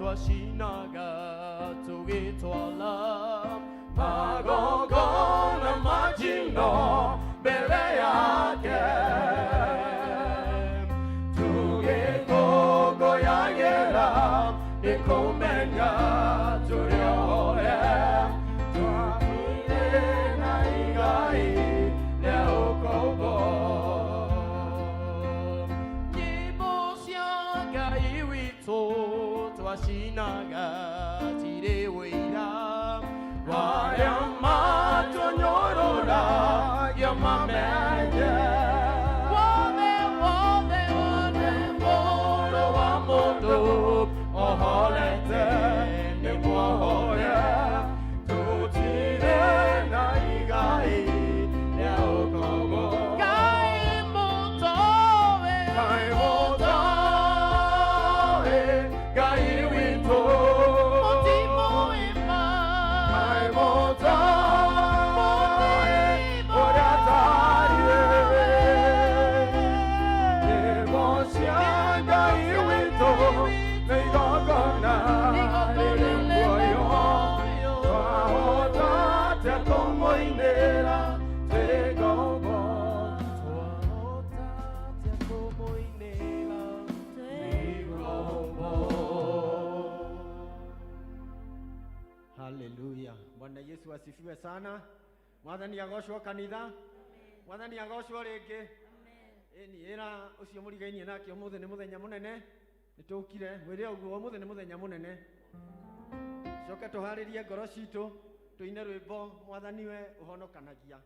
Twacinaga tũgĩtwara magongona ma njino mbere yake, tũgĩkũngũyagĩra nĩ kũmenya tũrĩ ohe, twakuire na igai rĩa ũkombo. Nyĩmbo cia Ngai witũ twacinaga cirĩ wĩira warĩa matũnyũrũragia mamenye wothe wothe wothe mũrũ wa mũndũ ohorete nĩ muohore, tũtirĩ na igai rĩa ũkombo. Ngai mũtoe, Ngai mũtoe, Ngai witũ mũtimũima, Ngai mũtoe ũrĩa atariĩ. Nyĩmbo cia Ngai witũ nĩ igongona rĩrĩ muoyo, twahota atĩa kũmũinĩra twĩ ngombo? Twahota atĩa kũmũinĩra twĩ ngombo? Haleluya. Bwana Yesu asifiwe sana. Mwathani agocwo kanitha. Mwathani agocwo rĩngĩ. Ĩni ĩra ũcio mũrigainie nake ũmũthĩ nĩ mũthenya mũnene. Nĩ tũkire mwĩre ũguo, ũmũthĩ nĩ mũthenya mũnene. Coke tũharĩrie ngoro citũ tũine rwĩmbo Mwathani we ũhonokanagia.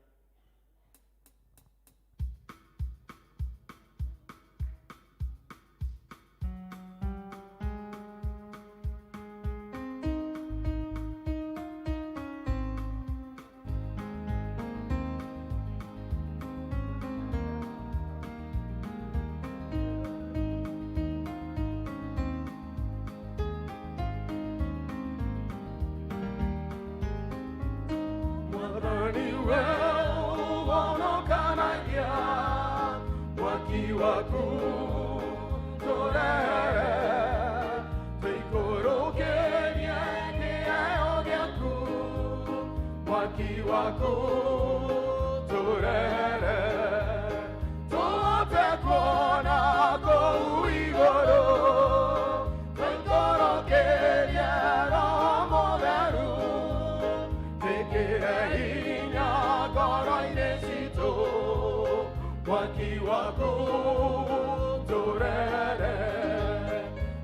Mwathani we ũhonokanagia, mwaki waku tũrehere, tũikũrũkĩrie kĩheo gĩaku, mwaki waku tũrehere, tũhote kuona kũu igũrũ, tũikũrũkĩrie Roho Mũtheru, twĩkĩre hinya ngoro-inĩ citũ, mwaki waku tũrehere,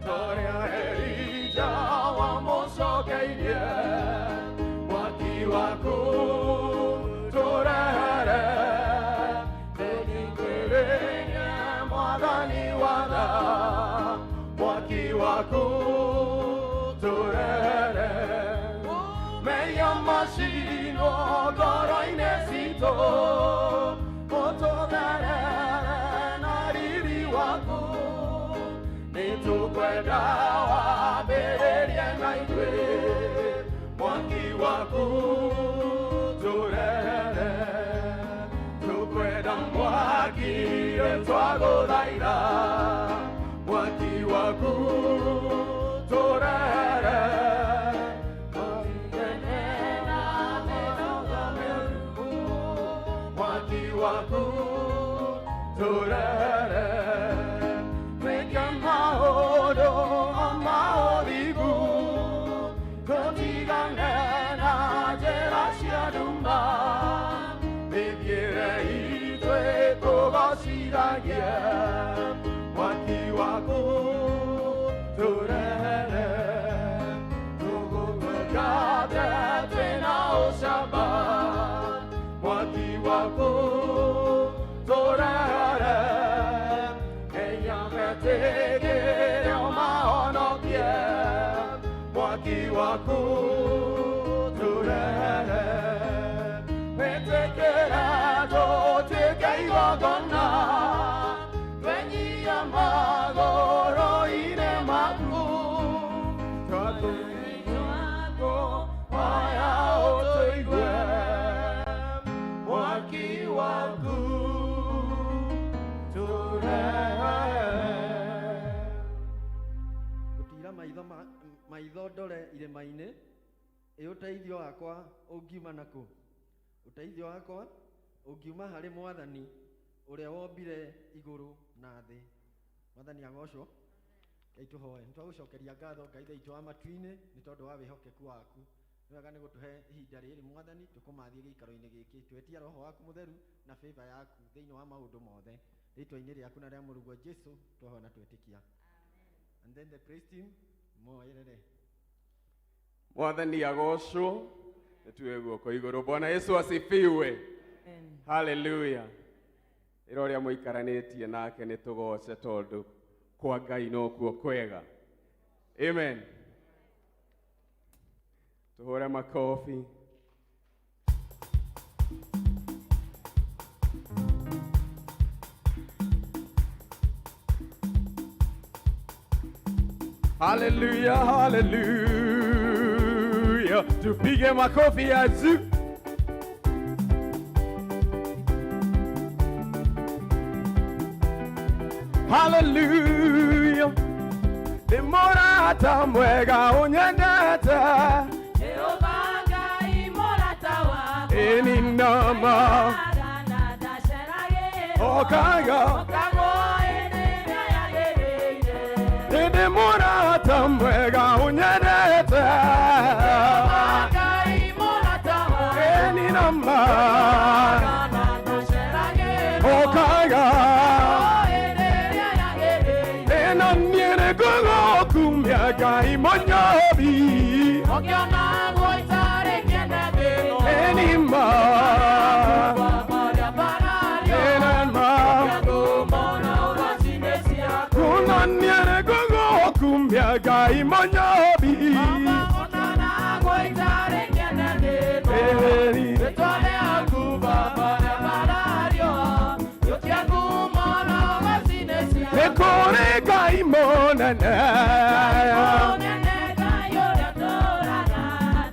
torĩa Elija wamũcokeirie, mwaki waku tũrehere, tũthikĩrĩrie Mwathani watha, mwaki waku tũrehere, mehia macinwo ngoro-inĩ citũ, ũtũtherere na riri waku, nĩtũkwenda wambĩrĩrie na ithuĩ, mwaki waku tũrehere, tũkwenda mwaki twagũthaitha, mwaki waku tũrehere, mwaki waku tũrehere, twĩke maũndũ ma ũthingu, tũtigane na njĩra cia nduma, mĩthiĩre itũ ĩkũgocithagie, mwaki waku tũrehere, tũgũtungate twĩna ũcamba, mwaki waku tũrehere, nginya metĩkĩre ũmahonokie, mwaki waku tũrehere, wĩtĩkĩre tũtuĩke igongona, twenyia magũrũ-inĩ maku, twakũigua hoya ũtũigue, mwaki waku tũrehere. Gũtira maitho. Maitho maitho ndore irĩma-inĩ, ĩ ũteithio wakwa ũngiuma nakũ? Ũteithio wakwa ũngiuma harĩ Mwathani ũrĩa wombire igũrũ na thĩ. Mwathani agocwo. Ngai tũhoe. Nĩ twagũcokeria ngatho Ngai witũ wa matu-inĩ nĩ tondũ wa wĩhokeku waku. Nĩ wega nĩ gũtũhe ihinda rĩrĩ Mwathani tũkũmathie gĩikaro-inĩ gĩkĩ. Twetia Roho waku mũtheru na favor yaku thĩinĩ wa maũndũ mothe. Rĩtwa-inĩ rĩaku na rĩa mũrũguo Jesu twahoya na twetĩkia. And then the praise team moerere. Mwathani agocwo. Nĩtuwe guoko igũrũ. Bwana Yesu asifiwe. Haleluya. Ĩra ũrĩa mũikaranĩtie nake nĩ tũgoce tondũ kwa Ngai nokuo kwega. Amen. Tũhũre makobi. Haleluya, haleluya. Tupige makofi ya juu. Haleluya. Nĩ mũrata mwega ũnyendete. Jehova Ngai mũrata wakwa. Ĩni nama. Agana ndaceragĩrwo. Okaga. Okagwo hĩndĩ ĩrĩa yagĩrĩire. Nĩ mũrata mwega ũnyendete. Jehova Ngai mũrata wakwa. Ĩni nama. Agana ndaceragĩrwo. Okaga. Okagwo hĩndĩ ĩrĩa yagĩrĩire. Ĩno niĩ nĩngũgũkumia Ngai mũnyobi. Ũkĩonagwo itarĩ kĩene thĩ ĩno. Ĩni ma. Baba rĩa mbarario. Ĩna ma. Kĩangumo na ũgwati-inĩ ciaku. Kuna niĩ nĩngũgũkumia Ngai mũnyobi. Baba ũkĩonagwo itarĩ kĩene thĩ ĩno. Ĩni. Rĩtwa rĩaku Baba rĩa mbarario. Kĩangumo na ũgwati-inĩ ciaku. Nĩ kũrĩ Ngai mũnene. Mũnene Ngai ũrĩa ũtũũraga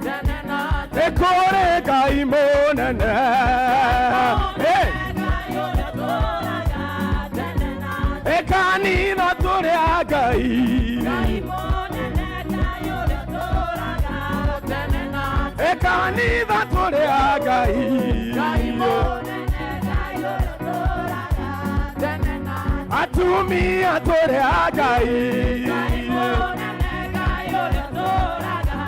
tene na Nĩ tene. kũrĩ Ngai mũnene. Hey! Mũnene Ngai ũrĩa ũtũũraga tene na tene. Ĩ kanitha tũrĩ a Ngai. Ngai mũnene Ngai ũrĩa ũtũũraga tene na Ĩ kanitha tũrĩ a Ngai. Ngai mũnene Ngai ũrĩa ũtũũraga tene na Atumia tũrĩ a Ngai. Ngai mũnene Ngai ũrĩa ũtũũraga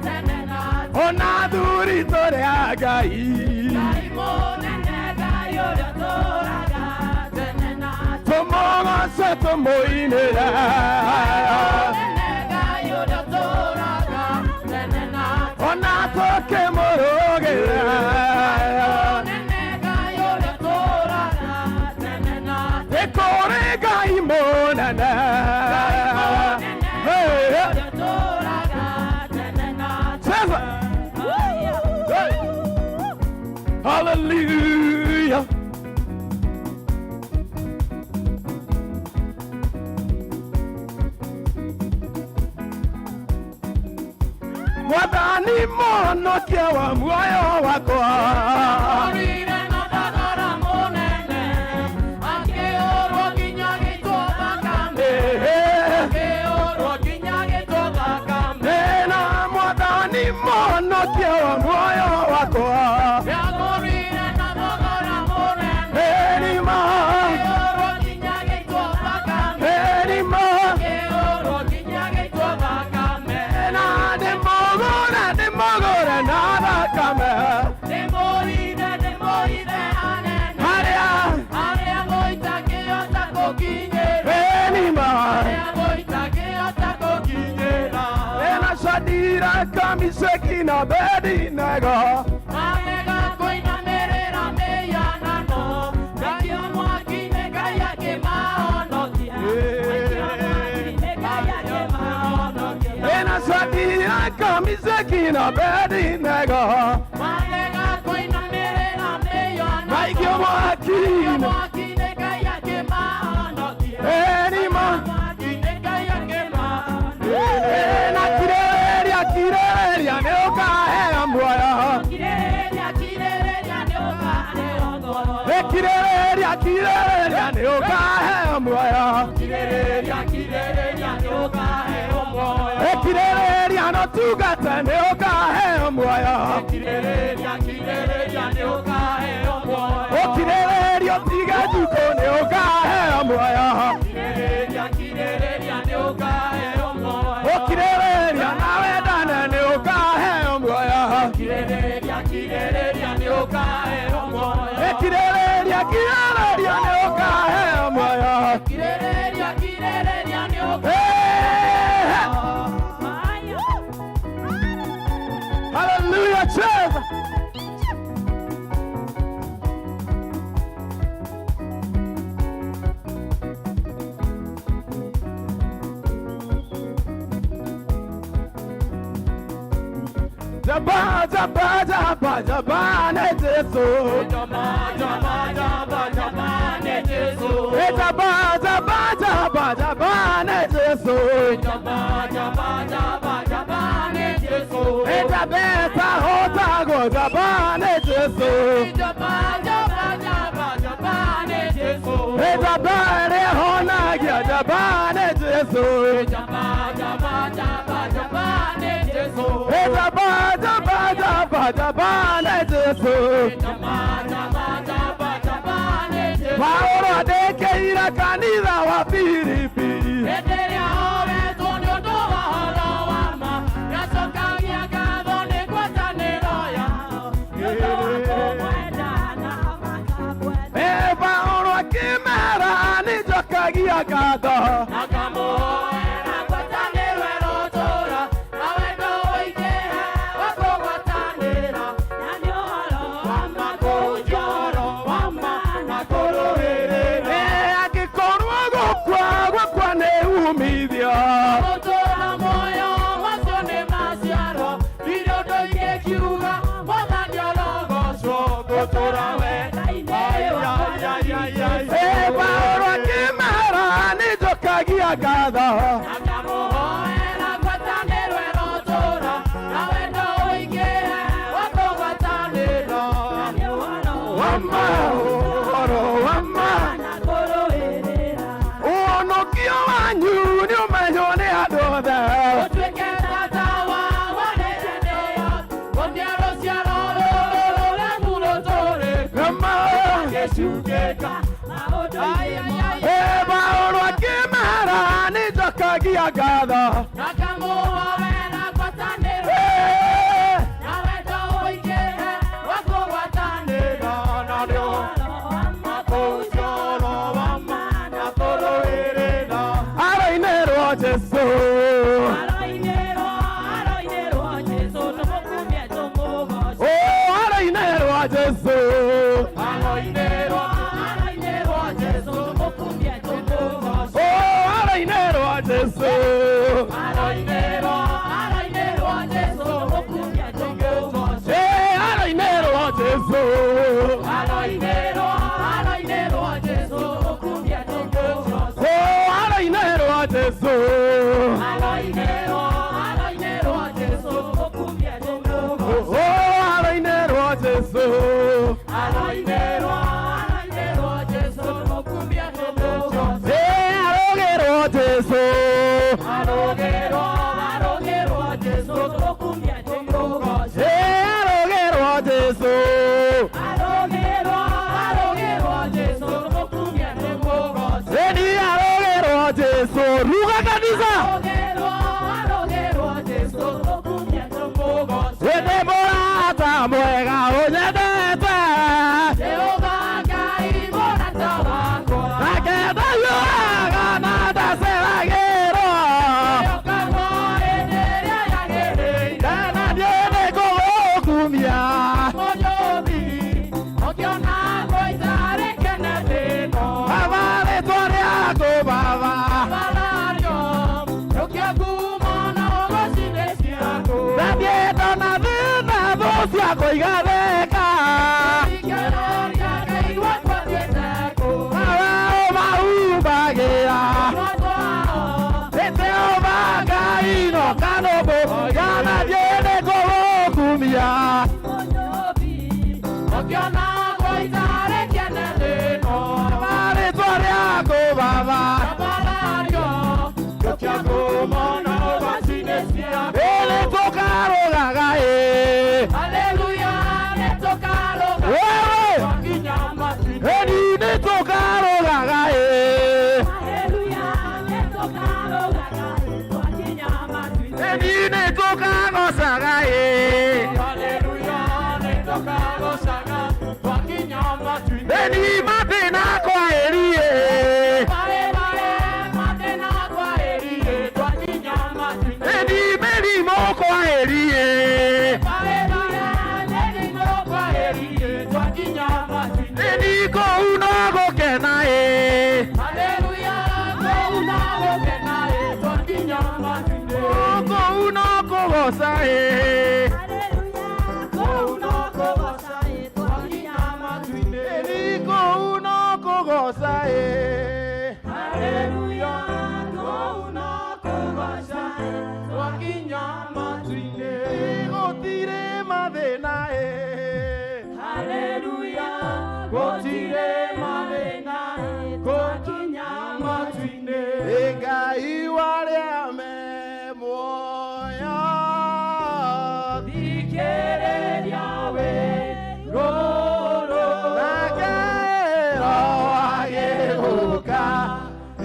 tene na Ona athuri tũrĩ a Ngai. Ngai mũnene Ngai ũrĩa ũtũũraga tene na Tũmũgoce tũmũinĩre. Mũnene Ngai ũrĩa ũtũũraga tene na Ona tũkĩmũrũgĩre. Mũnene Ngai ũrĩa ũtũũraga tene na Nĩ kũrĩ Ngai mũnene. Hey, hey. ũrĩa ũtũũraga tene na Cheza. Hey. Hallelujah. Mwathani mũhonokia wa muoyo wakwa. Orire na thogora mũnene, akĩũrwo nginya gĩitwo thakame. Akĩũrwo nginya gĩitwo thakame. Ĩna Mwathani mũhonokia wa muoyo wakwa. Nĩagũrire na thogora mũnene, Erima, akĩũrwo nginya gĩitwo thakame. erima. Akĩũrwo nginya gĩitwo thakame. Na ndĩmũgũre, ndĩmũgũre na thakame. Ndĩmũhithe, ndĩmũhithe hanene, Harĩa harĩa mũitakĩhota gũkinyĩra. erima. Harĩa mũitakĩhota gũkinyĩra. Ena Shadraka, Meshaki na Abednego. Marega kũinamĩrĩra mĩhianano, Ngai mwaki-inĩ Ngai akĩmahonokia. Ngai mwaki-inĩ Ngai akĩmahonokia. Ena Shadraka, Meshaki na Abednego. Marega kũinamĩrĩra mĩhianano, Maikio mwaki-inĩ. mwaki-inĩ Ngai akĩmahonokia. Erima. Mwaki-inĩ Ngai akĩmahonokia. Ena kirĩrĩria, kirĩrĩria nĩ ũkaheo muoyo. Kirĩrĩria, kirĩrĩria nĩ ũkaheo muoyo. Ĩ kirĩrĩria, kirĩrĩria nĩ ũkaheo muoyo. Kirĩrĩria, kirĩrĩria nĩ ũkaheo muoyo. Kirĩrĩria na ũtungata nĩ ũkaheo muoyo. Kirĩrĩria, kirĩrĩria nĩ ũkaheo muoyo. Ũkirĩrĩria ũtige njukũ nĩ ũkaheo muoyo. Kirĩrĩria, kirĩrĩria nĩ ũkaheo muoyo. Ũkirĩrĩria na wendane nĩ ũkaheo muoyo. Kirĩrĩria, kirĩrĩria nĩ ũkaheo muoyo. Ĩkirĩrĩria, kirĩrĩria nĩ ũkaheo muoyo. Kirĩrĩria, kirĩrĩria nĩ Hey! ũkaheo. Hallelujah, cheza. Jaba, jaba, jaba, jaba, ne Jesu. Jaba, jaba, jaba, jaba nĩ Jesũ. Eh, jaba, jaba, jaba, jaba, ne Jesu. Jaba, jaba, jaba, jaba nĩ Jesũ. Eh, jabeta hotago, jaba, ne Jesu. Jaba, jaba, jaba, jaba nĩ Jesũ. Eh, jaba, re honagia, jaba, ne Jesu. Jaba, jaba, jaba, jaba nĩ Jesũ. Eh, jaba, jaba, jaba, jaba, ne Jesu. Jaba, jaba, jaba, jaba nĩ Jesũ. Paulo andĩkĩire kanitha wa Filipi. Hĩndĩ ĩrĩa oetwo nĩ ũndũ wa ũhoro wa ma, nĩacokagia ngatho nĩ ngwatanĩro yao, nĩ ũndũ wa kũmwenda na makamwenda. Eh, Paulo akĩmera nĩnjokagia ngatho. Akamũhoera ngwatanĩro ĩrotũũra, na wendo ũingĩhe wa kũgwatanĩra. Na nĩ ũhoro wa ma kũhunjia ũhoro wa ma na kũrũĩrĩra. Eh, angĩkorwo gũkua gũkua nĩ umithio. Gũtũũra muoyo macio nĩ maciaro, ndirĩ ũndũ ingĩkiuga, Mwathani arogocwo, ngũtũũra wega-inĩ wa Eh, Paulo akĩmera nĩnjokagia ngatho. Akamũhoera ngwatanĩro ĩrotũũra, na wendo ũingĩhe wa kũgwatanĩra. Na nĩ ũhoro Wa ma, ũhoro wa ma. na kũrũĩrĩra. Ũhonokio wanyu nĩ ũmenywo nĩ andũ othe. Ũtuĩke tata wa wanĩre nĩyo, gũthiĩ rũciaro rũrũ rũremu rũtũrĩte. Nama. Gĩcungĩka maũndũ-inĩ mothe. Eh, Paulo akĩmera nĩnjokagia ngatho. Akamũhoera ngwatanĩro Eh, na wendo ũingĩhe wa kũgwatanĩra. Na nĩ ũhoro wa ma kũhunjia ũhoro wa ma na kũrũĩrĩra. aroinĩrwo Jesu. Aroinĩrwo, aroinĩrwo Jesũ, tũmũkumie tũmũgooce. Oh, aroinĩrwo Jesu. Aroinĩrwo, aroinĩrwo Jesũ, tũmũkumie tũmũgooce. Oh, aroinĩrwo Jesu. Aroinĩrwo, aroinĩrwo Jesũ, tũmũkumie tũmũgooce. Eh, aroinĩrwo Jesu. Aroinĩrwo, aroinĩrwo Jesũ, tũmũkumie tũmũgooce. Oh, aroinĩrwo Jesu. Aroinĩrwo, aroinĩrwo Jesũ, tũmũkumie tũmũgooce. Oh, aroinĩrwo Jesu. Aroinĩrwo, aroinĩrwo Jesũ, tũmũkumie tũmũgooce. Eh, arogĩrwo Jesu. Arogĩrwo, arogĩrwo Jesũ, tũmũkumie tũmũgooce. Eh, arogĩrwo Jesu. Arogĩrwo, arogĩrwo Jesũ, tũmũkumie tũmũgooce. Eni arogĩrwo Jesu. Ruga kanitha. Arogĩrwo, arogĩrwo Jesũ, tũmũkumie tũmũgooce. Ĩndĩ mũrata mwega ũnyendete. Jehova Ngai mũrata wakwa. Nake ndanyuaga na ndaceragĩrwo. Yokagwo hĩndĩ ĩrĩa yagĩrĩire. Kana niĩ nĩngũgũkumia. Mũnyũmbi, ũkĩona ngũitarĩ kene thĩno. Baba rĩtwa rĩaku baba. Barario, ũkĩa ngumo na ũgoci nĩ ciaku. Na niĩ ndona thĩna thũ ciakwa igatheka. Ikĩroria Ngai wakwa thiĩte kũ. Baba ũmahumbagĩra. Rwatwao, Jehova Ngai no kanũmbũ. Kana niĩ nĩngũgũkumia. Mũnyũmbi, ũkĩona ngũitarĩ kene thĩno. Baba rĩtwa rĩaku baba. Barario, ũkĩa ngumo na ũgoci nĩ ciaku. Ĩrĩ Eni nĩ tũkagocaga ĩ. Eni mathĩna kwa ĩri ĩ. Eni mĩrimũ kwa ĩri ĩ. Eni kũu no gũkena ĩ. Kũu no kũgoca ĩ. Eni kũu no kũgoca ĩ. Gũtirĩ mathĩna ĩ. Gũtirĩ mathĩna gũkinya matu-inĩ. Ngai warĩa me muoyo. Thikĩrĩria wĩ rũrũ. Nake Roho agĩũka ĩ.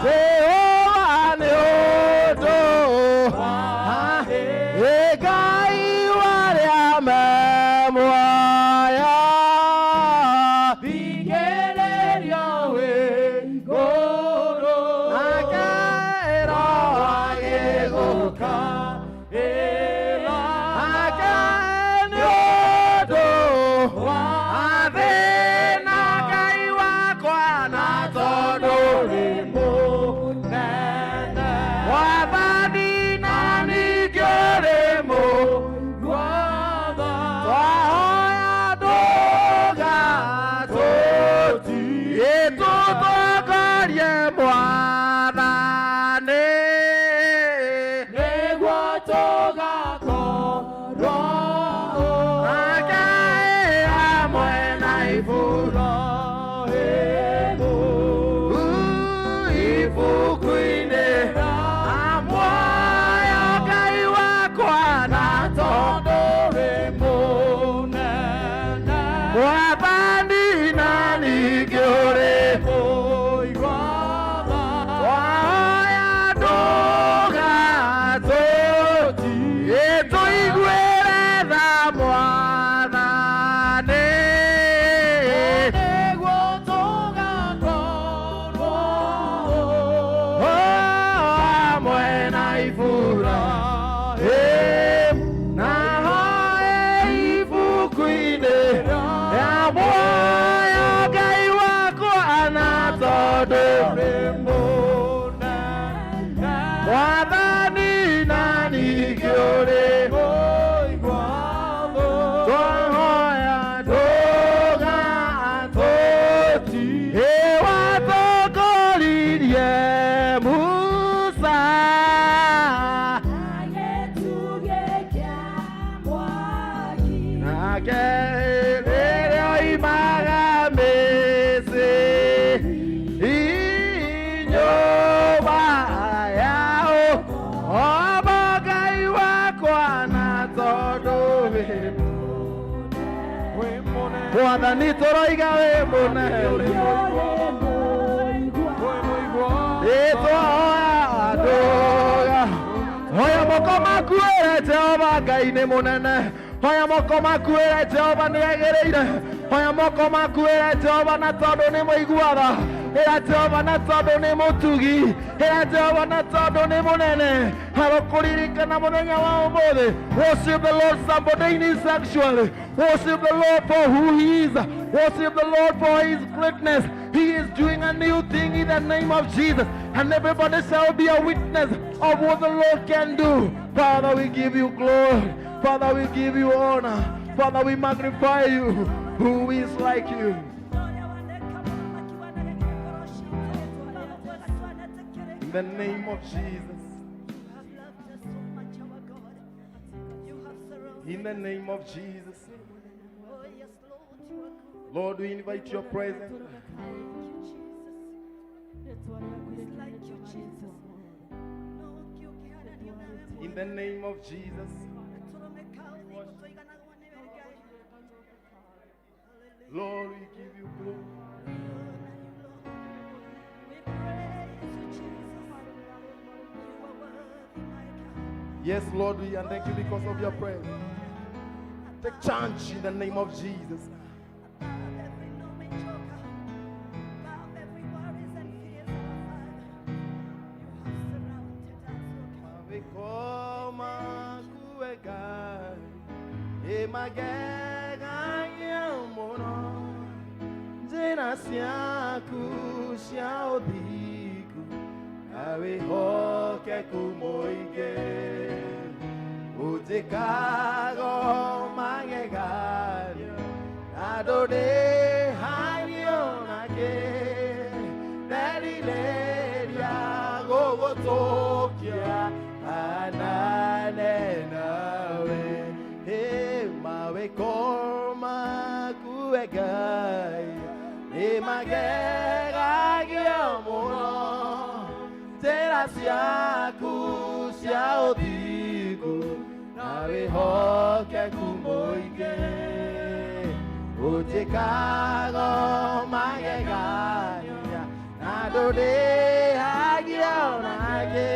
Jehova nĩ ũndũ ĩ. Ngai warĩa me muoyo. Thikĩrĩria wĩ rũrũ. Nake Roho agĩũka Ĩra. Nake nĩ ũndũ athĩna Ngai wakwa na tondũ Ũrĩ mũnene. Mwathani na ningĩ ũrĩ Gwatha. Twahoya ndũgatũtige tũtongorie Mwathani. Nĩguo tũgakorwo Nake hamwe na Ibrahimu. Ibuku-inĩ muoyo Ngai wakwa na tondũ Tondũ wĩ mũnene. Mwathani na ningĩ ũrĩ Mũigua-tha. Twahoya ndũgatũtige tũiguĩre tha Mwathani. Nĩguo tũgakorwo Hamwe na Ibrahimu na hoe ibuku-inĩ rĩa muoyo Ngai wakwa na tondũ ũrĩ mũnene. Mwathani na ningĩ ũrĩ Mũigua-tha. Twahoya ndũgatũtige watongoririe Musa. Nake rĩrĩa oimaga Misiri nyũmba yao oba Ngai wakwa na tondũ wĩ Wĩ mũnene. Mwathani tũroiga wĩ mũnene. Wĩ mũigua. Ĩtwahoya ndũga hoya moko maku ĩre Jehova Ngai nĩ mũnene. Hoya moko maku ĩre Jehova nĩ agĩrĩire. Hoya moko maku ĩre Jehova na tondũ nĩ mũiguaga. Ĩra Jehova na tondũ nĩ mũtugi. Ĩra Jehova na tondũ nĩ mũnene. Arokũririkana mũthenya wa ũmũthĩ. Worship the Lord, somebody in his sanctuary. Worship the Lord for who he is. Worship the Lord for his greatness. He is doing a new thing in the name of Jesus, and everybody shall be a witness of what the Lord can do. Father, we give you glory. Father, we give you honor. Father, we magnify you. Who is like you? In the name of Jesus. In the name of Jesus. Lord, we invite your presence. Like you, Jesus. In the name of Jesus. Lord, we give you glory. We praise you, Jesus. Yes, Lord, we and thank you because of your presence. Take charge in the name of Jesus. Above every knowing joker, above every worries and fears, our Father, you have surrounded us, O God. Njĩra ciaku cia ũthingu na wĩhokeku mũingĩ ũnjĩkago mageganio na ndũrĩhagio nakĩ nderirĩria gũgũtũkia anane nawe ĩ mawĩko maku we Ngai nĩ magegagio mũno njĩra ciaku cia ũthingu na wĩhokeku mũingĩ ũnjĩkago magegania na ndũrĩhagio nakĩ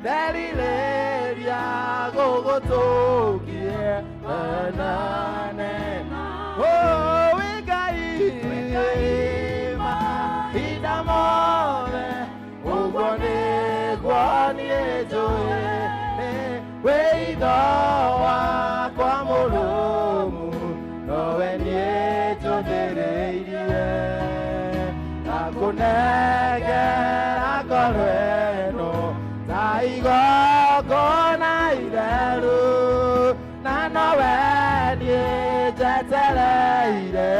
nderirĩria gũgũtũkia anane. Oh, wĩ Ngai mahinda mothe ũguo nĩguo niĩ njũĩ wĩ itho wakwa mũrũmu nowe niĩ njũthĩrĩirie ndakũnengera ngoro ĩno ta igongona itheru na nowe niĩ njetereire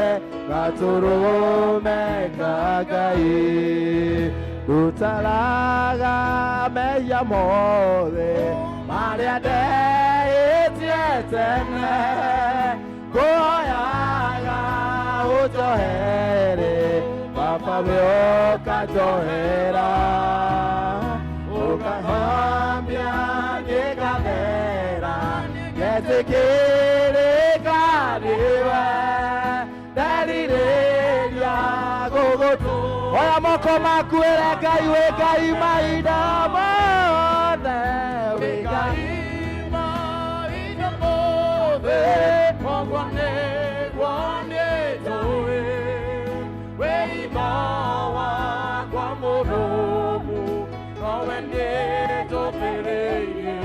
gatũrũme ka Ngai rutaraga mehia mothe marĩa ndehĩtie tene ngũhoyaga ũnjohere Baba we ũkanjohera ũkahambia ngĩgathera ngetĩkĩrĩka nĩwe nderirĩria gũgũtũ oya moko maku ĩre Ngai wĩ Ngai mahinda mothe wĩ Ngai mahinda mothe ũguo nĩguo niĩ njũĩ wĩ itho wakwa mũrũmu nowe niĩ njũthĩrĩirie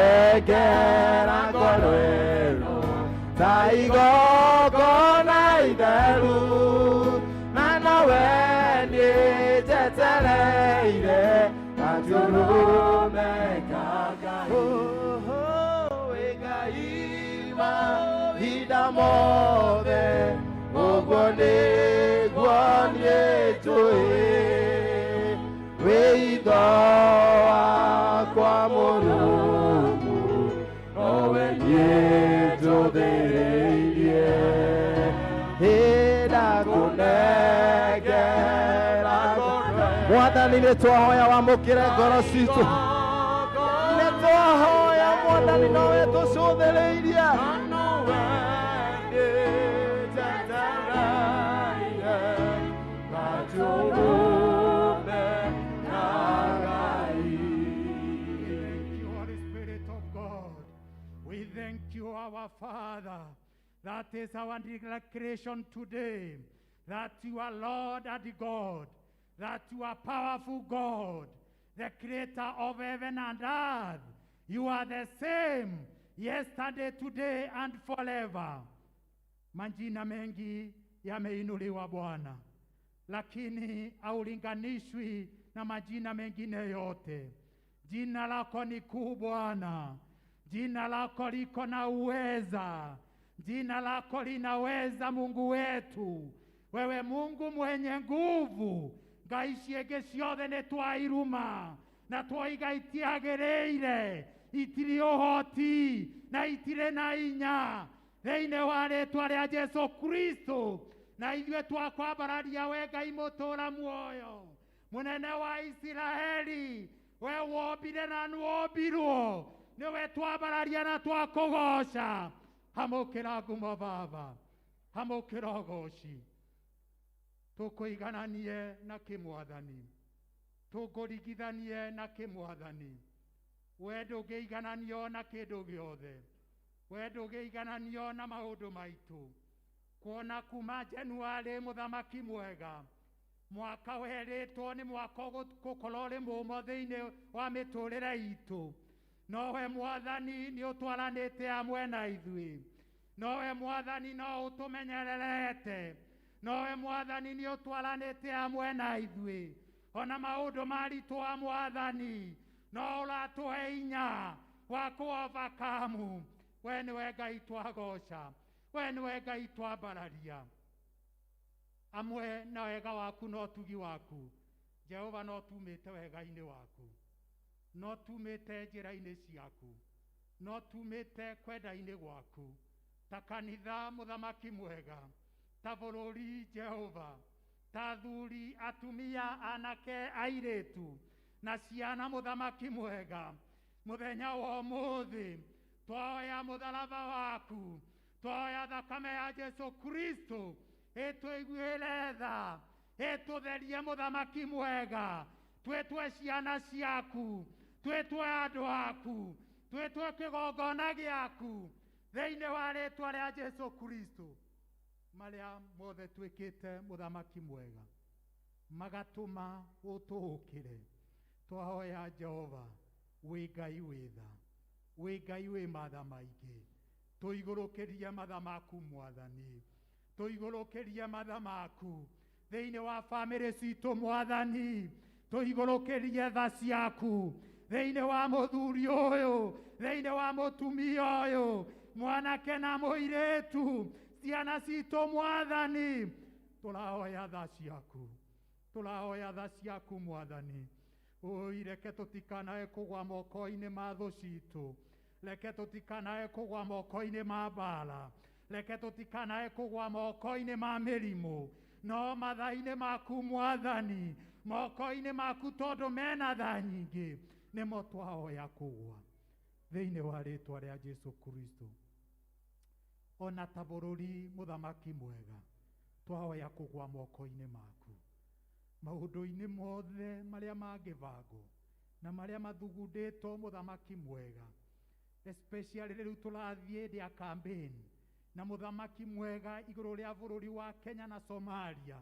nakũnengera ngoro ĩno ta igongona itheru na nowe niĩ njetereire gatũrũme ka Ngai wĩ Ngai mahinda mothe ũguo nĩguo niĩ njũĩ wĩ itho wakwa mũrũmu nowe niĩ njũthĩrĩirie ndakũnengera Mwathani nĩ twahoya wamũkĩre ngoro citũ nĩ twahoya Mwathani nowe tũcũthĩrĩirie nowe niĩ njetereire gatũrũme ka Ngai. Thank you, Holy Spirit of God. We thank you, our Father. That is our declaration today, that you are Lord and God, that you are powerful God, the creator of heaven and earth. You are the same yesterday, today, and forever. Majina mengi yameinuliwa Bwana, lakini haulinganishwi na majina mengine yote. Jina lako ni kuu Bwana, jina lako liko na uweza, jina lako linaweza Mungu wetu. Wewe Mungu mwenye nguvu, ngai ciĩngĩ ciothe nĩ twairuma na twoiga itiagĩrĩire, itirĩ ũhoti na itirĩ na inya thĩinĩ wa rĩtwa rĩa Jesu Kristo, na ithuĩ twakwambararia we Ngai mũtũra muoyo mũnene wa Isiraeli, we wombire na nĩwombirwo, nĩwe twambararia na twakũgoca. Hamũkĩra ngumo Baba, hamũkĩra ũgoci, tũkũigananie na kĩmwathani. Tũngũringithanie na kĩ Mwathani? We ndũngĩigananio na kĩndũ gĩothe, we ndũngĩigananio na maũndũ maitũ. Kuona kuma Januarĩ, mũthamaki mwega, mwaka werĩtwo nĩ mwaka ũgũkorwo ũrĩ mũmo thĩinĩ wa mĩtũrĩre itũ, nowe Mwathani nĩ ũtwaranĩte hamwe na ithuĩ, nowe Mwathani no ũtũmenyererete, nowe Mwathani nĩ ũtwaranĩte hamwe na ithuĩ. Ona maũndũ maritũ wa Mwathani, no ũratũhe inya wa kũ-overcome. We nĩwe Ngai twagoca, we nĩwe Ngai twambararia. Amwe na wega waku na ũtugi waku, Jehova, no tumĩte wega-inĩ waku, no tumĩte njĩra-inĩ ciaku, no tumĩte kwenda-inĩ gwaku, ta kanitha, mũthamaki mwega, ta bũrũri, Jehova, ta athuri, atumia, anake, airĩtu na ciana. Mũthamaki mwega, mũthenya wa ũmũthĩ twoya mũtharaba waku, twoya thakame ya Jesu Kristo ĩtũiguĩre tha, ĩtũtherie. Mũthamaki mwega, twĩtwe ciana ciaku, twĩtwe andũ aku, twĩtwe kĩgongona gĩaku thĩinĩ wa rĩtwa rĩa Jesu Kristo. Marĩa mothe twĩkĩte, mũthamaki mwega, magatũma ũtũũkĩre, twahoya Jehova, wĩ Ngai wĩ tha, wĩ Ngai wĩ matha maingĩ, tũigũrũkĩrie matha maku. Mwathani, tũigũrũkĩrie matha maku thĩinĩ wa bamĩrĩ citũ. Mwathani, tũigũrũkĩrie tha ciaku thĩinĩ wa mũthuri ũyũ, thĩinĩ wa mũtumia ũyũ, mwanake na mũirĩtu, ciana citũ. Mwathani, tũrahoya tha ciaku, tũrahoya tha ciaku. Mwathani, ũi reke tũtikanae kũgwa moko-inĩ ma thũ citũ, reke tũtikanae kũgwa moko-inĩ ma mbara, reke tũtikanae kũgwa moko-inĩ ma mĩrimũ, no matha-inĩ maku. Mwathani, moko-inĩ maku, tondũ mena tha nyingĩ, nĩmo twahoya kũgwa thĩinĩ wa rĩtwa rĩa Jesu Kristo. Ona ta bũrũri, mũthamaki mwega, twahoya kũgwa moko-inĩ maku maũndũ-inĩ mothe marĩa mangĩbangwo na marĩa mathugundĩtwo. Mũthamaki mwega, especially rĩu tũrathiĩ ndĩa campaign na, mũthamaki mwega, igũrũ rĩa bũrũri wa Kenya na Somalia,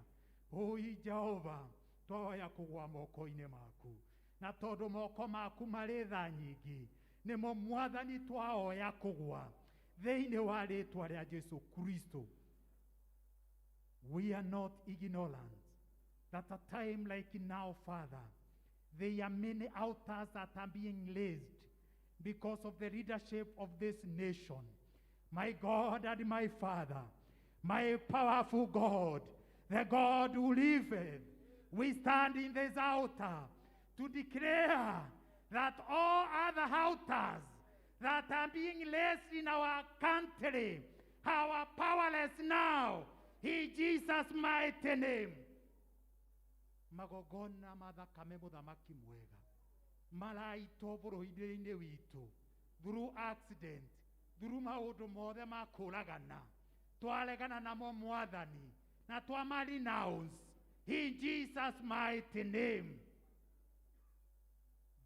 ũi Jehova, twahoya kũgwa moko-inĩ maku, na tondũ moko maku marĩ tha nyingĩ, nĩmo Mwathani twahoya kũgwa thĩinĩ wa rĩtwa rĩa Jesu Kristo. We are not ignorant that a time like now, Father, there are many altars that are being raised because of the leadership of this nation. My God and my Father, my powerful God, the God who liveth, we stand in this altar to declare that all other altars that are being raised in our country are powerless now, in Jesus' mighty name. Magongona ma thakame, mũthamaki mwega, maraitwo bũrũri-inĩ witũ through accident, through maũndũ mothe ma kũragana, twaregana namo, Mwathani, na twama renounce in Jesus' mighty name.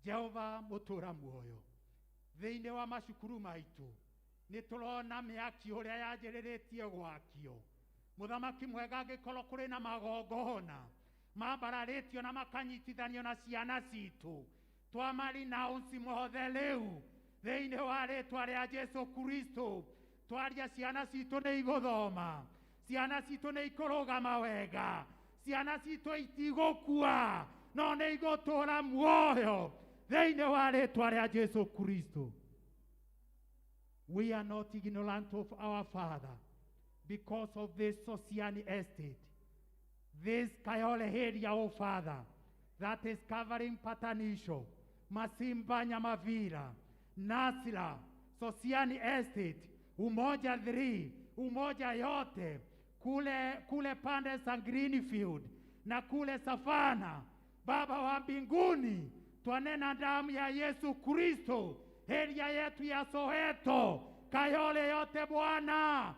Jehova mũtũra muoyo, thĩinĩ wa macukuru maitũ nĩ tũrona mĩaki ũrĩa yanjĩrĩrĩtie gwakio. Mũthamaki mwega, angĩkorwo kũrĩ na magongona mambararĩtio na makanyitithanio na ciana citũ, twama renounce mothe rĩu thĩinĩ wa rĩtwa rĩa Jesu Kristo. Twaria ciana citũ nĩ igũthoma, ciana citũ nĩ ikũrũgama wega, ciana citũ itigũkua, no nĩ igũtũũra muoyo thĩinĩ wa rĩtwa rĩa Jesu Kristo. We are not ignorant of our Father, because of this Sosiani Estate, this Kayole area, oh Father, that is covering Patanisho, Masimba, Nyamavira, Nasila, Sosiani Estate, Umoja 3, Umoja yote, kule, kule pande za Greenfield na kule Savana. Baba wa mbinguni, twanena damu ya Yesu Kristo, area yetu ya Soweto, Kayole yote Bwana,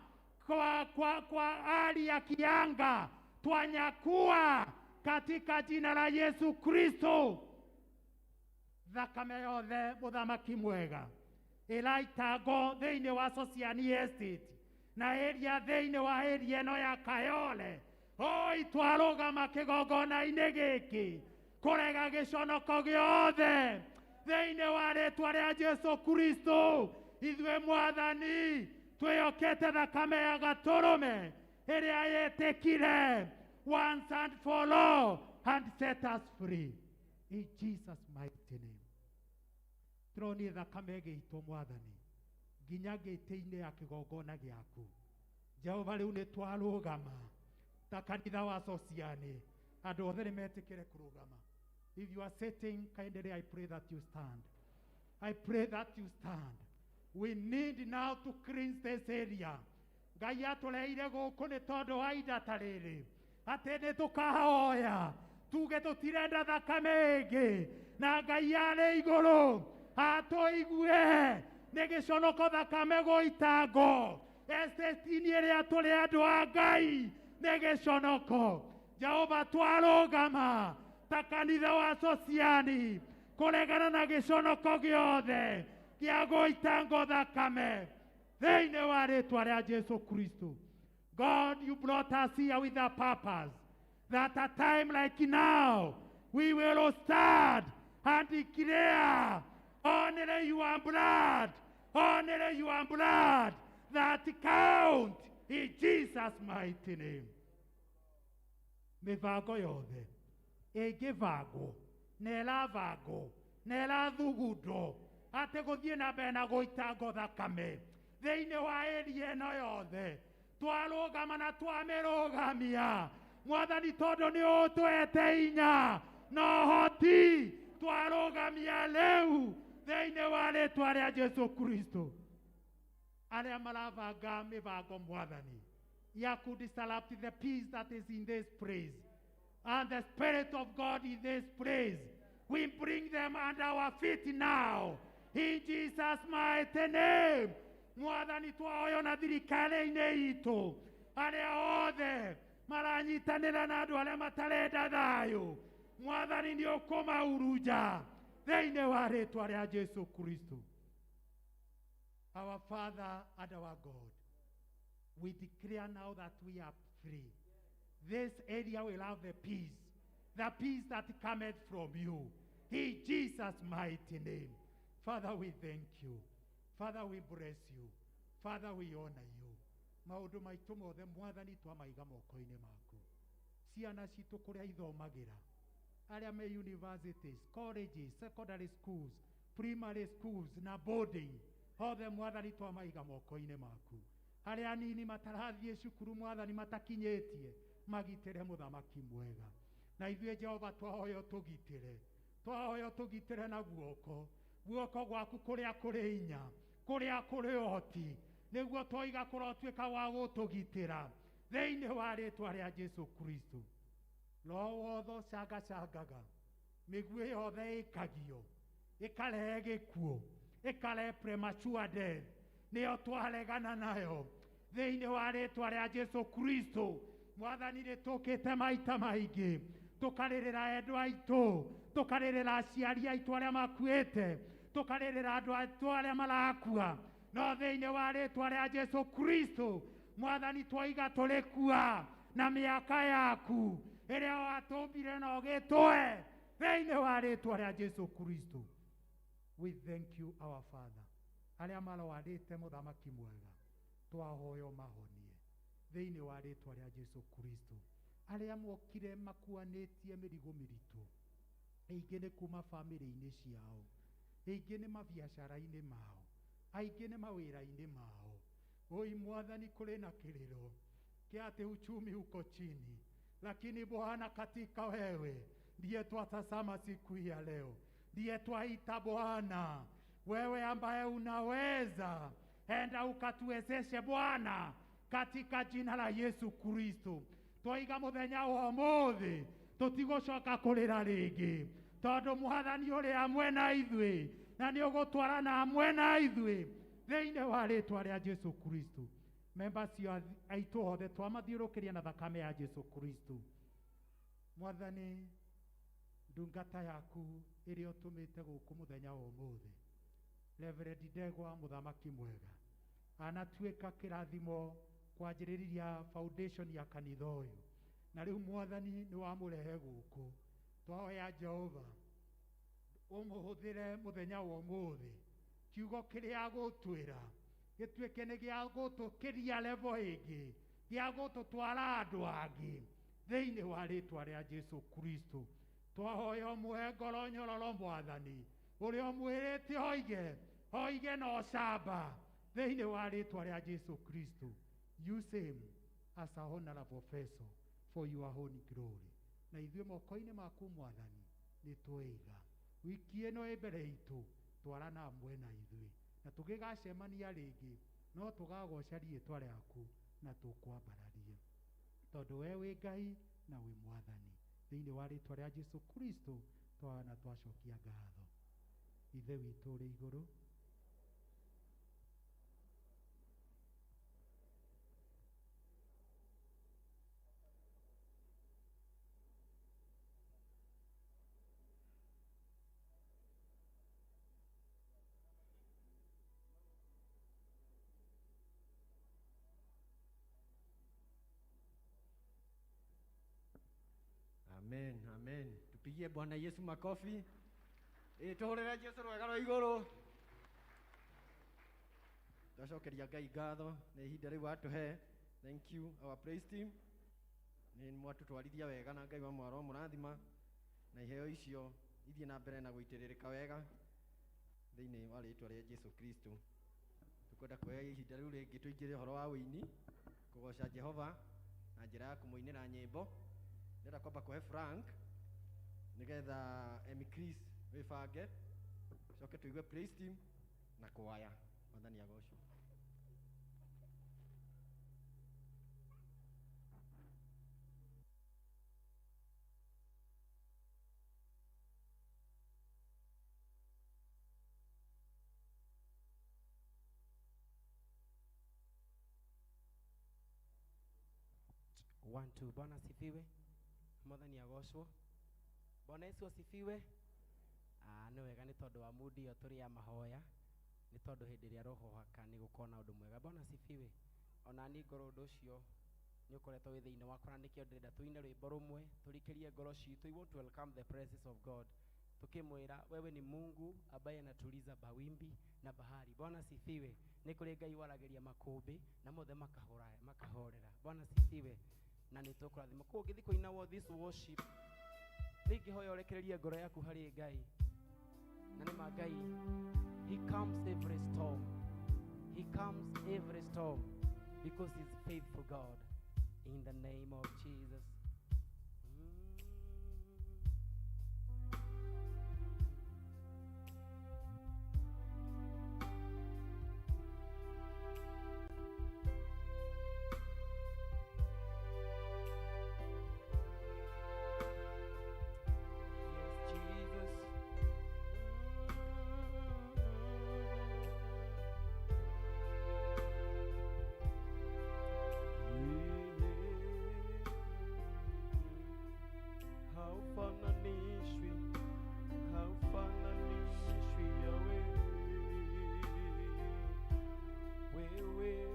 kwa hali ya kianga twanyakua katika jina la Yesu Kristo. Katika jina la Yesu Kristo, thakame yothe mũthamaki mwega ĩraitangwo thĩinĩ wa Sociani Estate na area thĩinĩ wa area ĩno ya Kayole, oi, twarũgama kĩgongona-inĩ gĩkĩ kũrega gĩconoko gĩothe thĩinĩ wa rĩtwa rĩa Jesu Kristo. Ithuĩ Mwathani twĩhokete thakame ya gatũrũme ĩrĩa yetĩkire once and for all and set us free in Jesus' mighty name. Tũronire thakame ĩgĩitwo, Mwathani, nginya ngĩtĩ-inĩ ya kĩgongona gĩaku, Jehova. Rĩu nĩ twarũgama ta kanitha wa Sociani. Andũ othe nĩ metĩkĩre kũrũgama. If you are sitting, kindly I pray that you stand. I pray that you stand. We need now to cleanse this area. Ngai atũreire gũkũ nĩ tondũ wa ihinda ta rĩrĩ, atĩ nĩ tũkahoya tuge tũtirenda thakame ĩngĩ, na Ngai arĩ igũrũ atũigue. Nĩ gĩconoko thakame gũitango estate-inĩ ĩrĩa tũrĩ andũ a Ngai, nĩ gĩconoko. Jehova, twarũgama ta kanitha wa Sociani kũregana na gĩconoko gĩothe gĩa gũitango thakame thĩinĩ wa rĩtwa rĩa Jesu Kristo. God, you brought us here with a purpose, that a time like now we will stand and declare only your blood, only your blood that count in Jesus' mighty name. Mĩbango yothe ĩngĩbangwo na ĩrabangwo na ĩrathugundwo atĩ gũthiĩ na mbere na gũitango thakame thĩinĩ wa area ĩno yothe, twarũgama na twamĩrũgamia, Mwathani, tondũ nĩ ũtũhete hinya na ũhoti. Twarũgamia rĩu thĩinĩ wa rĩtwa rĩa Jesu Kristo arĩa marabanga mĩbango, Mwathani, ya ku disrupt the peace that is in this place and the Spirit of God in this place. We bring them under our feet now in Jesus' mighty name. Mwathani, twahoyo na thirikari-inĩ itũ, arĩa othe maranyitanĩra na andũ arĩa matarenda thayũ, Mwathani, nĩ ũkũmaurunja thĩinĩ wa rĩtwa rĩa Jesu Kristo. Our Father and our God, we declare now that we are free. This area will have the peace, the peace that cometh from you. In Jesus' mighty name. Father, we thank you. Father, we bless you. Father, we honor you. Maũndũ maitũ mothe, Mwathani, twamaiga moko-inĩ maku. Ciana citũ kũrĩa ithomagĩra, arĩa me universities, colleges, secondary schools, primary schools na boarding, othe, Mwathani, twamaiga moko-inĩ maku. Arĩa anini matarathiĩ cukuru, Mwathani, matakinyĩtie, magitĩre, mũthamaki mwega. Na ithuĩ, Jehova, twahoya ũtũgitĩre, twahoya ũtũgitĩre na guoko gwaku kũrĩa kũrĩ hinya, kũrĩa kũrĩ ũhoti, nĩguo twoiga kũrotuĩka wa gũtũgitĩra thĩinĩ wa rĩtwa rĩa Jesu Kristo. No wothe ũcangacangaga mĩguĩ yothe ĩkagio ĩkarehe gĩkuũ, ĩkarehe premature death, nĩyo twaregana nayo thĩinĩ wa rĩtwa rĩa Jesu Kristo. Mwathani, nĩ tũkĩte maita maingĩ tũkarĩrĩra endwa aitũ, tũkarĩrĩra aciari aitũ arĩa makuĩte, tũkarĩrĩra andũ aitũ arĩa marakua, no thĩinĩ wa rĩtwa rĩa Jesu Kristo, Mwathani, twaiga tũrĩkua na mĩaka yaku ĩrĩa watũmbire na ũgĩtũhe thĩinĩ wa rĩtwa rĩa Jesu Kristo. We thank you, our Father. Arĩa marwarĩte, mũthamaki mwega, twahoyo mahonie thĩinĩ wa rĩtwa rĩa Jesu Kristo. Arĩa mokire makuanĩtie mĩrigo mĩritũ, aingĩ nĩ kuma bamĩrĩ-inĩ ciao, aingĩ nĩ mabiacara-inĩ mao, aingĩ nĩ mawĩra-inĩ mao. Oi Mwathani, kũrĩ na kĩrĩro kĩa atĩ uchumi uko chini, lakini Bwana, katika wewe ndiye twatazama siku hii ya leo, ndiye twaita Bwana, wewe ambaye unaweza, enda ukatuwezeshe Bwana, katika jina la Yesu Kristo. Twaiga muthenya wa ũmũthĩ tũtigũcoka kũrĩra rĩngĩ, tondũ Mwathani ũrĩ hamwe na ithuĩ na nĩ ũgũtwarana hamwe na ithuĩ thĩinĩ wa rĩtwa rĩa Jesu Kristo. Members aitũ othe twamathiũrũkĩria na thakame ya Jesu Kristo. Mwathani, ndungata yaku ĩrĩa ũtũmĩte gũkũ mũthenya wa ũmũthĩ, Reverend Ndegwa, mũthamaki mwega, anatuĩka kĩrathimo kwanjĩrĩria foundation ya kanitha ũyũ, na rĩu Mwathani nĩ wamũrehe gũkũ. Twahoya Jehova ũmũhũthĩre mũthenya wa ũmũthĩ, kiugo kĩrĩa agũtwĩra gĩtuĩke nĩ gĩa gũtũkĩria level ĩngĩ, gĩa gũtũtwara andũ angĩ thĩinĩ wa rĩtwa rĩa Jesu Kristo. Twahoya ũmũhe ngoro nyororo Mwathani, ũrĩa ũmwĩrĩte oige oige na ũcamba thĩinĩ wa rĩtwa rĩa Jesu Kristo. Use him as a honorable vessel for your own glory. Na ithuĩ moko-inĩ maku Mwathani nĩ tweiga wiki ĩno ĩ mbere itũ, twarana hamwe na ithuĩ, na tũgĩgacemania rĩngĩ no tũgagoca rĩĩtwa rĩaku na tũkwambararie, tondũ we wĩ Ngai na wĩ Mwathani. Thĩinĩ wa rĩtwa rĩa Jesu Kristo twana twacokia ngatho. Ithe witũ ũrĩ igũrũ, Amen, amen. Tupigie Bwana Yesu makofi. Tuhurire Jesu rwega rwa iguru. Twacokeria Ngai ngatho nĩ ihinda rĩu atũhe. Thank you our praise team. Nĩ mwatũtwarithia wega na Ngai wa mwaro mũrathima na iheo icio ithiĩ na mbere na gũitĩrĩrĩka wega thĩinĩ wa rĩtwa rĩa Jesu Kristo. Tukwenda kuoya ihinda rĩu rĩngĩ tũingĩre ũhoro wa ũini, kũgoca Jehova na njĩra ya kũmũinĩra nyĩmbo. Ndĩrenda kwamba kũhe Frank nĩgetha Emmy Chris wĩbange, coke tũigue praise team na kwaya. Mwathani agocwo. One, two. Bwana asifiwe. Mwathani agocwo. Bwana Yesu asifiwe. Nĩ wega nĩ tondũ wa mood ĩyo tũrĩ ya mahoya, nĩ tondũ hĩndĩ ĩrĩa roho haka nĩ gũkorwo na ũndũ mwega. Bwana asifiwe. Ona niĩ ngorwo ũndũ ũcio nĩ ũkoretwo wĩ thĩinĩ wakwa, na nĩkĩo ndĩrenda tũine rwĩmbo rũmwe tũrikĩrie ngoro citũ. We want to welcome the presence of God, tukimwĩra wewe ni Mungu ambaye anatuliza mawimbi na bahari. Bwana asifiwe. Nĩ kũrĩ Ngai waragĩria makũmbĩ na mothe makahorera. Bwana asifiwe. Na nĩ tũkũrathima. Koguo ũngĩthiĩ kũina wo this worship, nĩingĩhoya ũrekererie ngoro yaku harĩ Ngai. Na nĩ ma Ngai, he calms every storm. He calms every storm because he's faithful God. In the name of Jesus. Yes, Jesus. Haufananishwi, haufananishwi Yahweh. Wewe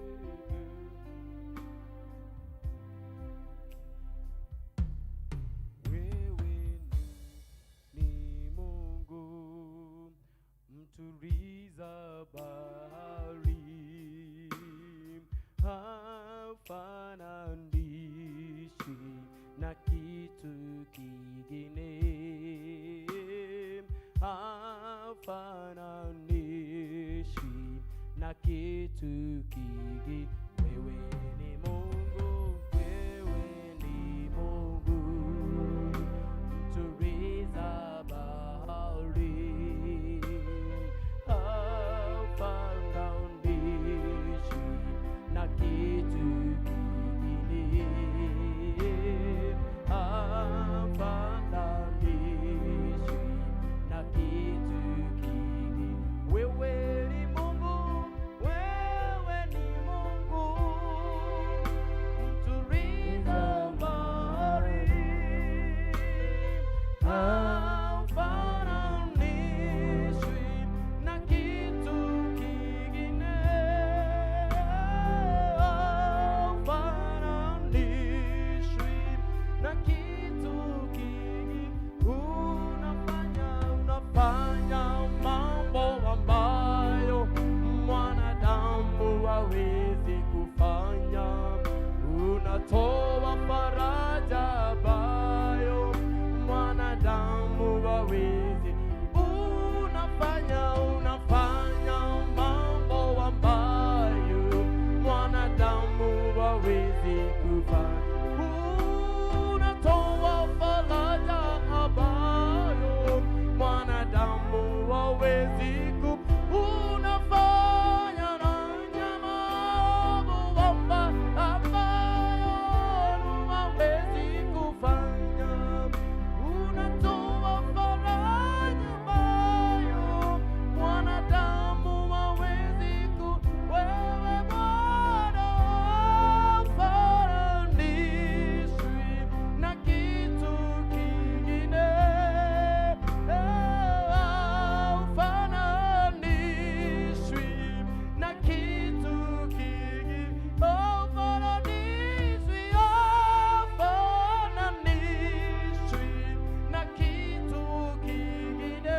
wewe ni Mungu mtuliza bahari, hafananishwi na kitu kingine, hafananishwi na kitu kingine. Wewe ni Mungu, wewe ni Mungu mtuliza bahari, hafananishwi na kitu kingine, hafananishwi na kitu kingine. Wewe ni Mungu, wewe ni Mungu. hawezi ku unafanya na nyama kuomba ambayo hawezi kufanya unatoa faraja ambayo mwanadamu hawezi ku wewe Bwana hufananishwi na kitu kingine, hufananishwi na kitu kingine, hufananishwi, hufananishwi na kitu kingine,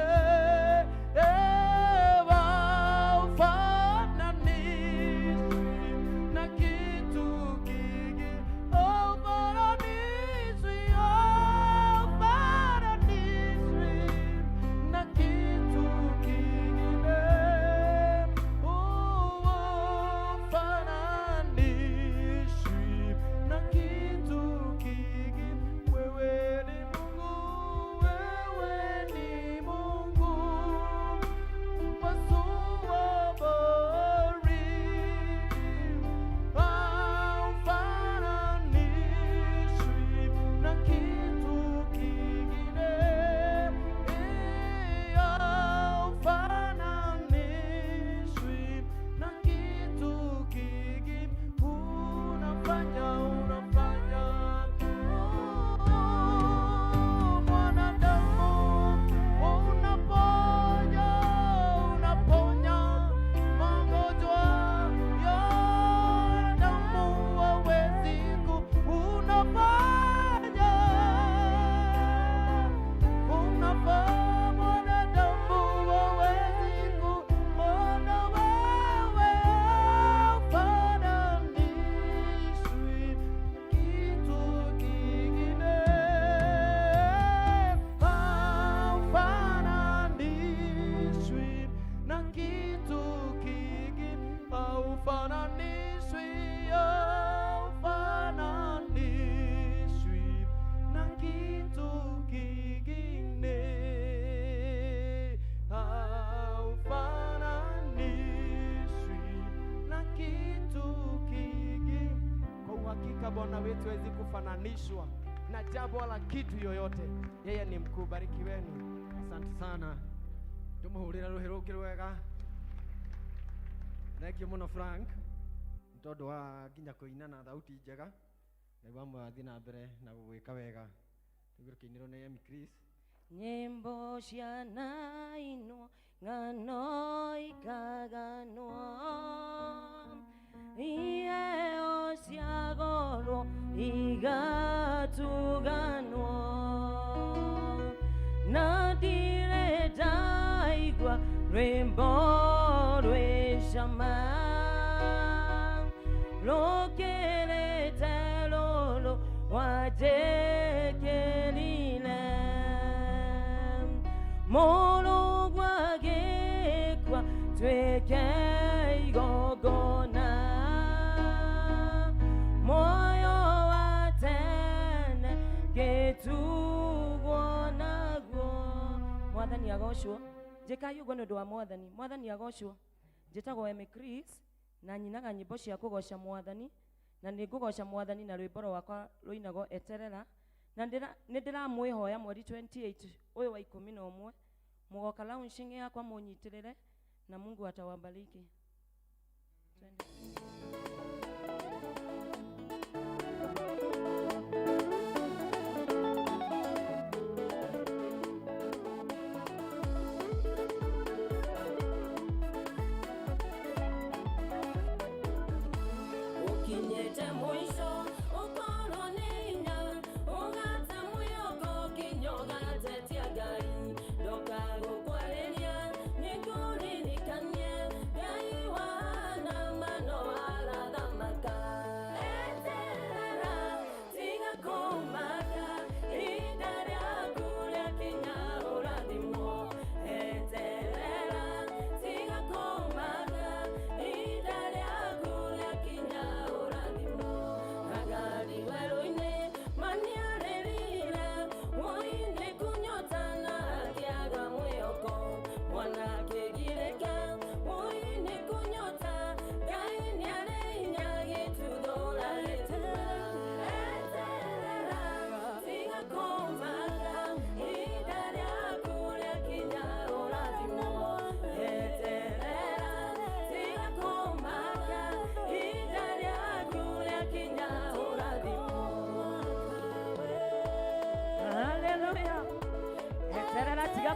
hufananishwi na kitu kingine, hufananishwi, hufananishwi na kitu kingine, hufananishwi na kitu kingine. Wewe ni Mungu, wewe ni Mungu mpasua bahari, haufananishwi na kitu kingine, haufananishwi na kitu kingine. Unafanya, unafanya oh, mwanadamu unaponya, unaponya magonjwa ya damu hawezi ku unafanya, unafanya mwanadamu hawezi ku mbona wewe hufananishwi kitu kingine, haufananishwi na kitu kingine, haufananishwi, haufananishwi na kitu kingine, haufananishwi na kitu kingine. Kwa uhakika Bwana wetu hawezi kufananishwa na jambo wala kitu yoyote. Yeye ni mkuu. Barikiweni. Asante sana tumuhurira ruhi rungi rwega thengio muno Frank nĩ tondũ wa nginya kũina na thauti njega nĩguo amwathiĩ na mbere na gũgwĩka wega rĩu rũkĩinĩrwo nĩ Emmy Chris. Nyimbo cianainwo ng'ano ikaganwo iheo ciagorwo igatuganwo na ndirĩ ndaigua rwĩmbo rwĩ cama rũkĩrĩte rũrũ wanjĩkĩrire mũrũgũ agĩkua twĩke igongona moyo wa tene gĩtugwo naguo mwathani agocwo njĩkai ũguo nĩ ũndũ wa mwathani mwathani agocwo njĩtagwo Emmy Chris na nyinaga nyĩmbo cia kũgoca mwathani na nĩ ngũgoca mwathani na rwĩmbo rwakwa rũinagwo eterera na nĩ ndĩramwĩhoya mweri 28 ũyũ wa 11 mũgoka launching yakwa mũnyitĩrĩre na Mungu atawabariki. Twende. Ukinyete mwisho ukorwo nĩ hinya ũgate mwĩhoko nginya ũgatetia Ngai ndoka gũkwarĩria nĩngũririkanie Ngai wa nama no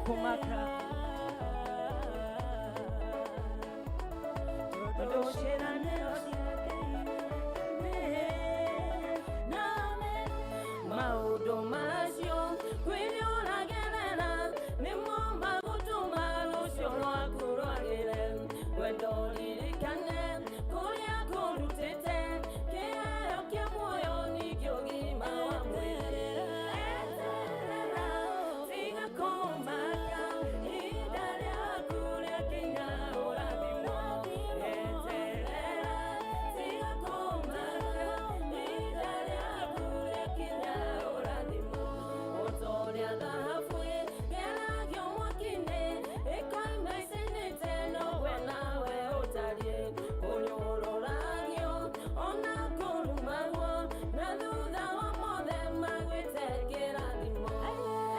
Kũmaka tondũ ciĩranĩro ciake maũndũ macio kwĩrĩ ũragerera nĩmo magũtũma rũciũ rwaku rwagĩre wendo ririkane kũrĩa kũrutĩte kĩheo kĩa muoyo ningĩ ũgima wa mwĩrĩ eterera tiga kũmaka ihinda rĩaku rĩakinya ũrathimwo eterera tiga kũmaka ihinda rĩaku rĩakinya ũrathimwo o ta ũrĩa thahabu ĩgeragio mwaki-inĩ ĩkoima ĩcinĩte nowe nawe ũtariĩ kũnyũrũragio ona kũrumagwo na thutha wa mothe magwĩte kĩrathimo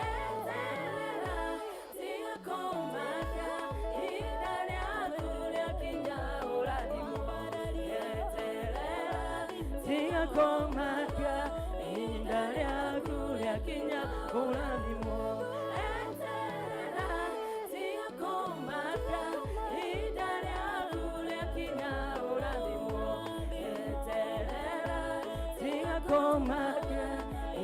eterera tiga kũmaka ihinda rĩaku rĩakinya ũrathimwo eterera tiga kũmaka ihinda rĩaku rĩakinya ũrathimwo eterera tiga kũmaka ihinda rĩaku rĩakinya ũrathimwo eterera tiga kũmaka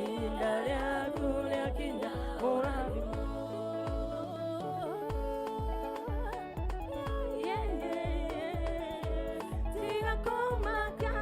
ihinda rĩaku rĩakinya ũrathimwo. Yeah, yeah, yeah. Tiga kũmaka.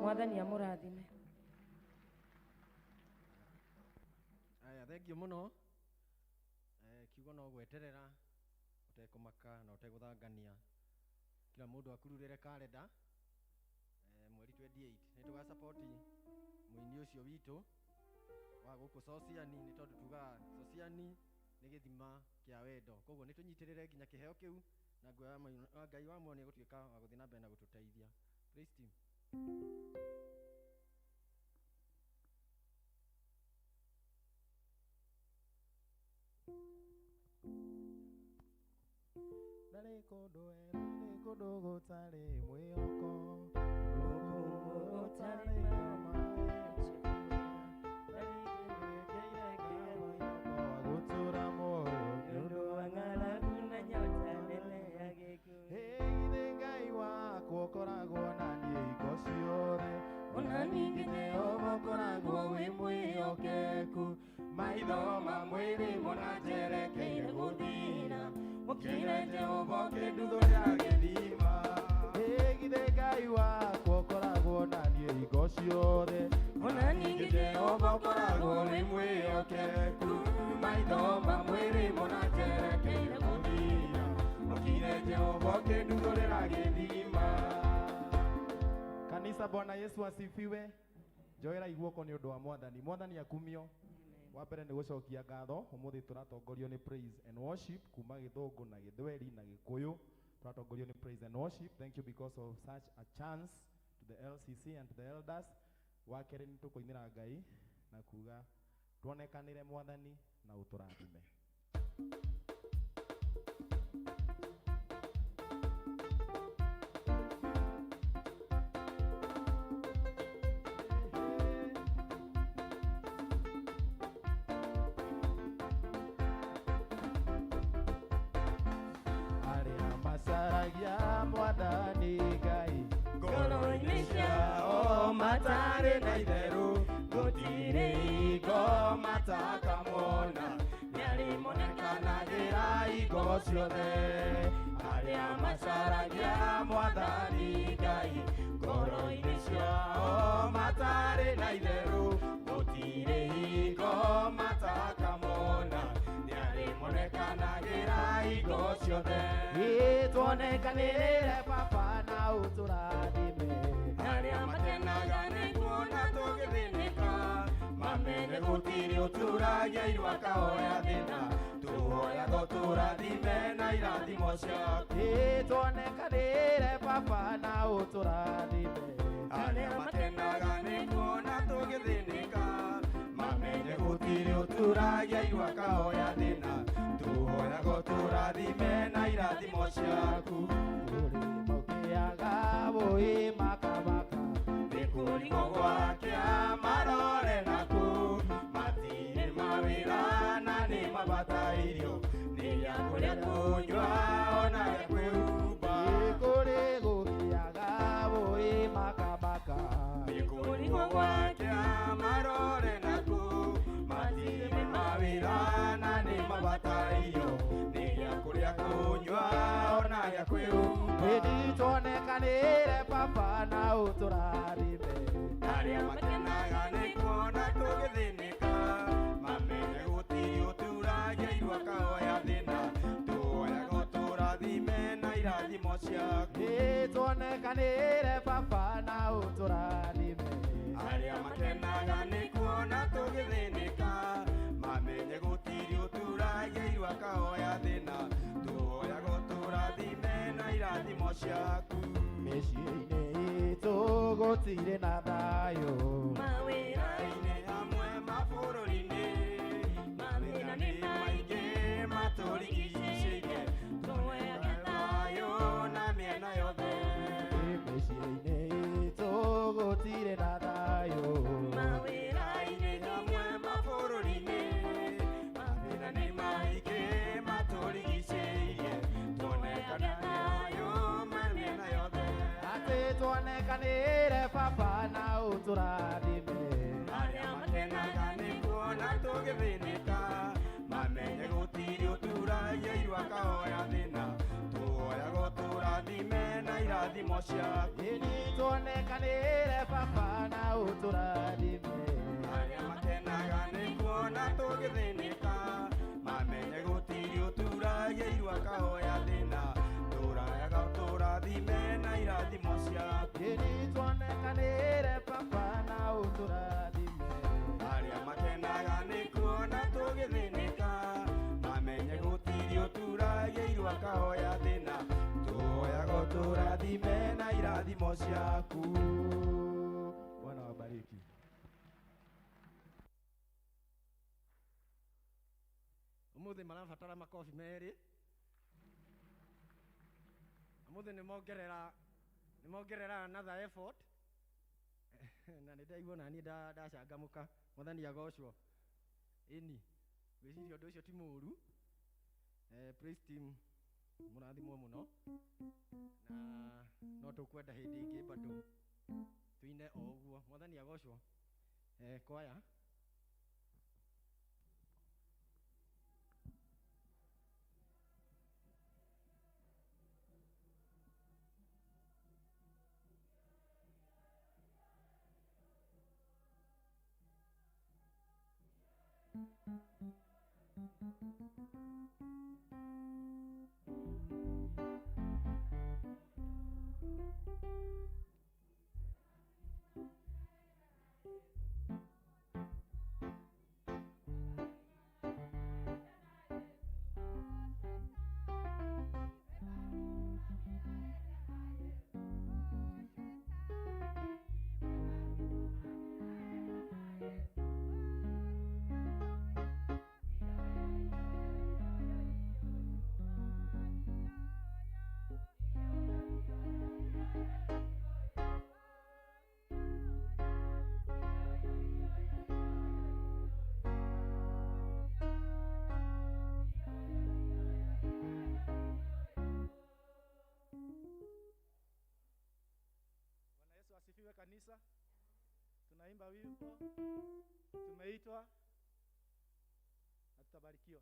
Mwathani amũrathime. Aya, thengiũ mũno. Kiugo no gweterera ũtekũmaka na ũtegũthangania. Kila mũndũ akururĩre karenda. Mweri 28 nĩ tũgasapoti mũini ũcio witũ wa gũkũ Sociani, nĩ tondũ tugaga Sociani nĩ gĩthima kĩa wendo. Koguo nĩ tũnyitĩrĩre nginya kĩheo kĩu na Ngai wa muoyo nĩ egũtuĩka wa gũthiĩ na mbere na gũtũteithia. Praise team. Ndarĩ kũndũ werũ-inĩ kũndũ gũtarĩ mwĩhoko, kũndũ gũtarĩ maĩ, gũtũra muoyo nĩ ũndũ wa ng'aragu na nyota nene ya gĩkuũ. Githĩ Ngai wakwa ũkoragwo na niĩ hingo ciothe, ona ningĩ Jehova ũkoragwo wĩ mwĩhokeku, maitho ma mwĩrĩ mona njerekeire gũthira, mũkĩre Jehova ũkĩnduthũrĩra gĩthima. Githĩ Ngai wakwa ũkoragwo na niĩ hingo ciothe, ona ningĩ Jehova ũkoragwo wĩ mwĩhokeku, maitho ma mwĩrĩ mona njerekeire gũthira, mũkĩre Jehova ũkĩnduthũrĩra gĩthima. Kanisa, Bwana Yesu asifiwe. Njoera iguoko nĩ ũndũ wa Mwathani. Mwathani akumio. Wa mbere nĩ gũcokia ngatho ũmũthĩ tũratongorio nĩ praise and worship kuma Gĩthũngũ na Gĩthweri na Gĩkũyũ. Tũratongorio nĩ praise and worship. Thank you because of such a chance to the LCC and to the elders. Wa kerĩ nĩ tũkũinĩra Ngai na kuga tuonekanĩre Mwathani na ũtũrathime. Arĩa macaragia Mwathani Ngai ngoro-inĩ ciao matarĩ na itherũ, gũtirĩ hingo matakamona, nĩarĩmonekanagĩra hingo ciothe. Arĩa macaragia Mwathani Ngai ngoro-inĩ ciao matarĩ na itherũ, gũtirĩ hingo matakamona, nĩarĩmonekanagĩra hingo ciothe. Tuonekanĩre Baba na ũtũrathime. Arĩa makenaga nĩ kuona tũgĩthĩnĩka, mamenye gũtirĩ ũturagia irua akahoya thĩna. Tuhoyaga ũtũrathime na irathimo ciaku. Tuonekanĩre baba na ũtũrathime. Arĩa makenaga nĩ kuona tũgĩthĩnĩka, mamenye gũtirĩ ũturagia irua kahoya thĩna. Tuhoyaga ũtũrathime na irathimo ciaku. Ũrĩmũkĩaga bũi makamaka. Nĩ kũrigwo gwakĩa marore naku, matirĩ mawĩra na nĩ mabatairio nĩ gĩa kũrĩa kũnyua ona gĩa kwĩhumba. Kũrĩ gũkĩaga bũi makamaka. Nĩ kũrigwo gwakĩa marore naku, matirĩ mawĩra na nĩ mabatairio nĩ gĩa kũrĩa kũnyua ona gĩa kwĩhumba. Ĩni tuonekanĩre baba na ũtũrathime. Arĩa makenaga nĩ kuona tũgĩthĩnĩka, mamenye gũtirĩ ũturagia irua kahoya thĩna. Tuoyaga ũtũrathime na irathimo ciaku. Tuonekanĩre baba na ũtũrathime. Arĩa makenaga nĩ kuona tũgĩthĩnĩka, mamenye gũtirĩ ũturagia irua kahoya thĩna. Tuoyaga ũtũrathime na irathimo ciaku. Mĩciĩ-inĩ itũ gũtirĩ na thayũ. Mawĩra-inĩ hamwe mabũrũri-inĩ, mathĩna nĩ maingĩ matũrigicĩirie. Tuoyage thayũ na mĩena yothe. Mĩciĩ-inĩ itũ gũtirĩ na thayũ. Mawĩra-inĩ hamwe mabũrũri-inĩ, mathĩna nĩ maingĩ matũrigicĩirie. Tuonekane thayũ mĩena yothe. Atĩ tuonekanĩre baba na ũtũrathime. Arĩa makenaga nĩ kuona tũgĩthĩnĩka, mamenye gũtirĩ ũturagia irua kahoya thĩna. Tuoyaga ũtũrathime na irathimo ciaku. Ĩni tuonekanĩre baba na ũtũrathime. Arĩa makenaga nĩ kuona tũgĩthĩnĩka, mamenye gũtirĩ ũturagia irua kahoya thĩna. Tũrayaga ũtũrathime na irathimo ciaku. Ĩni tuonekanĩre baba na ũtũrathime. Arĩa makenaga nĩ kuona tũgĩthĩnĩka, mamenye gũtirĩ ũturagia irua kahoya thĩna. Tuoyaga ũtũrathime na irathimo ciaku. Bwana wabariki. Umuthi marabatara makobi merĩ. Umuthi nĩ mongerera another effort. Na nĩ ndaigua naniĩ ndacangamũka. Mwathani agocwo. Ĩni ngwĩciria ũndũ ũcio ti mũũru. Praise team mũrathimwo mũno, na no tũkwenda hĩndĩ ĩngĩ bado tuine o ũguo. Mwathani agocwo. Kwaya. Asifiwe kanisa. Tunaimba wimbo tumeitwa na tutabarikiwa.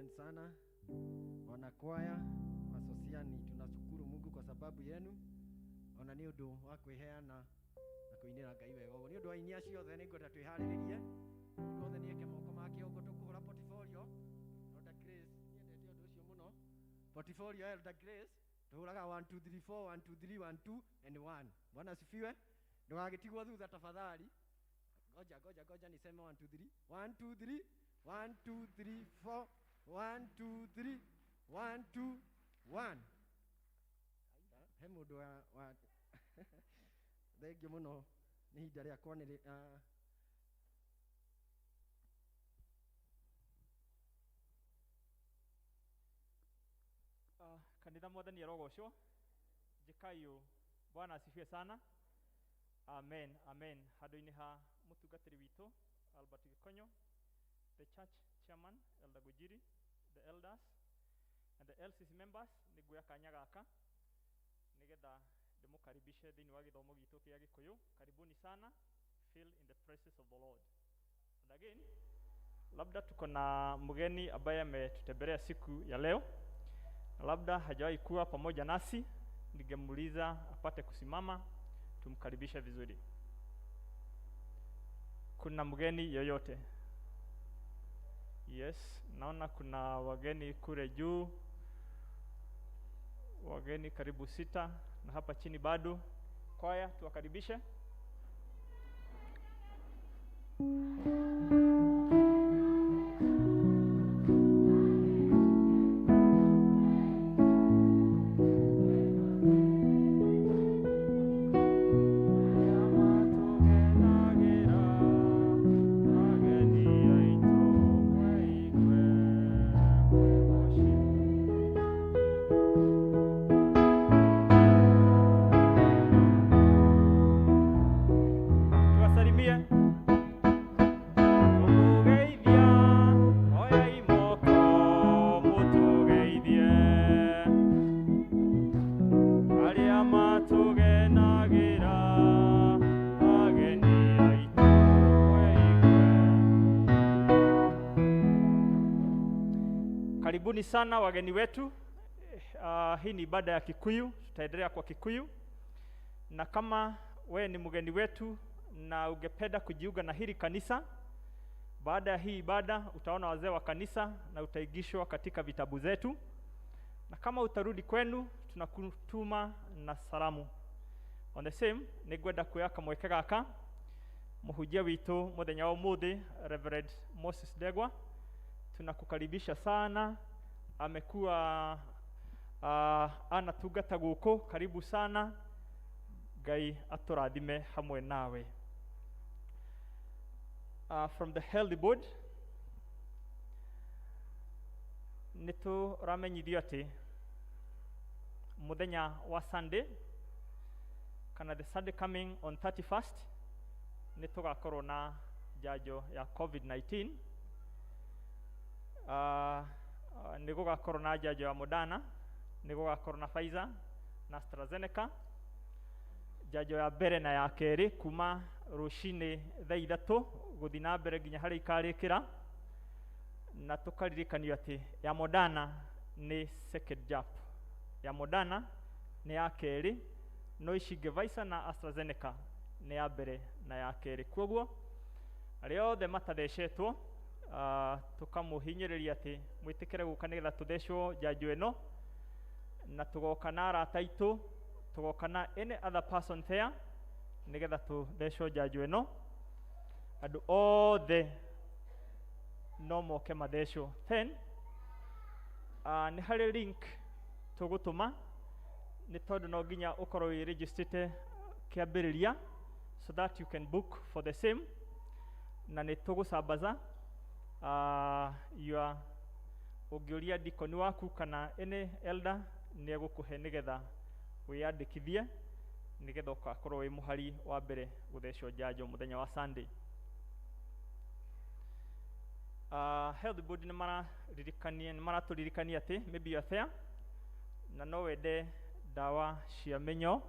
Asanteni sana wanakwaya wasosiani, tunashukuru Mungu kwa sababu yenu ona nĩ ũndũ wa kwĩheana na kũinĩra Ngai wega ũguo. Nĩ ũndũ wa aini acio othe nĩngwenda twĩharĩrĩrie, mũndũ wothe nĩeke moko make ũguo tũkũhũra portfolio. Elder Grace nĩendete ũndũ ũcio mũno. Portfolio Elder Grace tũhũraga 1 2 3 4 1 2 3 1 2 and 1. Bwana asifiwe. Ndũgagĩtigwo thutha tafadhali. Ngoja ngoja ngoja niseme 1 2 3 1 2 3 1 2 3 4 1 2 3 1 2 1. He mũndũ wa thengio mũno nĩ ihinda rĩakwa nĩ Kanitha mwathani arogocwo. Njĩkai. Bwana asifiwe sana. Amen, amen. Handũ-inĩ ha mũtungatĩri witũ Albert Gikonyo, the church chairman Elder Gujiri, the elders and the LCC members, nĩnguoya kanya gaka nĩgetha ndĩmũkaribishe thĩinĩ wa gĩthomo gitũ kĩa Gĩkũyũ. Karibuni sana, feel in the presence of the Lord. And again, labda tuko na mgeni ambaye ametutembelea siku ya leo na labda hajawahi kuwa pamoja nasi, ningemuuliza apate kusimama tumkaribishe vizuri. Kuna mgeni yoyote? Yes, naona kuna wageni kule juu, wageni karibu 6 na hapa chini bado. Kwaya tuwakaribishe. Tuwasalimie. Tũmũgeithia, oyai moko mũtũgeithie. Arĩa matũgenagĩra, ageni aitũ mweigue. Karibuni sana wageni wetu. Hii ni ibada ya Kikuyu, tutaendelea kwa Kikuyu. Na kama we ni mgeni wetu na ungependa kujiunga na hili kanisa, baada ya hii ibada utaona wazee wa kanisa na utaigishwa katika vitabu zetu. Na kama utarudi kwenu, tunakutuma na salamu. On the same, nĩngwenda kuoya kamweke gaka mũhunjia witũ mũthenya wa ũmũthĩ Reverend Moses Ndegwa, tunakukaribisha sana. Amekuwa anatungata gũkũ, karibu sana. Ngai atũrathime hamwe nawe. From the health board nĩ tũramenyithio atĩ mũthenya wa Sunday kana the Sunday coming on 31st nĩ tũgakorwo na njanjo ya COVID-19. Nĩ gũgakorwo na njanjo ya Moderna, nĩ gũgakorwo na Pfizer na AstraZeneca, njanjo ya mbere na ya kerĩ kuma rũcinĩ thaa 3 gũthiĩ na mbere nginya harĩa ikarĩkĩra, na tũkaririkanio atĩ ya Moderna nĩ second jab, ya Moderna nĩ ya kerĩ, no ici ingĩ Pfizer na AstraZeneca nĩ ya mbere na ya kerĩ. Koguo arĩa othe matathecetwo, tũkamũhinyĩrĩria atĩ mwĩtĩkĩre gũka nĩgetha tũthecwo njanjo ĩno, na tũgoka na arata aitũ, tũgoka na any other person there nĩgetha tũthecwo njanjo ĩno. Andũ othe no moke mathecwo. Then nĩ harĩ link tũgũtũma, nĩ tondũ no nginya ũkorwo wĩ registered kĩambĩrĩria so that you can book for the same, na nĩ tũgũcambaza your ũngĩũria dikoni waku kana any elder nĩ egũkũhe nĩgetha wĩyandĩkithie nĩgetha ũgakorwo wĩ mũhari wa mbere gũthecwo njanjo mũthenya wa Sunday. Health board nĩ mararirikania, nĩ maratũririkania atĩ maybe you are there na no wende ndawa cia mĩnyoo,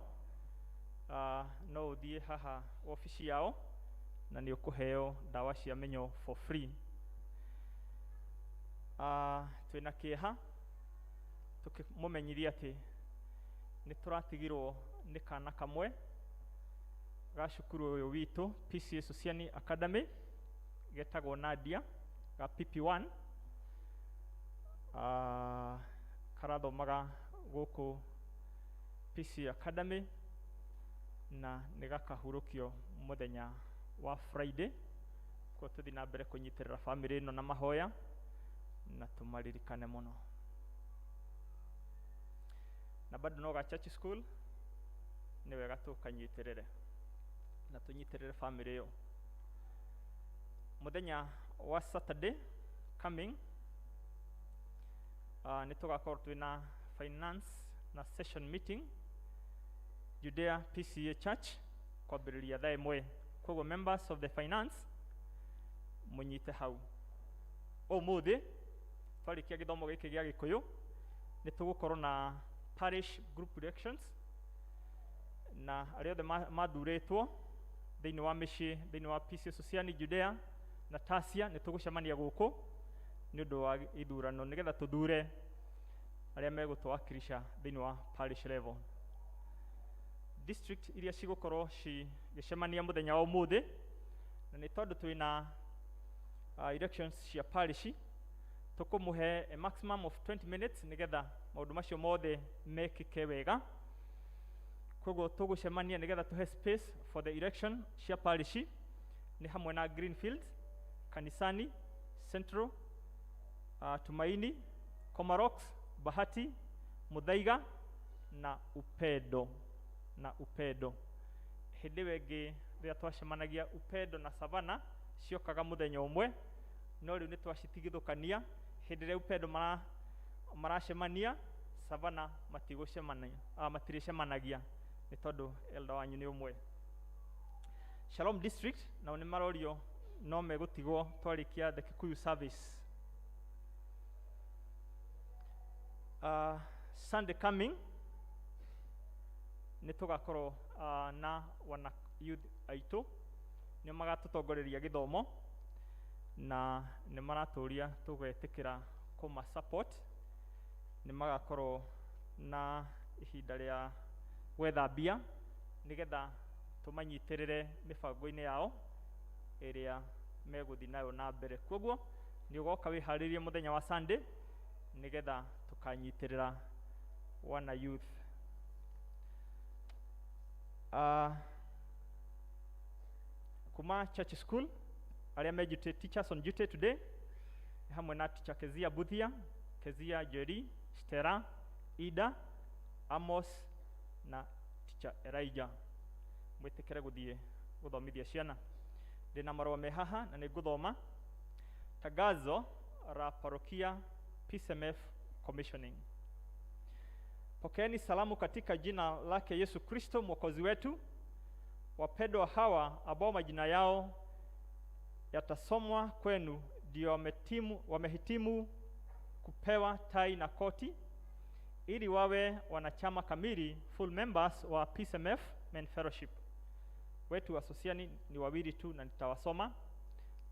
no ũthiĩ haha obici yao na nĩ ũkũheo ndawa cia mĩnyoo for free. Twĩna kĩeha tũkĩmũmenyithia atĩ nĩ tũratigirwo nĩ kana kamwe ga cukuru ũyũ witũ PCEA Sosiani Academy getagwo Nadia ga PP1. Karathomaga gũkũ PCEA Academy na nĩ gakahurũkio mũthenya wa Friday. Koguo tũthiĩ na mbere kũnyitĩrĩra bamĩrĩ ĩno na mahoya na tũmaririkane mũno. Na bado no ga church school nĩ wega tũkanyitĩrĩre na tũnyitĩrĩre bamĩrĩ ĩyo. Mũthenya wa Saturday coming, nĩ tũgakorwo twĩna finance na session meeting Judea PCEA Church kwambĩrĩria thaa 1. Koguo members of the finance mũnyite hau. Ũmũthĩ twarĩkia gĩthomo gĩkĩ gĩa Gĩkũyũ nĩ tũgũkorwo na parish group elections na arĩa othe mathurĩtwo thĩinĩ wa mĩciĩ thĩinĩ wa PCEA Sosiani Judea na Tasia nĩ tũgũcemania gũkũ nĩ ũndũ wa ithurano nĩgetha tũthure arĩa megũtũwakilisha thĩinĩ wa parish level. District iria cigũkorwo cigĩcemania mũthenya wa ũmũthĩ, na nĩ tondũ twĩna elections cia parish, tũkũmũhe a maximum of 20 minutes nĩgetha maũndũ macio mothe mekĩke wega. Koguo tũgũcemania nĩgetha tũhe space for the election cia parish nĩ hamwe na Greenfield, Kanisani, Central, Tumaini, Komarock, Bahati, Muthaiga na Upendo. Na Upendo. Hĩndĩ ĩyo ĩngĩ rĩrĩa twacemanagia Upendo na Savana ciokaga mũthenya ũmwe, no rĩu nĩ twacitigithũkania. Hĩndĩ ĩrĩa Upendo maracemania, Savana matigũcemania, matirĩcemanagia nĩ tondũ elder wanyu nĩ ũmwe. Shalom District nao nĩ marorio no megũtigwo twarĩkia the Kikuyu service. Sunday coming nĩ tũgakorwo na wana youth aitũ nĩ magatũtongoreria gĩthomo na nĩ maratũria tũgetĩkĩra kũma support. Nĩ magakorwo na ihinda rĩa gwetha mbia nĩgetha tũmanyitĩrĩre mĩbango-inĩ yao ĩrĩa megũthiĩ nayo na mbere. Koguo nĩ ũgoka wĩharĩrie mũthenya wa Sunday nĩgetha tũkanyitĩrĩra wana youth. Kuma church school arĩa me duty, teachers on duty today nĩ hamwe na teacher Kezia Buthia, Kezia Jerry, Stella, Ida, Amos na teacher Elijah. Mwĩtĩkĩre gũthiĩ gũthomithia ciana. Ndĩna marũa me haha na nĩ ngũthoma. Tangazo la parokia PCMF Commissioning. Pokeeni salamu katika jina lake Yesu Kristo Mwokozi wetu. Wapendwa hawa ambao majina yao yatasomwa kwenu ndio wamehitimu kupewa tai na koti ili wawe wanachama kamili, full members wa PCMF Men Fellowship. Wetu wa Sosiani ni wawili tu na nitawasoma,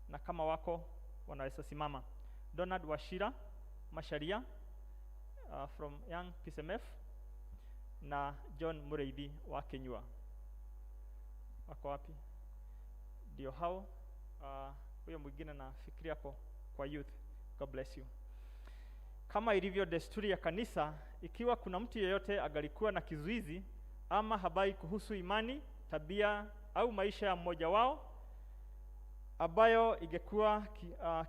na kama wako wanaweza simama. Donald Wachira Macharia from Young PCMF na John Mureithi wa Kinyua. Wako wapi? Ndio hao. Huyo mwingine nafikiria hapo kwa youth. God bless you. Kama ilivyo desturi ya kanisa, ikiwa kuna mtu yeyote angalikuwa na kizuizi ama habari kuhusu imani, tabia au maisha ya mmoja wao ambayo ingekuwa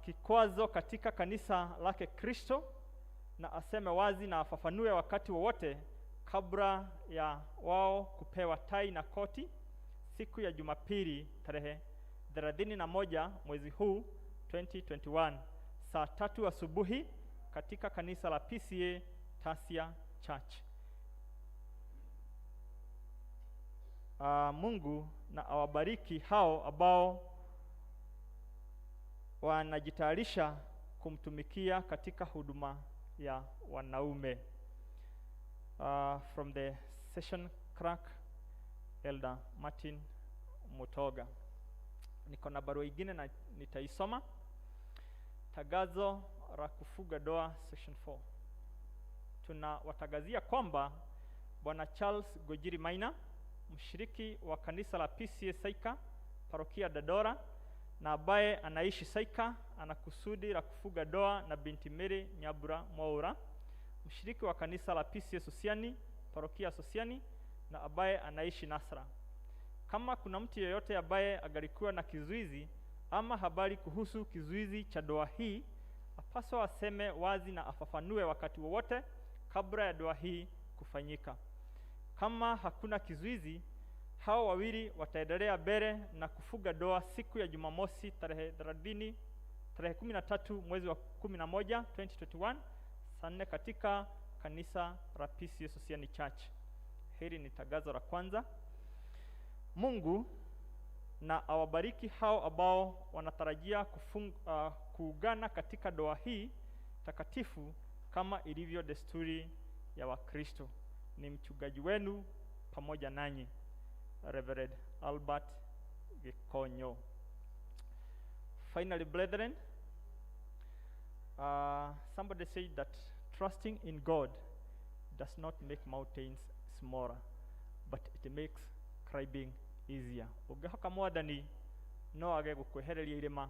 kikwazo katika kanisa lake Kristo, na aseme wazi na afafanue wakati wowote kabla ya wao kupewa tai na koti siku ya Jumapili tarehe 31 mwezi huu 2021 saa 3 asubuhi katika kanisa la PCEA Tasia Church. Mungu na awabariki hao ambao wanajitayarisha kumtumikia katika huduma ya wanaume. From the session clerk Elder Martin Mutoga. Niko na barua ingine na nitaisoma. Tangazo La kufuga doa section 4. Tunawatangazia kwamba Bwana Charles Gojiri Maina, mshiriki wa kanisa la PCA Saika, parokia Dadora, na ambaye anaishi Saika, ana kusudi la kufuga doa na binti Mary Nyabura Mwaura, mshiriki wa kanisa la PCA Sosiani, parokia Sosiani, na ambaye anaishi Nasra. Kama kuna mtu yeyote ambaye angalikuwa na kizuizi ama habari kuhusu kizuizi cha doa hii, apaswa aseme wazi na afafanue wakati wowote kabla ya doa hii kufanyika. Kama hakuna kizuizi, hao wawili wataendelea mbele na kufuga doa siku ya Jumamosi tarehe 30 tarehe 13 mwezi wa 11 2021 saa 4 katika kanisa la PCA Sosiani Church. Hili ni tangazo la kwanza. Mungu na awabariki hao ambao wanatarajia kuungana katika doa hii takatifu kama ilivyo desturi ya Wakristo. Ni mchungaji wenu pamoja nanyi, Reverend Albert Gikonyo. Finally, brethren, somebody said that trusting in God does not make mountains smaller, but it makes climbing easier. Ũngĩhoka Mwathani no age gũkwehereria irĩma,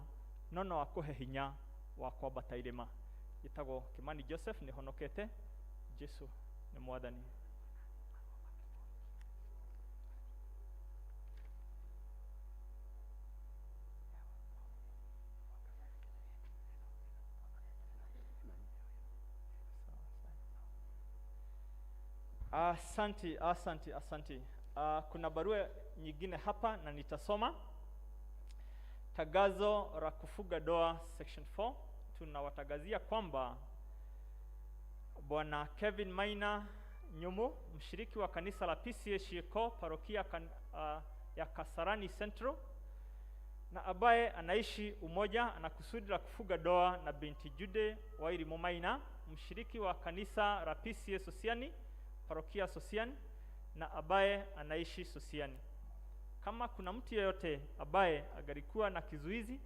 no no akũhe hinya wa kwambata irĩma. Njĩtagwo Kimani Joseph, nĩhonokete. Jesu nĩ Mwathani. Asante, asante, asante. Kuna barua nyingine hapa na nitasoma. Tagazo la kufuga doa section 4. Tunawatangazia kwamba Bwana Kevin Maina Nyumu, mshiriki wa kanisa la PCA Shiko, parokia ya Kasarani Central, na ambaye anaishi Umoja, ana kusudi la kufuga doa na binti Jude Wairimu Maina, mshiriki wa kanisa la PCA Sosiani, parokia Sosiani, na ambaye anaishi Sosiani. Kama kuna mtu yeyote ambaye angalikuwa na kizuizi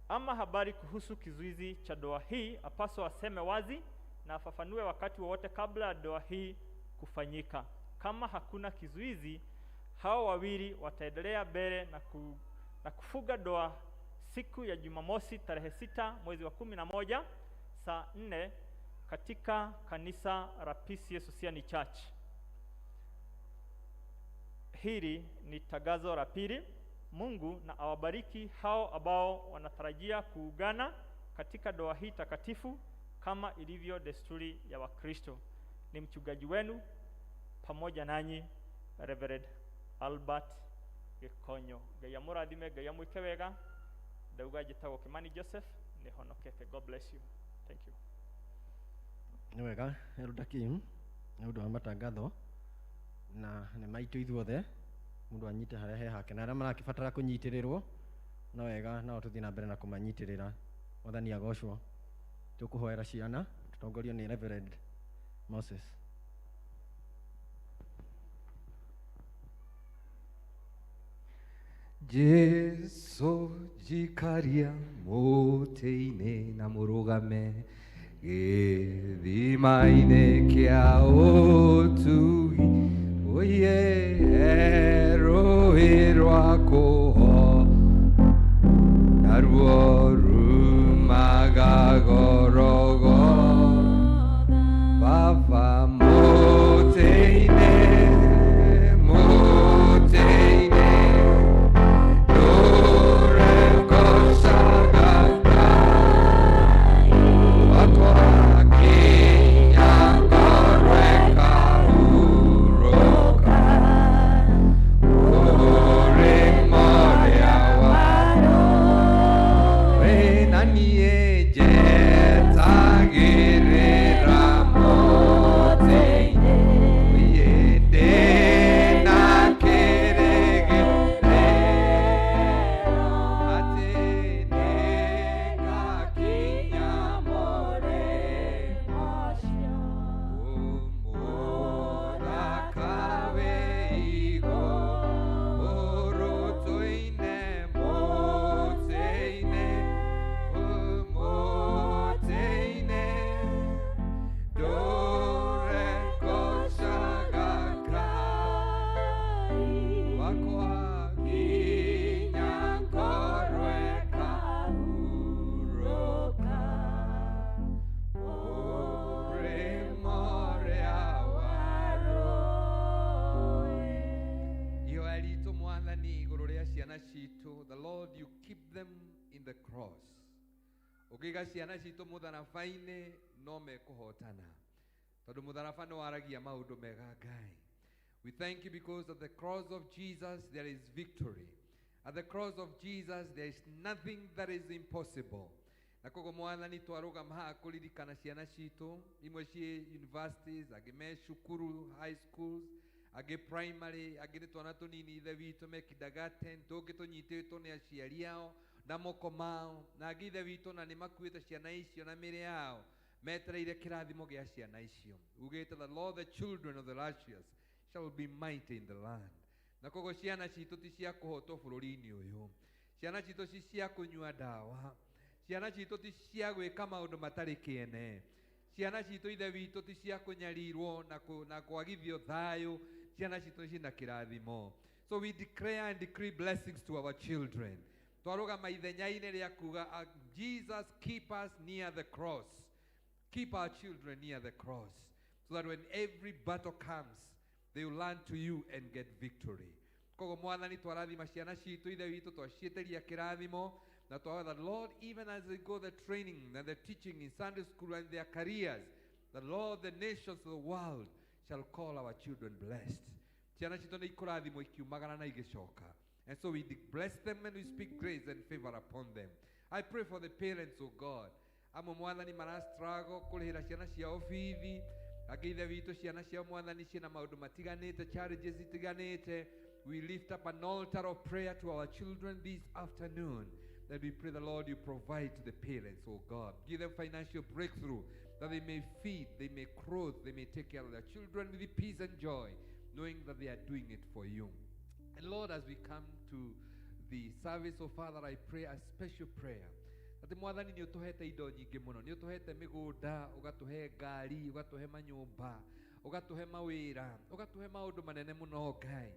ama habari kuhusu kizuizi cha doa hii, apaswa aseme wazi na afafanue wakati wowote kabla ya doa hii kufanyika. Kama hakuna kizuizi, hao wawili wataendelea mbele na kufuga doa siku ya Jumamosi tarehe 6 mwezi wa 11 saa 4 katika kanisa la PCA Sosiani Church. Hili ni tagazo la pili. Mungu na awabariki hao ambao wanatarajia kuungana katika doa hii takatifu kama ilivyo desturi ya Wakristo. Ni mchungaji wenu pamoja nanyi, Reverend Albert Gikonyo. Ngai amũrathime, Ngai amwĩke wega. Ndauga njĩtagwo Kimani Joseph, nĩhonokete. God bless you. Thank you. Nĩ wega Elder Kim nĩ ũndũ wa matangatho na nĩ maitũ ithuothe mũndũ anyite harĩa he hake na arĩa marakĩbatara kũnyitĩrĩrwo no wega nao tũthiĩ na mbere na kũmanyitĩrĩra. Mwathani agocwo. Tũkũhoera ciana tũtongorio nĩ Reverend Moses. Jesu jikaria mũtĩ-inĩ na mũrũgame gĩthima-inĩ kĩa ũtugi, oye rũĩ rwa kũho naruo rumaga gorogo. Baba mũtĩ-inĩ, mũtĩ-inĩ ciana citũ, the Lord, you keep them in the cross. Ũngĩiga ciana citũ mũtharaba-inĩ no mekũhotana, tondũ mũtharaba nĩ waragia maũndũ mega Ngai. We thank you because at the cross of Jesus there is victory. At the cross of Jesus there is nothing that is impossible. Na koguo Mwathani twarũgama haha kũririkana ciana citũ, imwe ciĩ universities, angĩ me cukuru high schools, angĩ primary, angĩ nĩ twana tũnini ithe witũ me kindergarten, tũngĩ tũnyitĩtwo nĩ aciari ao na moko mao, na angĩ ithe witũ na nĩ makuĩte ciana icio na mĩrĩ yao, metereire kĩrathimo gĩa ciana icio. Ugĩte, the Lord, the children of the righteous shall be mighty in the land. Na koguo ciana citũ ti cia kũhotwo bũrũri-inĩ ũyũ, ciana citũ ci cia kũnyua ndawa, ciana citũ ti cia gwĩka maũndũ matarĩ kĩene, ciana citũ ithe witũ ti cia kũnyarirwo na kwagithio thayũ, ciana citũ cina kĩrathimo. So we declare and decree blessings to our children. Twarũgama ithenya-inĩ rĩa kuga, Jesus, keep us near the cross. Keep our children near the cross, so that when every battle comes, they will learn to you and get victory. Koguo Mwathani twarathima ciana citũ ithe witũ, twaciĩtĩria kĩrathimo, na twahoya that Lord, even as they go the training and the teaching in Sunday school and their careers, the Lord, the nations of the world shall call our children blessed. Ciana citũ nĩ ikũrathimwo ikiumagara na igĩcoka. And so we bless them and we speak grace and favor upon them. I pray for the parents, oh God. Amwe Mwathani mara struggle kũrĩhĩra ciana ciao bithi, angĩ ithe witũ ciana ciao Mwathani ciĩna maũndũ matiganĩte, challenges itiganĩte. We lift up an altar of prayer to our children this afternoon, that we pray the Lord you provide to the parents, oh God. Give them financial breakthrough, that they may feed, they may clothe, they may take care of their children with peace and joy, knowing that they are doing it for you. And Lord, as we come to the service, oh Father, I pray a special prayer. Atĩ Mwathani nĩ ũtũhete indo nyingĩ mũno, nĩ ũtũhete mĩgũnda, ũgatũhe ngari, ũgatũhe manyũmba, ũgatũhe mawĩra, ũgatũhe maũndũ manene mũno Ngai.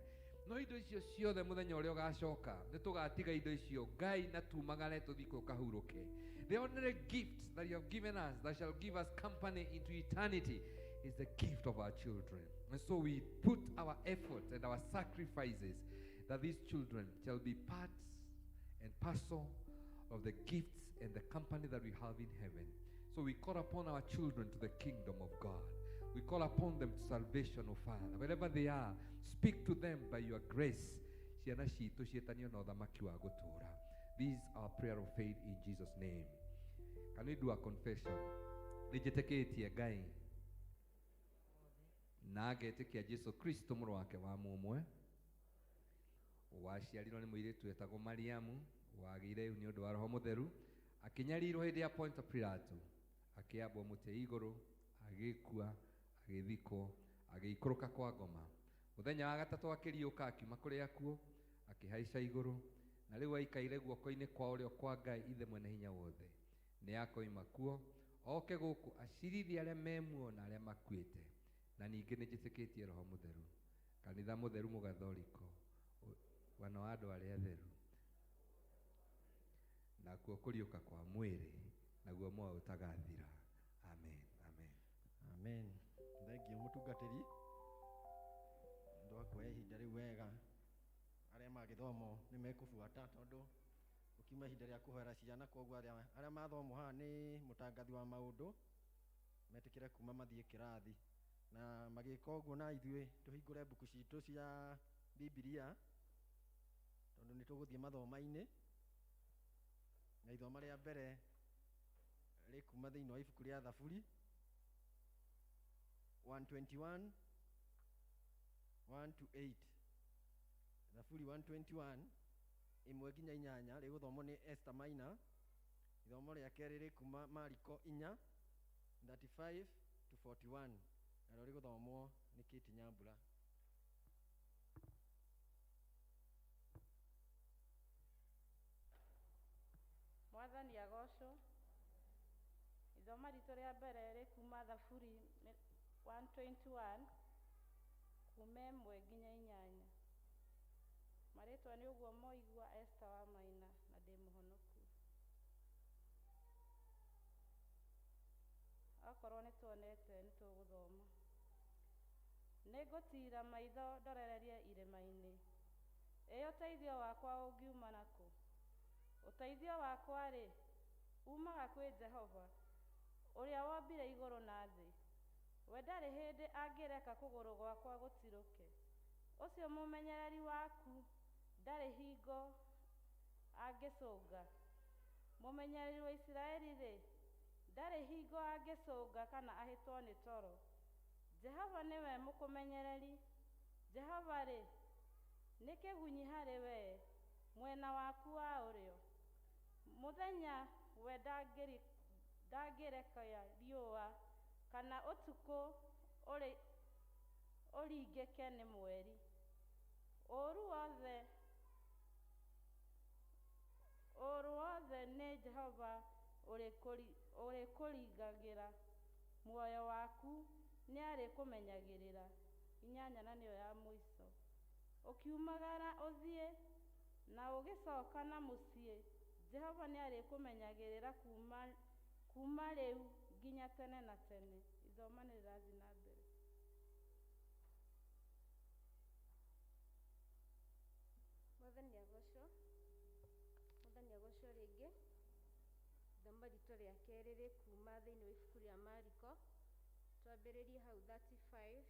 No indo icio ciothe mũthenya ũrĩa ũgacoka, nĩ tũgatiga indo icio Ngai na tumagare tũthiĩ kũ kahurũke. The only gift that you have given us that shall give us company into eternity is the gift of our children. And so we put our effort and our sacrifices that these children shall be parts and parcel of the gifts and the company that we have in heaven. So we call upon our children to the kingdom of God. We call upon them to salvation, O Father. Wherever they are, speak to them by your grace. Ciana citũ ciĩtanio na ũthamaki wa gũtũũra. This is our prayer of faith in Jesus' name. Can we do a confession? Nĩnjĩtĩkĩtie Ngai na ngetĩkia Jesu Kristo mũrũ wake wa mũmwe, waciarirwo nĩ mũirĩtu wetagwo Mariamu, wagĩire nĩ ũndũ wa Roho Mũtheru, akĩnyarirwo hĩndĩ ya Ponto Pilato, akĩambwo mũtĩ igũrũ, agĩkua, agĩthikwo, agĩikũrũka kwa ngoma. Mũthenya wa gatatũ akĩriũka akiuma kũrĩ akuũ, akĩhaica igũrũ, na rĩu aikaire guoko-inĩ kwa ũrĩo kwa Ngai Ithe Mwene Hinya Wothe. Nĩ akoima kuo oke gũkũ acirithie arĩa me muoyo na arĩa makuĩte. Na ningĩ nĩ njĩtĩkĩtie Roho Mũtheru, kanitha mũtheru mũgathoriko, wana wa andũ arĩa atheru, nakuo kũriũka kwa mwĩrĩ, naguo muoyo ũtagathira. Amen, amen. Amen. Thank you mũtungatĩri. Andũ a kuoya ihinda rĩu wega, arĩa magĩthomo nĩ mekũbuata tondũ ũkiuma ihinda rĩa kũhoera ciana, koguo arĩa mathomwo haha nĩ mũtangathi wa maũndũ metĩkĩre kuma mathiĩ kĩrathi, na magĩka ũguo na ithuĩ tũhingũre mbuku citũ cia Bibilia tondũ nĩ tũgũthiĩ mathoma-inĩ, na ithoma rĩa mbere rĩkuma thĩinĩ wa ibuku rĩa Thaburi 121 1 to 8. Thaburi 121 1 nginya 8 rĩgũthomwo nĩ Esther Maina. Ithomo rĩa kerĩ rĩkuma Mariko 4 35 to 41, narĩo rĩgũthomwo nĩ Kate Nyambura. Mwathani agocwo. Ithoma ritũ rĩa mbere rĩkuma Thaburi 121 kuma 1 nginya 8. Marĩtwa nĩ ũguo moigua Esther wa Maina na ndĩ mũhonoku. Akorwo nĩ tuonete nĩ tũgũthoma. Nĩ ngũtiira maitho ndorererie irĩma-inĩ, Ĩ ũteithio wakwa ũngiuma nakũ? Ũteithio wakwa-rĩ, uumaga kwĩ Jehova, ũrĩa wombire igũrũ na thĩ. We ndarĩ hĩndĩ angĩreka kũgũrũ gwakwa gũtirũke. Ũcio mũmenyereri waku ndarĩ hingo angĩcũnga. Mũmenyereri wa Isiraeli-rĩ, ndarĩ hingo angĩcũnga kana ahĩtwo nĩ toro. Jehova nĩwe mũkũmenyereri. Jehova-rĩ, nĩ kĩgunyi harĩ wee, mwena waku wa ũrĩo. Mũthenya we ndangĩreka riũa, kana ũtukũ ũringĩke nĩ mweri. Ũũru wothe nĩ Jehova ũrĩkũrangagĩra, muoyo waku nĩarĩkũmenyagĩrĩra. 8 na nĩyo ya mũico. Ũkiumagara ũthiĩ na ũgĩcoka na mũciĩ, Jehova nĩarĩkũmenyagĩrĩra kuuma rĩu nginya tene na tene. Ithoma nĩ rĩrathiĩ na mbere. Mwathani agocwo. Mwathani agocwo rĩngĩ. Ithomo ritũ rĩa kerĩ rĩ kuma thĩinĩ wa ibuku rĩa Mariko. Twambĩrĩrie hau 35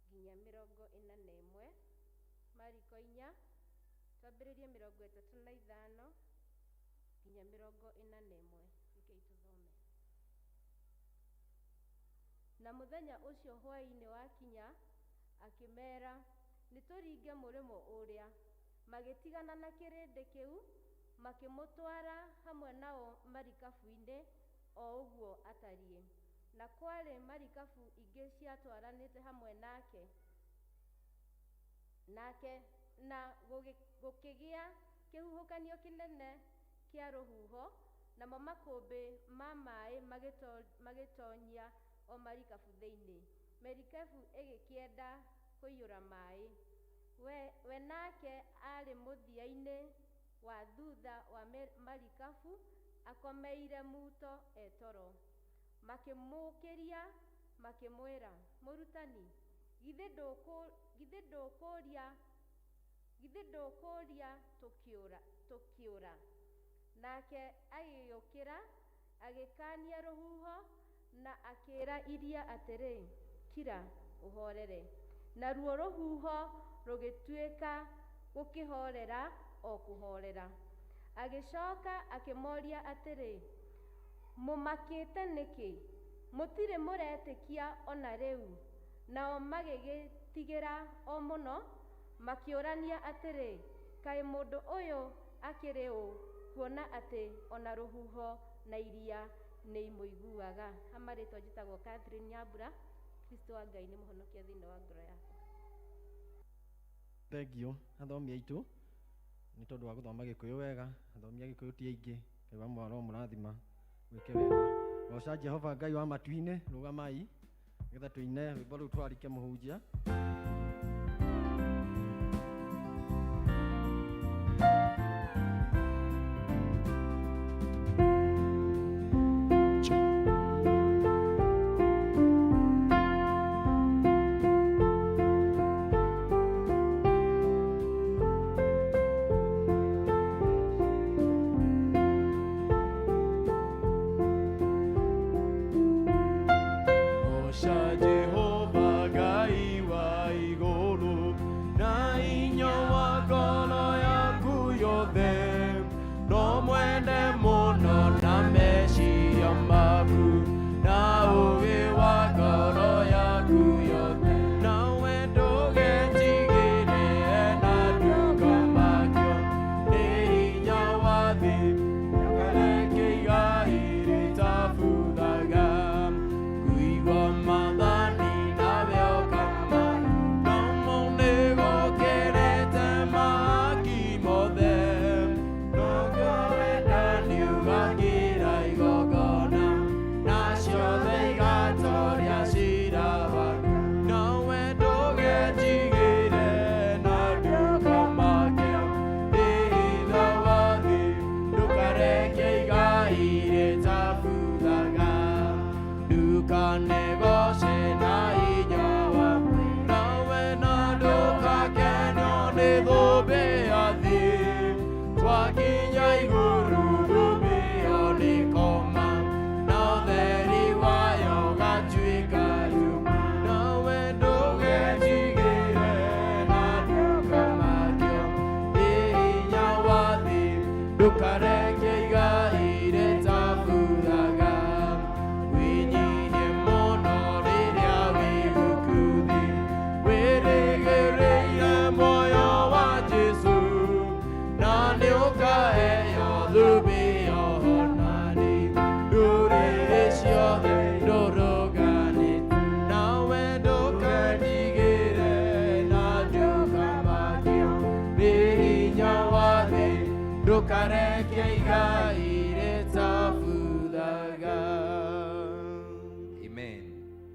nginya 41. Mariko 4, twambĩrĩrie 35 nginya 41. Rekei tũthome. Na mũthenya ũcio hwaĩ-inĩ wakinya, akĩmeera, nĩtũringe mũrĩmo ũrĩa. Magĩtigana na kĩrĩndĩ kĩu, makĩmũtwara hamwe nao marikabu-inĩ o ũguo atariĩ. Na kwarĩ marikabu ingĩ ciatwaranĩte hamwe nake. Nake na gũkĩgĩa kĩhuhũkanio kĩnene kĩa rũhuho, namo makũmbĩ ma maĩ magĩtonyia o marikabu thĩinĩ. Merikabu ĩgĩkĩenda kũiyũra maĩ. We nake arĩ mũthia-inĩ wa thutha wa marikabu, akomeire muto etoro. Makĩmũũkĩria makĩmwĩra, Mũrutani, githĩ ndũkũũria tũkĩũra? Nake agĩũkĩra, agĩkaania rũhuho, na akĩĩra iria atĩrĩ, Kira, ũhorere. Naruo rũhuho rũgĩtuĩka gũkĩhorera o kũhorera. Agĩcoka akĩmoria atĩrĩ, Mũmakĩte nĩkĩ? Mũtirĩ mũretĩkia o na rĩu? Nao magĩgĩtigĩra o mũno, makĩũrania atĩrĩ, Kaĩ mũndũ ũyũ akĩrĩ ũ, kuona atĩ ona rũhuho na iria nĩimũiguaga? Ha marĩtwa njĩtagwo Catherine Nyambura. Kristo wa Ngai nĩ mũhonokia thĩinĩ wa ngoro yakwa. Thengiũ athomi aitũ nĩ tondũ wa gũthoma Gĩkũyũ wega. Athomi a Gĩkũyũ ti aingĩ, Ngai wa mwaro mũrathima gwĩke wega. Goca Jehova Ngai wa matu-inĩ, rũgamai nĩgetha tũine rwĩmbo rũu twarike mũhunjia. Jehova Ngai wa Ndũkareke igai rĩtabuthaga. Amen.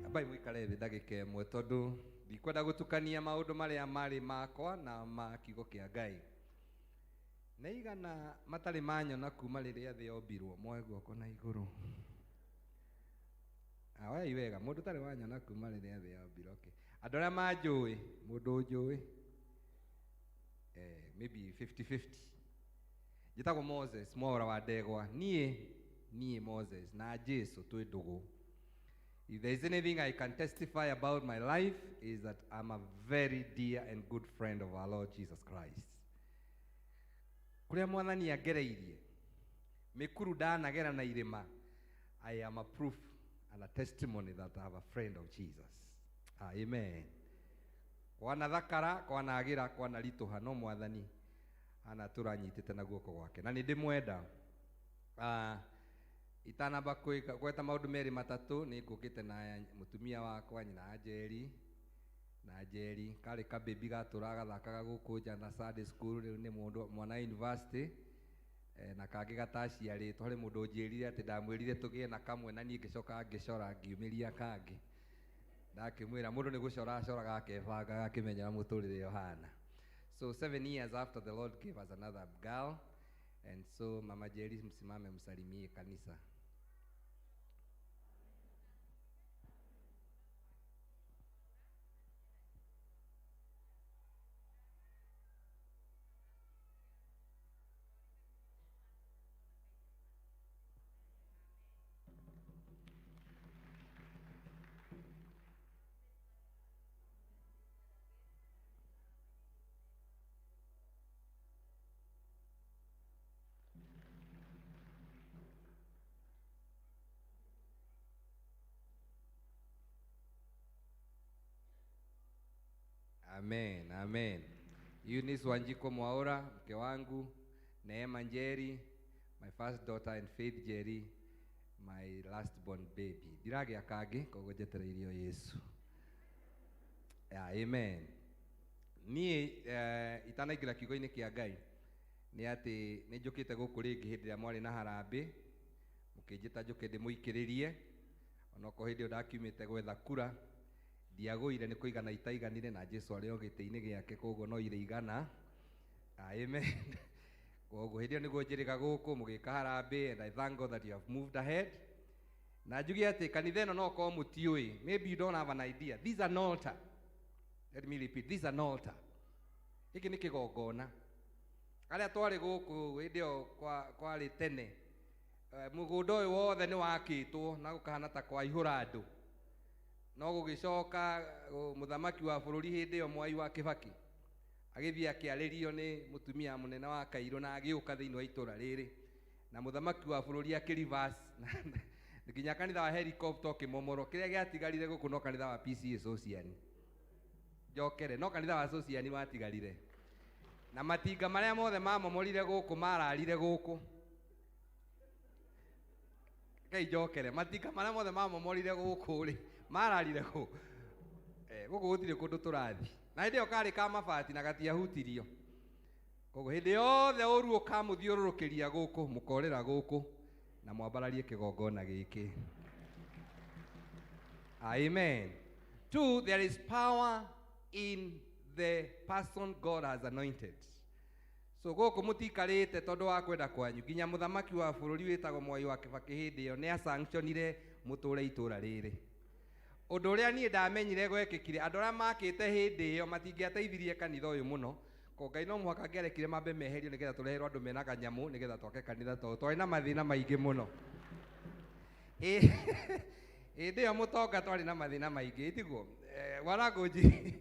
Ambai mũikare thĩ ndagĩka ĩmwe tondũ ndikwenda gũtukania maũndũ marĩa marĩ makwa na ma kiugo kĩa Ngai. Nĩ igana matarĩ manyona kuma rĩrĩa thĩ yombirwo, moe guoko na igũrũ. Oyai wega, mũndũ ũtarĩ wanyona kuma rĩrĩa thĩ yombirwo. Okay. Andũ arĩa manjũĩ, mũndũ ũnjũĩ, maybe 50-50. Njĩtagwo Moses, Mwaũra wa Ndegwa. Niĩ, niĩ Moses na Jesu twĩ ndũgũ. If there is anything I can testify about my life is that I'm a very dear and good friend of our Lord Jesus Christ. Kũrĩa mwathani angereirie, mĩkuru ndanagera na irĩma, I am a proof and a testimony that I have a friend of Jesus. Amen. Kwana thakara, kwana agĩra, kwana ritũha, no mwathani anatũra anyitĩte na guoko gwake. Na nĩ ndĩmwenda. Itanamba gweta maũndũ merĩ matatũ, nĩ ngũkĩte na mũtumia wakwa, nyina wa Njeri, na Njeri, karĩ kababy gatũraga gathakaga gũkũ nja na Sunday school, rĩu nĩ mũndũ mwana university, na kangĩ gataciarĩtwo. Harĩ mũndũ ũnjĩrire atĩ ndamwĩrire tũgĩe na kamwe na niĩ ngĩcoka ngĩcora ngiumĩria kangĩ. Ndakĩmwĩra mũndũ nĩ gũcora acoraga akebanga agakĩmenya ũrĩa mũtũrĩre ũhana. So 7 years after the Lord gave us another girl, and so Mama Jerry, msimame msalimie kanisa. Amen, amen. Eunice Wanjiko Mwaura, mke wangu, Neema Njeri, my first daughter, and Faith Njeri, my last born baby. Ndiragia kangĩ, koguo njetereire o Yesu. Yeah, amen. Niĩ itanaingĩra kiugo-inĩ kĩa Ngai, nĩ atĩ nĩ njũkĩte gũkũ rĩngĩ hĩndĩ ĩrĩa mwarĩ na harambĩ, mũkĩnjĩta njũke ndĩmũikĩrĩrie, onokorwo hĩndĩ ĩyo ndakiumĩte gwetha kura, ndiagũire nĩ kũigana itaiganire na Jesu arĩ o gĩtĩ-inĩ gĩake, koguo no irĩ igana. Amen. Koguo hĩndĩ ĩyo nĩguo njĩrĩga gũkũ mũgĩka harambĩ, and I thank God that you have moved ahead. Na njuge atĩ kanitha ĩno no korwo mũtiũĩ, maybe you don't have an idea. This is an altar. Let me repeat, this is an altar. Gĩkĩ nĩ kĩgongona. Arĩa twarĩ gũkũ hĩndĩ ĩyo kwarĩ tene, mũgũnda ũyũ wothe nĩ wakĩtwo na gũkahana ta kwaihũra andũ. No gũgĩcoka mũthamaki wa bũrũri hĩndĩ ĩyo Mwai wa Kĩbakĩ agĩthiĩ akĩarĩrio nĩ mũtumia mũnene wa Kairũ na agĩũka thĩinĩ wa itũra rĩrĩ, na mũthamaki wa bũrũri akĩreverse nginya kanitha wa helicopter ũkĩmomorwo. Kĩrĩa gĩatigarire gũkũ no kanitha wa PCA Sociani. Njokere, no kanitha wa Sociani watigarire. Na matinga marĩa mothe mamomorire gũkũ mararire gũkũ. Ngai njokere, matinga marĩa mothe mamomorire gũkũ rĩ, mararire gũkũ. Gũkũ gũtirĩ kũndũ tũrathiĩ. Na hĩndĩ ĩyo karĩ ka mabati na gatiahutirio. Koguo hĩndĩ yothe ũru ũkamũthiũrũrũkĩria gũkũ, mũkorĩra gũkũ na mwambararie kĩgongona gĩkĩ. Amen. 2, there is power in the person God has anointed. So gũkũ mũtikarĩte tondũ wa kwenda kwanyu, nginya mũthamaki wa bũrũri wĩtagwo Mwai wa Kĩbakĩ hĩndĩ ĩyo nĩ asanctionire mũtũre itũra rĩrĩ. Ũndũ ũrĩa niĩ ndamenyire gwekĩkire, andũ arĩa makĩte hĩndĩ ĩyo matingĩateithirie kanitha ũyũ mũno. Ko Ngai no mũhaka angĩarekire mambe meherio nĩgetha tũreherwo andũ mena kanyamũ nĩgetha twake kanitha, tondũ twarĩ na mathĩna maingĩ mũno. Hĩndĩ ĩyo mũtonga twarĩ na mathĩna maingĩ, tiguo? Warangũnji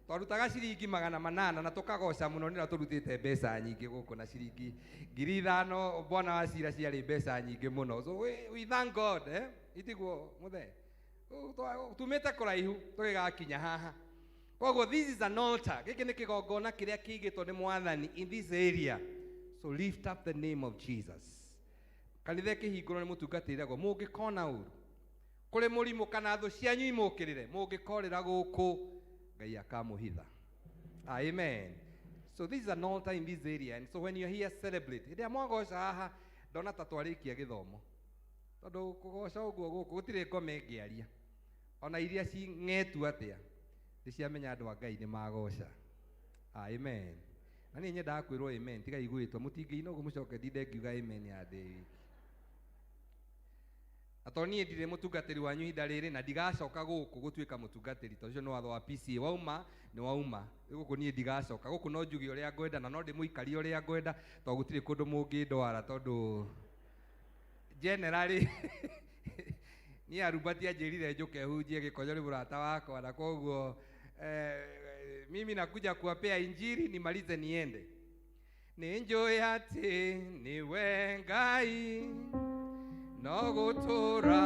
twarutaga ciringi magana manana na tũkagoca mũno nĩ ũrĩa tũrutĩte mbeca nyingĩ gũkũ na ciringi ngiri ithano bwana wa cira ciarĩ mbeca nyingĩ mũno. So we thank God, Itiguo mũthee? Tumĩte kũraihu tũgĩgakinya haha. Koguo this is an altar. Gĩkĩ nĩ kĩgongona kĩrĩa kĩigĩtwo nĩ mwathani in this area. So lift up the name of Jesus. Kanitha ĩkĩhingũrwo nĩ mũtungatĩragwo, mũngĩkona ũru kũrĩ mũrimũ kana thũ cianyu imũkĩrĩre, mũngĩkorĩra gũkũ Ngai akamũhitha. Amen. So this is an altar in this area, and so when you're here, celebrate. Hĩndĩ ĩrĩa mwagoca haha, ndona ta twarĩkia gĩthomo, tondũ kũgoca ũguo gũkũ gũtirĩ ngoma ĩngĩaria, ona iria cing'etu atĩa nĩciamenya andũ a Ngai nĩ magoca. Amen. Na niĩ nyendaga kwĩrwo amen, tiga igwĩtwo mũtingĩina ũguo mũcoke ndinde ngiuga amen ya ndĩ wiki. Na tondũ niĩ ndirĩ mũtungatĩri wanyu ihinda rĩrĩ, na ndigacoka gũkũ gũtuĩka mũtungatĩri, tondũ ũcio nĩ watho wa PCA, wauma nĩ wauma. Gũkũ niĩ ndigacoka gũkũ, no njuge ũrĩa ngwenda na no ndĩmũikarie ũrĩa ngwenda, tondũ gũtirĩ kũndũ mũngĩndwara, tondũ generally niĩ Arubati anjĩrire njũke hunjie Gĩkonyo nĩ mũrata wakwa, na koguo mimi nakuja kuwapea injili nimalize niende. Nĩ njũĩ atĩ nĩwe Ngai no gũtũũra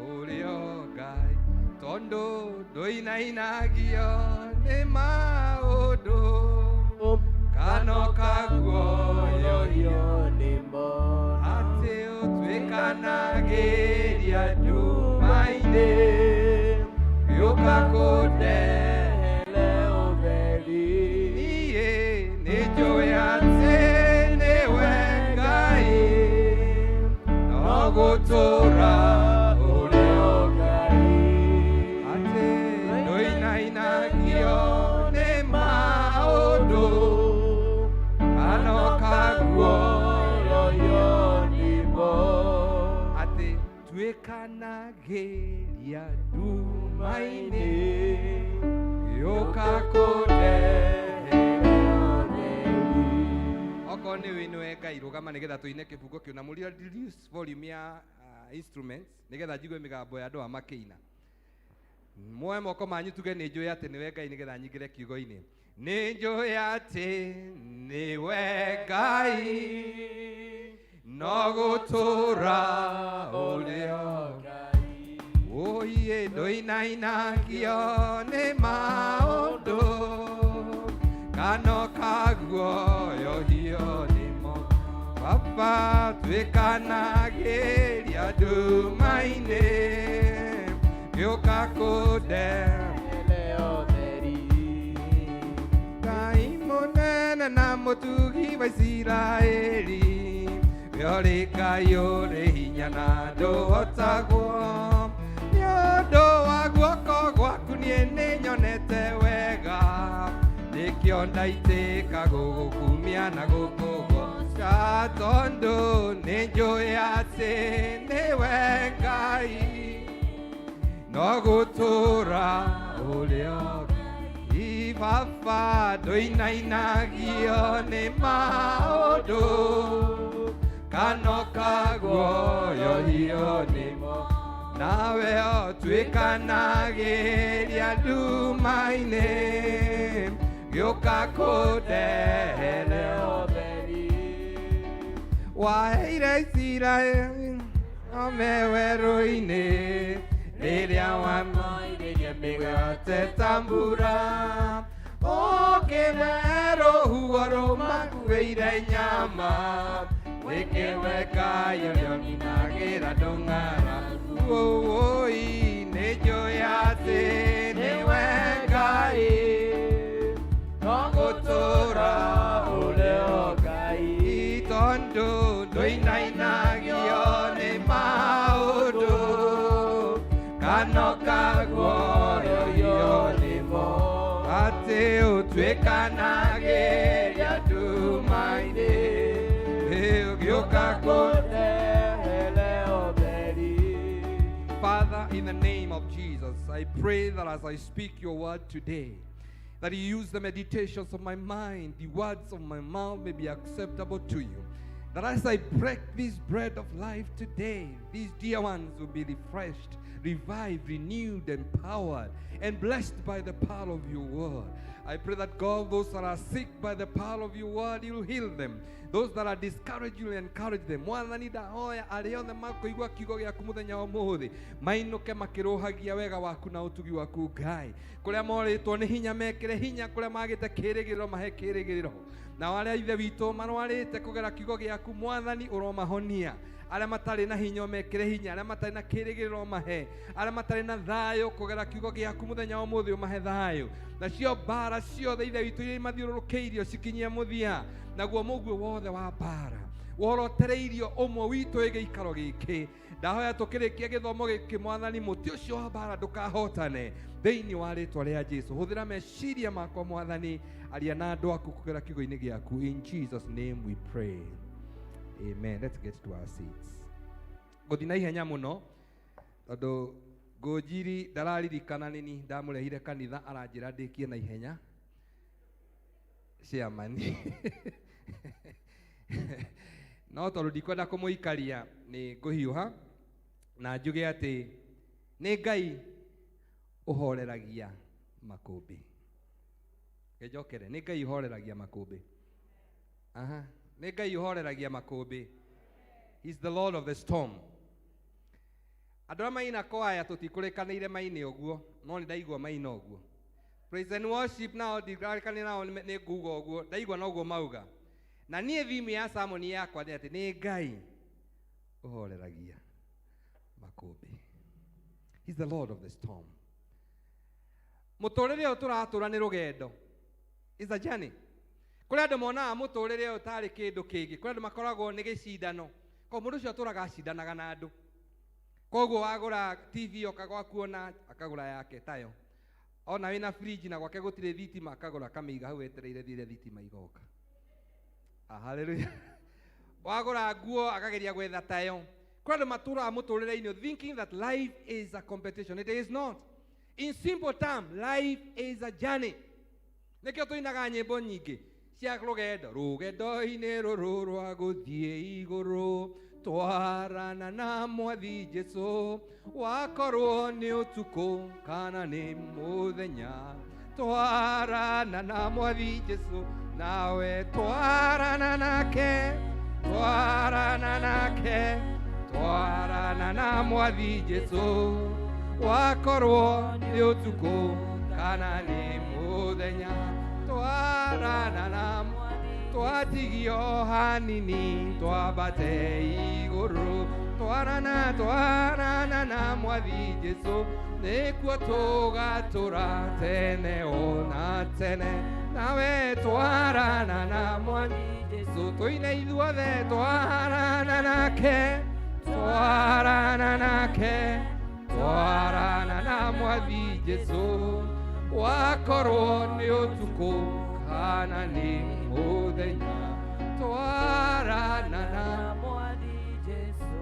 ũrĩ o Ngai, tondũ ndũinainagio nĩ maũndũ kana ũkaguoyohio atĩ ũtuĩkanagĩria nduma-inĩ gĩũka kũndehere ũtheri. Niĩ nĩ njũĩ atĩ nĩwe Ngai no gũtũũra ũrĩ o Ngai, atĩ ndũinainagio nĩ maũndũ kana ũkaguoyohio nĩmo, atĩ tuĩkanagĩria nduma-inĩ gĩũka kũndehere ũtheri. Okorwo nĩ wĩ nĩwe Ngai, rũgama nĩgetha tũine kĩbungo kĩu, na mũri reduce volume ya instruments nĩgetha njigue mĩgambo ya andũ a makĩina. Muoe moko manyu tuge nĩ njũĩ atĩ nĩwe Ngai, nĩgetha nyingĩre kiugo-inĩ. Nĩ njũĩ atĩ nĩwe Ngai no gũtũũra ũrĩ o Ngai, ũiĩ ndũinainagio nĩ maũndũ kana ũkaguoyohio nĩmo, Baba tuĩkanagĩria nduma-inĩ gĩũka kũndehere ũtheri. Ngai mũnene na mũtugi wa Isiraeli, we ũrĩ Ngai ũrĩ hinya na ndũhotagwo, nĩ ũndũ wa guoko gwaku niĩ nĩnyonete wega, nĩkĩo ndaitĩka gũgũkumia na gũkũgoca, tondũ nĩ njũĩ atĩ nĩwe Ngai no gũtũũra ũrĩ o Ngai. Baba ndũinainagio nĩ maũndũ kana ũkaguoyohio nĩmo, nawe ũtuĩkanagĩria nduma-inĩ gĩũka kũndehere ũtheri. Waheire Isiraeli ome werũ-inĩ rĩrĩa wamoirĩrie mĩgate ta mbura, ũkĩmahe rũhuho rũmakuĩire nyama, nĩkĩwe Ngai ũrĩa ũninagĩra ndũng'aragu. Ũũi nĩ njũĩ atĩ nĩwe Ngai no gũtũũra ũrĩ o Ngai, tondũ ndũinainagio nĩ maũndũ kana ũkaguoyohio nĩmo, atĩ ũtuĩkanagĩria nduma-inĩ gĩũka kũndehere ũtheri. Father, in the name of Jesus, I pray that as I speak your word today, that you use the meditations of my mind, the words of my mouth may be acceptable to you. That as I break this bread of life today, these dear ones will be refreshed, revived, renewed, empowered, and blessed by the power of your word. I pray that God, those that are sick by the power of your word, you'll heal them. Those that are discouraged, you'll encourage them. Mwathani ndahoya arĩa othe makũigua kiugo gĩaku mũthenya wa ũmũthĩ mainũke makĩrũhagia wega waku na ũtugi waku Ngai. Kũrĩa morĩtwo nĩ hinya mekĩre hinya, kũrĩa magĩte kĩĩrĩgĩrĩro mahe kĩĩrĩgĩrĩro. Nao arĩa ithe witũ marwarĩte kũgera kiugo gĩaku Mwathani ũromahonia. Arĩa matarĩ na hinya ũmekĩre hinya, arĩa matarĩ na kĩĩrĩgĩrĩro ũmahe, arĩa matarĩ na thayũ kũgera kiugo gĩaku mũthenya wa ũmũthĩ ũmahe thayũ. Nacio mbara Mbara ciothe Ithe witũ iria imathiũrũrũkĩirio cikinyie mũthia. Naguo mũguĩ wothe wa mbara worotereirio ũmwe witũ ĩ gĩikaro gĩkĩ. Ndahoya tũkĩrĩkia gĩthomo gĩkĩ Mwathani, mũtĩ ũcio wa mbara ndũkahotane thĩinĩ wa rĩtwa rĩa Jesu. Hũthĩra meciria makwa Mwathani, aria na andũ aku kũgera kiugo-inĩ gĩaku. In Jesus name we pray, amen. Let's get to our seats. Ngũthiĩ na ihenya mũno tondũ Ngũnjiri ndararirikana nĩni ndamũrehire kanitha, aranjĩra ndĩkie na ihenya chairman. No tondũ ndikwenda kũmũikaria nĩ ngũhiũha na njuge atĩ nĩ Ngai ũhoreragia makũmbĩ. Ngĩnjokere, nĩ Ngai ũhoreragia makũmbĩ. Aha, nĩ Ngai ũhoreragia makũmbĩ. He's the Lord of the storm. Andũ arĩa maina kwaya tũtikũrĩkanĩire maine ũguo, no nĩ ndaigua maina ũguo. Praise and worship nao ndirarĩkanĩire nao nĩ nguga ũguo, ndaigua noguo mauga. Na niĩ theme ya sermon yakwa nĩ atĩ nĩ Ngai ũhoreragia makũmbĩ. He's the Lord of the storm. Mũtũrĩre ũyũ tũratũra nĩ rũgendo. It's a journey. Kũrĩ andũ monaga mũtũrĩre ũyũ tarĩ kĩndũ kĩngĩ. Kũrĩ andũ makoragwo nĩ gĩcindano. Koguo mũndũ ũcio atũraga acindanaga na andũ. Koguo wagũra TV oka gwaku ona akagũra yake tayo. Ona wĩna fridge na gwake gũtirĩ thitima akagũra akamĩiga hau etereire rĩrĩa thitima igoka. Hallelujah. Wagũra nguo akageria gwetha tayo. Kũrĩ andũ matũraga mũtũrĩre-inĩ thinking that life is a competition. It is not. In simple term, life is a journey. Nĩkĩo tũinaga nyĩmbo nyingĩ cia rũgendo. Rũgendo-inĩ rũrũ rwa gũthiĩ igũrũ, twarana na Mwathi Jesũ, wakorwo nĩ ũtukũ kana nĩ mũthenya, twarana na Mwathi Jesũ, nawe twarana nake, twarana nake, twarana na Mwathi Jesũ, wakorwo nĩ ũtukũ kana nĩ mũthenya, twarana na twatigio hanini twambate igũrũ, twarana twarana na Mwathi Jesũ, nĩkuo tũgatũra tene ona tene, nawe twarana na Mwathi Jesũ, tũine ithuothe twarana nake, twarana nake, twarana na Mwathi Jesũ, wakorwo nĩ ũtukũ kana nĩ mũthenya, twarana na Mwathi Jesũ.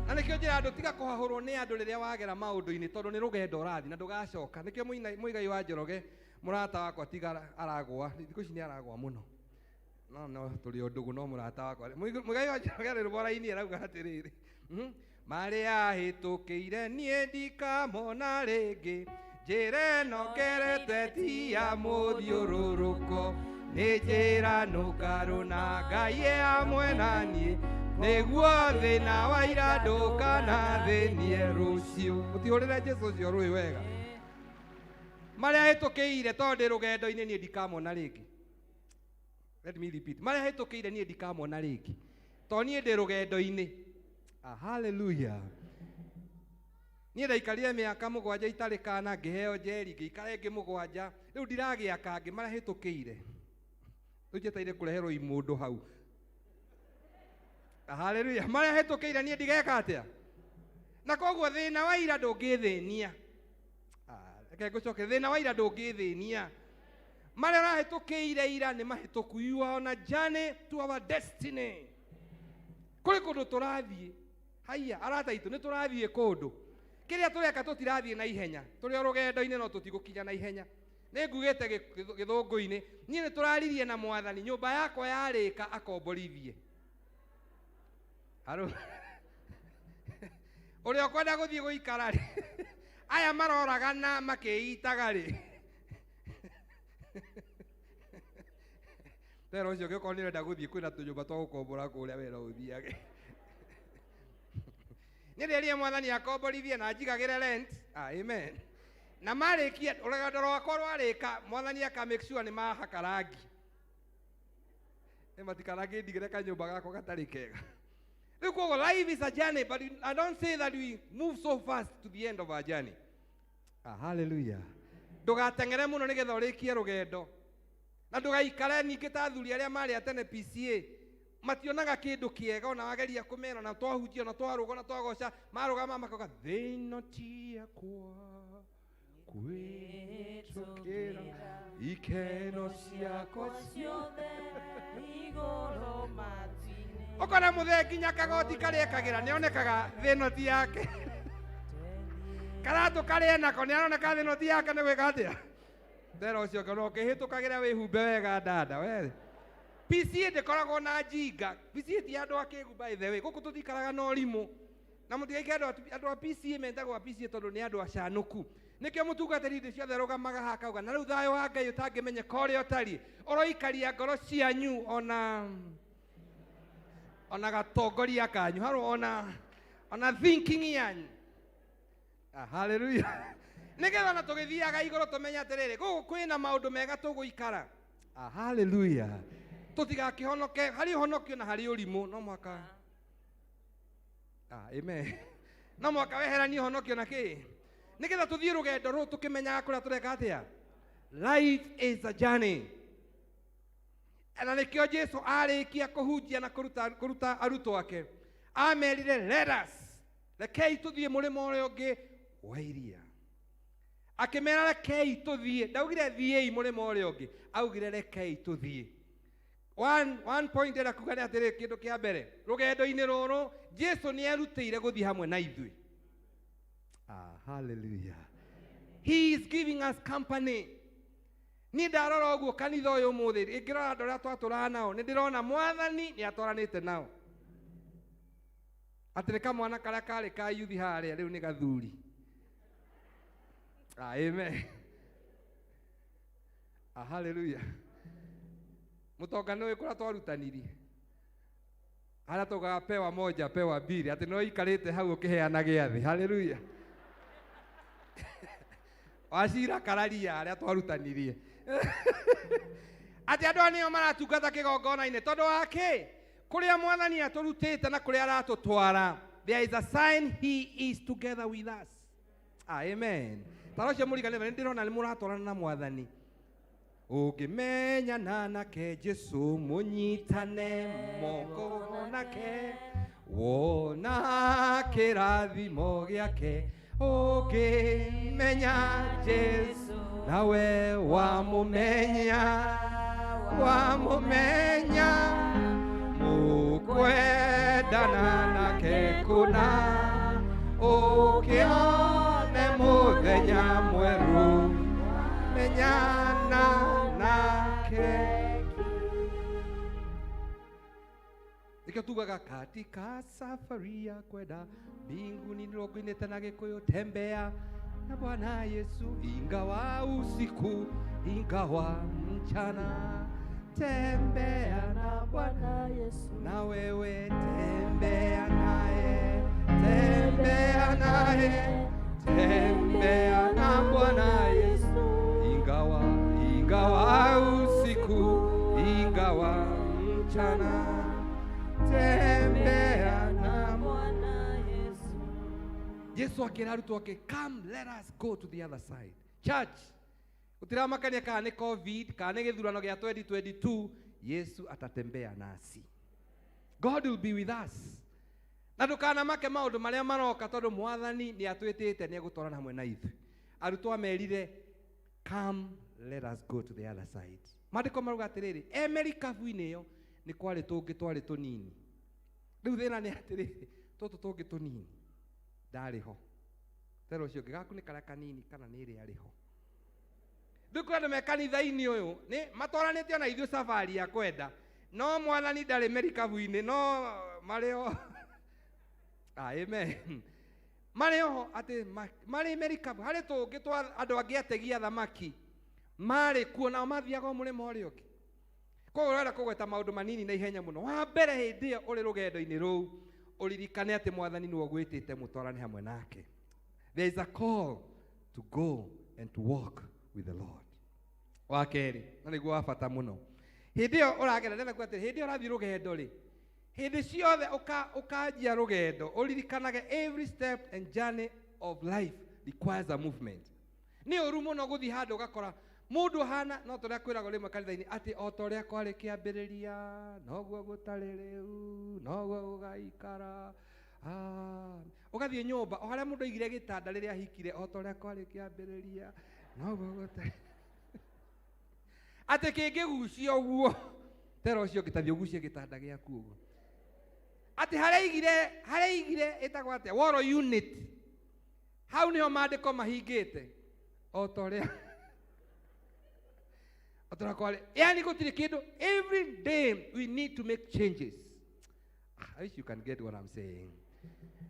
Na nĩkĩo njĩra andũ tiga kũhahũrwo nĩ andũ rĩrĩa wagera maũndũ-inĩ, tondũ nĩ rũgendo ũrathiĩ na ndũgacoka. Nĩkĩo Mũigai wa Njoroge mũrata wakwa tiga aragũa, thikũ ici nĩ aragũa mũno. No no tũrĩ o ndũgũ no mũrata wakwa. Mũigai wa Njoroge arĩ rũbora-inĩ arauga atĩrĩrĩ, marĩa hĩtũkĩire niĩ ndikamona rĩngĩ, njĩra ĩno ngerete ti ya mũthiũrũrũko, nĩ njĩra nũngarũ na Ngai e hamwe na niĩ, nĩguo thĩna wa ira ndũkanathĩnie rũciũ. Mũtihũrĩre Jesũ ũcio rũĩ wega. Marĩa hĩtũkĩire tondũ ndĩ rũgendo-inĩ niĩ ndikamona rĩngĩ. Let me repeat. Marĩa hĩtũkĩire niĩ ndikamona rĩngĩ, tondũ niĩ ndĩ rũgendo-inĩ. Hallelujah. Niĩ ndaikarire mĩaka 7 itarĩ kana, ngĩheo njeri, ngĩikara ĩngĩ 7. Rĩu ndiragĩa kangĩ marĩa hĩtũkĩire. Rĩu njetereire kũreherwo imũndũ hau. Hallelujah. Marĩa hĩtũkĩire niĩ ndigeka atĩa? Na koguo thĩna wa ira ndũngĩthĩnia. Reke ngũcoke, thĩna wa ira ndũngĩthĩnia. Marĩa ũrahĩtũkĩire ira nĩ mahĩtũku. You are on a journey to our destiny. Kũrĩ kũndũ tũrathiĩ. Haiya, arata aitũ, nĩ tũrathiĩ kũndũ. Kĩrĩa tũreka tũtirathiĩ na ihenya. Tũrĩ o rũgendo-inĩ no tũtigũkinya na ihenya. Nĩ ngugĩte gĩthũngũ-inĩ, niĩ nĩ tũraririe na Mwathani, nyũmba yakwa yarĩka akomborithie. Harũ. Ũrĩa ũkwenda gũthiĩ gũikara rĩ, aya maroragana makĩitaga rĩ. Tero ũcio ũngĩkorwo nĩ ũrenda gũthiĩ kwĩna tũnyũmba twa gũkombora kũrĩa wee no ũthiage. Nĩ rĩrĩa Mwathani akomborithie na njigagĩre rent. Amen. Na marĩkia rũgendo rwakwa rwarĩka, Mwathani aka make sure nĩ mahaka rangi. Nĩ matikanangĩndigĩre kanyũmba gakwa gatarĩ kega. Rĩu koguo life is a journey, but I don't say that we move so fast to the end of our journey. Hallelujah. Ndũgateng'ere mũno nĩgetha ũrĩkie rũgendo. Na ndũgaikare ningĩ ta athuri arĩa marĩ a tene PCA. Mationaga kĩndũ kĩega ona wageria kũmera na twahunjia na twarũga na twagoca marũgama makauga thĩna ti yakwa kwĩtũkĩra ikeno ciakwa ciothe igũrũ matu-inĩ. Ũkona mũthee nginya kagoti karĩa ekagĩra nĩonekaga thĩna ti yake. Karatũ karĩa enako nĩaroneka thĩna ti yake nĩ gwĩka atĩa? Thera ũcio ũngĩ no ũkĩhĩtũkagĩra wĩhumbe wega dada we. PCA ndĩkoragwo na njinga. PCA ti andũ akĩgu by the way. Gũkũ tũtikaraga na ũrimũ. Na mũtigaikare andũ a PCA metagwo a PCA tondũ nĩ andũ acanũku. Nĩkĩo mũtungatĩri hĩndĩ ciothe arũgamaga haha akauga na rĩu thayũ wa Ngai ũtangĩmenyeka ũrĩa ũtariĩ ũroikaria ngoro cianyu ona gatongoria kanyu harũ ona thinking yanyu. Hallelujah. Nĩgetha na tũgĩthiaga igũrũ tũmenye atĩrĩrĩ gũkũ kwĩna maũndũ mega tũgũikara. Hallelujah. Tũtigakĩhonoke harĩ ũhonokio na harĩ ũrimũ no mũhaka. Amen. No mũhaka weheranie ũhonokio na kĩ? Nĩgetha tũthiĩ rũgendo rũũ tũkĩmenyaga kũrĩa tũreka atĩa. Life is a journey. Na nĩkĩo Jesu arĩkia kũhunjia na kũruta arutwo ake. Amerire let us. Rekei tũthiĩ mũrĩmo ũrĩa ũngĩ wa iria. Akĩmera rekei tũthiĩ. Ndaugire thiĩi mũrĩmo ũrĩa ũngĩ. Augire rekei tũthiĩ. One point ĩrĩa kuga nĩ atĩrĩ kĩndũ kĩa mbere. Rũgendo-inĩ rũrũ Jesu nĩ erutĩire gũthiĩ hamwe na ithuĩ. Hallelujah. He is giving us company. Niĩ ndarora ũguo kanitha ũyũ ũmũthĩ, ingĩrora andũ arĩa twatũraga nao, nĩ ndĩrona Mwathani nĩ atwaranĩte nao. Atĩ nĩ kamwana karĩa karĩ ka yuthi harĩa rĩu nĩ gathuri. Amen. Hallelujah. Mũtonga nĩ ũĩ kũrĩa twarutanirie. Harĩa taugaga pewa moja, pewa mbili, atĩ no ikarĩte hau ũkĩheana gĩathĩ. Hallelujah. Wacira kararia arĩa twarutanirie. Atĩ andũ aya nĩo maratungata kĩgongona-inĩ tondũ wa kĩ? Kũrĩa Mwathani atũrutĩte na kũrĩa aratũtwara. There is a sign he is together with us. Amen. Tara ũcio mũriganĩre nĩ ndĩrona nĩ mũratwarana na Mwathani. Ũngĩmenyana nake Jesu mũnyitane moko nake wona kĩrathimo gĩake. Ũngĩmenya Jesu nawe wamũmenya, wamũmenya mũkwendana nake kũna ũkĩone mũthenya mwerũ menyana nake. Nĩkĩo tugaga katika safari ya kwenda mbinguni nĩrũngũ-inĩ na Gĩkũyũ tembea na Bwana Yesu ingawa usiku ingawa mchana tembea na Bwana Yesu na wewe tembea naye, tembea naye, tembea na Bwana Yesu ingawa, ingawa usiku ingawa mchana tembea na Bwana Yesu. Yesu akĩra arutwo ake, come let us go to the other side. Church, gũtiramakania kana nĩ COVID kana nĩ gĩthurano gĩa 2022, Yesu atatembea nasi. God will be with us. Na ndũkanamake maũndũ marĩa maroka tondũ Mwathani nĩ atwĩtĩte nĩ egũtwarana hamwe na ithuĩ. Arutwo amerire, come let us go to the other side. Maandĩko marauga atĩrĩrĩ, e merikabu-inĩ ĩyo nĩ kwarĩ tũngĩ twarĩ tũnini. Rĩu thĩna nĩ atĩrĩrĩ, tũtũ tũngĩ tũnini ndarĩ ho. Tera ũcio ũngĩ gaku nĩ karĩa kanini kana nĩ ĩrĩa arĩ ho. Rĩu kũrĩ andũ me kanitha-inĩ ũyũ nĩ matwaranĩte ona ithuĩ safari ya kwenda, no Mwathani ndarĩ merikabu-inĩ, no marĩ o. Amen. Marĩ oho atĩ marĩ merikabu harĩ tũngĩ twa andũ angĩ ategi a thamaki marĩ kuo nao mathiaga o mũrĩmo ũrĩa ũngĩ. Koguo ũrenda kũgweta maũndũ manini na ihenya mũno. Wa mbere hĩndĩ ĩyo ũrĩ rũgendo-inĩ rũu ũririkane atĩ Mwathani nĩwe ũgwĩtĩte mũtwarane hamwe nake. There is a call to go and to walk with the Lord. Wa kerĩ, na nĩguo wa bata mũno. Hĩndĩ ĩyo ũragera, ndĩrenda kuuga atĩrĩ, hĩndĩ ĩyo ũrathiĩ rũgendo rĩ, hĩndĩ ciothe ũkanjia rũgendo, ũririkanage every step and journey of life requires a movement. Nĩ ũru mũno gũthiĩ handũ ũgakora mũndũ ahana no ta ũrĩa kwĩragwo rĩmwe kanitha-inĩ atĩ o ta ũrĩa kwarĩ kĩambĩrĩria noguo gũtarĩ rĩu noguo gũgaikara. Ũgathiĩ nyũmba o harĩa mũndũ aigire gĩtanda rĩrĩa ahikire o ta ũrĩa kwarĩ kĩambĩrĩria noguo gũtarĩ atĩ kĩngĩgucio ũguo tera ũcio ũngĩ tathiĩ ũgucie gĩtanda gĩaku ũguo atĩ harĩa aigire ĩtagwo atĩa woro unit hau nĩho maandĩko mahingĩte o ta ũrĩa kwarĩ yani gũtirĩ kĩndũ. Every day we need to make changes. I wish you can get what I'm saying.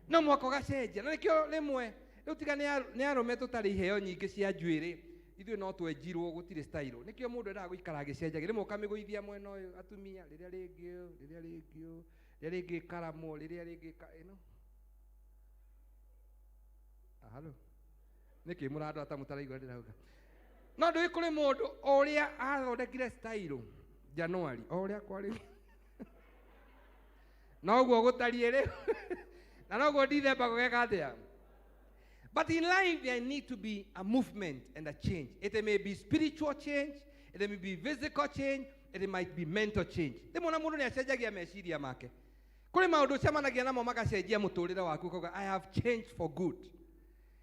No mwaka ũgacenjia na nĩkĩo rĩmwe rĩu tiga nĩ arũme tũtarĩ iheo nyingĩ cia njuĩrĩ ithuĩ no twenjirwo gũtirĩ style. Nĩkĩo mũndũ endaga gũikara agĩcenjagia rĩmwe ũkamĩgũithia mwena ũyũ atumia rĩrĩa rĩngĩ ũyũ rĩrĩa rĩngĩ ũyũ rĩrĩa rĩngĩ ĩkaramwo rĩrĩa rĩngĩ ĩno. Halo nĩkĩ mũrandora ta mũtaraigua ndĩrauga no ndũĩ kũrĩ mũndũ o ũrĩa athondekire style January o ũrĩa kwarĩ noguo gũtariĩ rĩu na noguo December gũgeka atĩa. But in life there need to be a movement and a change. It may be spiritual change, it may be physical change, it might be mental change. Rĩmwe na mũndũ nĩ acenjagia meciria make. Kũrĩ maũndũ ũcemanagia namo magacenjia mũtũrĩre waku ũkauga I have changed for good.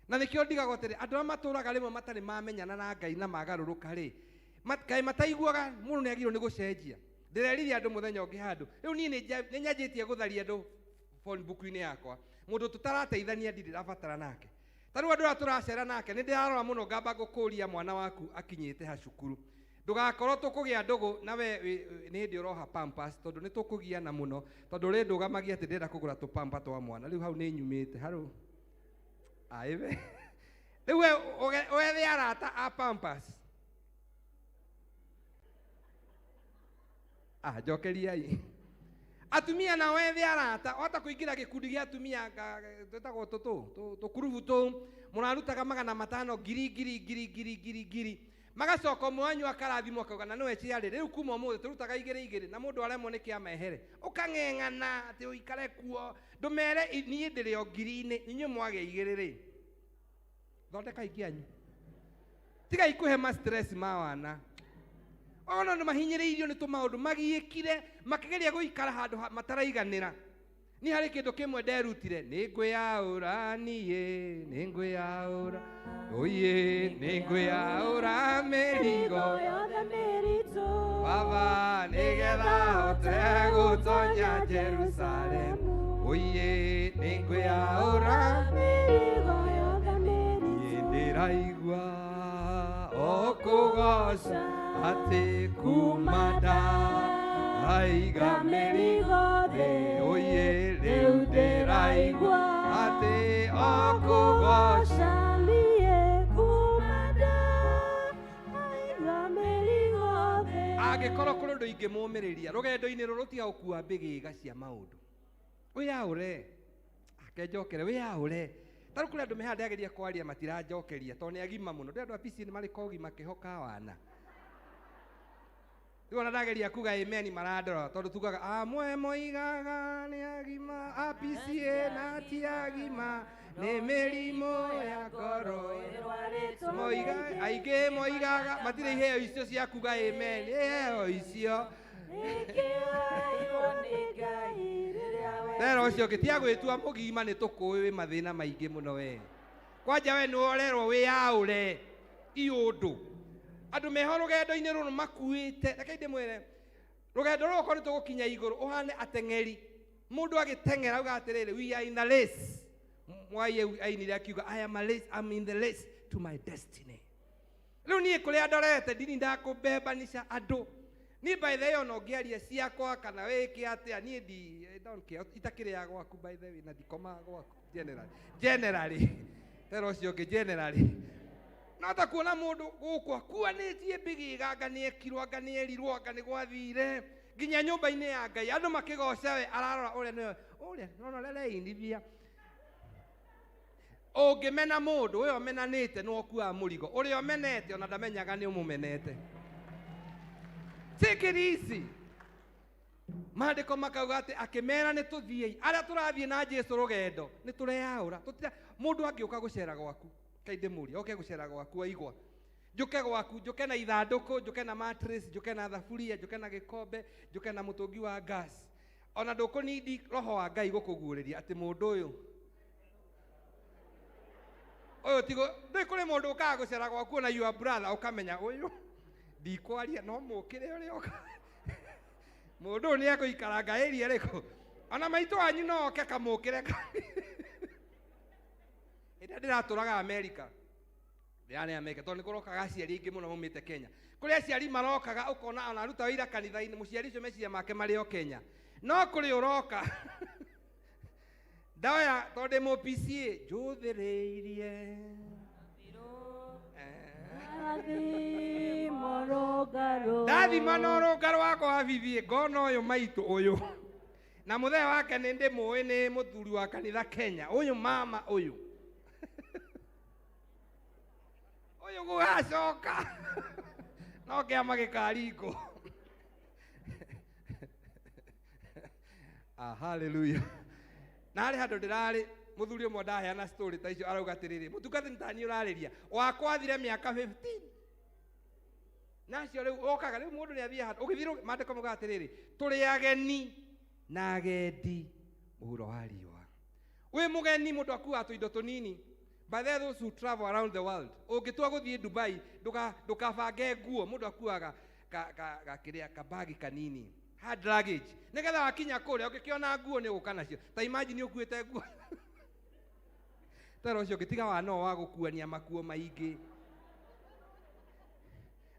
Na nĩkĩo ndigagwo atĩrĩ andũ arĩa matũraga rĩmwe matarĩ mamenyana na Ngai na magarũrũka rĩ kaĩ mataiguaga mũndũ nĩ agĩrĩirwo nĩ gũcenjia. Ndĩrerire andũ mũthenya ũngĩ handũ rĩu niĩ nĩ nyanjĩtie gũtharia andũ phone book-inĩ yakwa mũndũ tũtarateithania ndirĩ ndĩrabatara nake. Ta rĩu andũ arĩa tũracera nake nĩ ndĩrarora mũno ngamba ngũkũria mwana waku akinyĩte ha cukuru ndũgakorwo tũkũgĩa ndũgũ na we nĩ hĩndĩ ũroha pampers tondũ nĩ tũkũgiana mũno tondũ rĩ ndũgamagia atĩ ndĩrenda kũgũra tũpampa twa mwana rĩu hau nĩ nyumĩte harũ aibe rĩu we wethe arata a pampers. Njokeriai atumia na wethe arata wata kũingĩra gĩkundi gĩa atumia twĩtagwo tũtũ tũkurubu tũu mũrarutaga 500 ngiri ngiri ngiri ngiri ngiri ngiri magacoka ũmwe wanyu akarathimwo akauga na nĩwe ciarĩ rĩu kuma ũmũthĩ tũrutaga igĩrĩ igĩrĩ na mũndũ aremwo nĩ kĩama ehere ũkang'eng'ana atĩ ũikare kuo ndũmere niĩ ndĩrĩ o ngiri-inĩ inyuĩ mwagĩa igĩrĩ rĩ thondekai kĩanyu tigai kũhe ma stress ma wana ona nĩ mahinyĩrĩirio nĩ tũmaũndũ magiĩkire makĩgeria gũikara handũ mataraiganĩra. Niĩ harĩ kĩndũ kĩmwe nderutire nĩ ngwĩyaũra niĩ nĩ ngwĩyaũra oye nĩ ngwĩyaũra mĩrigo yothe mĩritũ Baba nĩgetha hote gũtonya Jerusalemu oye nĩ ngwĩyaũra mĩrigo yothe mĩritũ niĩ ndĩraigua o kũgoca atĩ kuma ndaiga mĩrigo thĩ oye rĩu ndĩraigua atĩ o kũgoca niĩ kuma ndaiga mĩrigo thĩ. Angĩkorwo kũrĩ ũndũ ingĩmũmĩrĩria rũgendo-inĩ rũrũ tiga gũkua mbĩgĩga cia maũndũ wĩyaũre akenjokere wĩyaũre. Ta rĩu kũrĩ andũ me haha ndĩrageria kwaria matiranjokeria tondũ nĩ agima mũno. Ndĩ andũ a PCA nĩ marĩ kogima kĩhoka wana rĩu ona ndageria kuga amen marandora tondũ tugaga amwe moigaga nĩ agima a PCA na ti agima nĩ mĩrimũ ya ngoro moiga aingĩ moigaga matirĩ iheo icio cia kuga amen iheo icio tera ũcio ũngĩ tiga gwĩtua mũgima nĩ tũkũĩ wĩ mathĩna maingĩ mũno we kwanja we nĩ ũrerwo wĩyaũre iũndũ andũ meho rũgendo-inĩ rũrũ makuĩte. Reke ndĩmwĩre rũgendo rũrũ okorwo nĩ tũgũkinya igũrũ ũhane ateng'eri mũndũ agĩteng'era auga atĩrĩrĩ we are in a race. Mwai ainire akiuga I am a race, I'm in the race to my destiny. Rĩu niĩ kũrĩa ndorete ndini ndakũbembanica andũ niĩ by the way ona ũngĩaria ciakwa kana wĩke atĩa niĩ ndi I don't care itakĩrĩ ya gwaku by the way na ndikomaga gwaku generally tera ũcio ũngĩ generally no ta kuona mũndũ gũkũ akuanĩtie mbĩgĩga anga nĩ ekirwo anga nĩ erirwo anga nĩ gwathire nginya nyũmba-inĩ ya Ngai andũ makĩgoca we ararora ũrĩa nĩwe ũrĩa nona ũrĩa areinithia. Ũngĩmena mũndũ ũyũ ũmenanĩte nĩwe ũkuaga mũrigo ũrĩa ũmenete ona ndamenyaga nĩ ũmũmenete. Take it easy. Maandĩko makauga atĩ akĩmera nĩ tũthiĩi arĩa tũrathiĩ na Jesũ rũgendo nĩ tũreyaũra mũndũ angĩũka gũcera gwaku Kai ndĩmũrie oke gũcera gwaku waigwa njũke gwaku njũke na ithandũkũ njũke na mattress njũke na thaburia njũke na gĩkombe njũke na mũtũngi wa gas ona ndũkũnindi roho wa Ngai gũkũguũrĩria atĩ mũndũ ũyũ ũyũ tigo ndũĩ kũrĩ mũndũ ũkaga gũcera gwaku ona your brother ũkamenya ũyũ ndikwaria no mũkĩre ũrĩa oka mũndũ ũyũ nĩ ekũikaranga area ĩrĩkũ ona maitũ wanyu no oke kamũkĩre hĩndĩ ĩrĩa ndĩratũraga America ndĩrarĩ America tondũ nĩ kũrokaga aciari aingĩ mũno maumĩte Kenya kũrĩ aciari marokaga ũkona ona aruta wĩra kanitha-inĩ mũciari ũcio meciria make marĩ o Kenya no kũrĩ ũroka ndoya tondũ ndĩ mũ PCA njũthĩrĩirie ndathima na ũrũngarũ wakwa wa bibie ngona ũyũ maitũ ũyũ na mũthee wake nĩ ndĩmũĩ nĩ mũthuri wa kanitha Kenya ũyũ mama ũyũ ũyũ gũgacoka no kĩama gĩkaringwo. Ah, hallelujah. Na harĩ handũ ndĩrarĩ mũthuri ũmwe ndaheana story ta icio arauga atĩrĩrĩ mũtungatĩri nĩ taniĩ ũrarĩria wakwathire mĩaka 15 nacio rĩu okaga rĩu mũndũ nĩ athiĩ handũ ũgĩthiĩ maandĩko maugaga atĩrĩrĩ tũrĩ ageni na agendi mũhuro wa riũa wĩ mũgeni mũndũ akuaga tũindo tũnini. By the way, those who travel around the world, ũngĩtua gũthiĩ Dubai ndũkabange nguo mũndũ akuaga gakĩrĩa kabagi kanini hard luggage nĩgetha wakinya kũrĩa ũngĩkĩona nguo nĩ ũgũka nacio ta imagine ũkuĩte nguo tera ũcio ũngĩtiga wa no wa gũkuania makuo maingĩ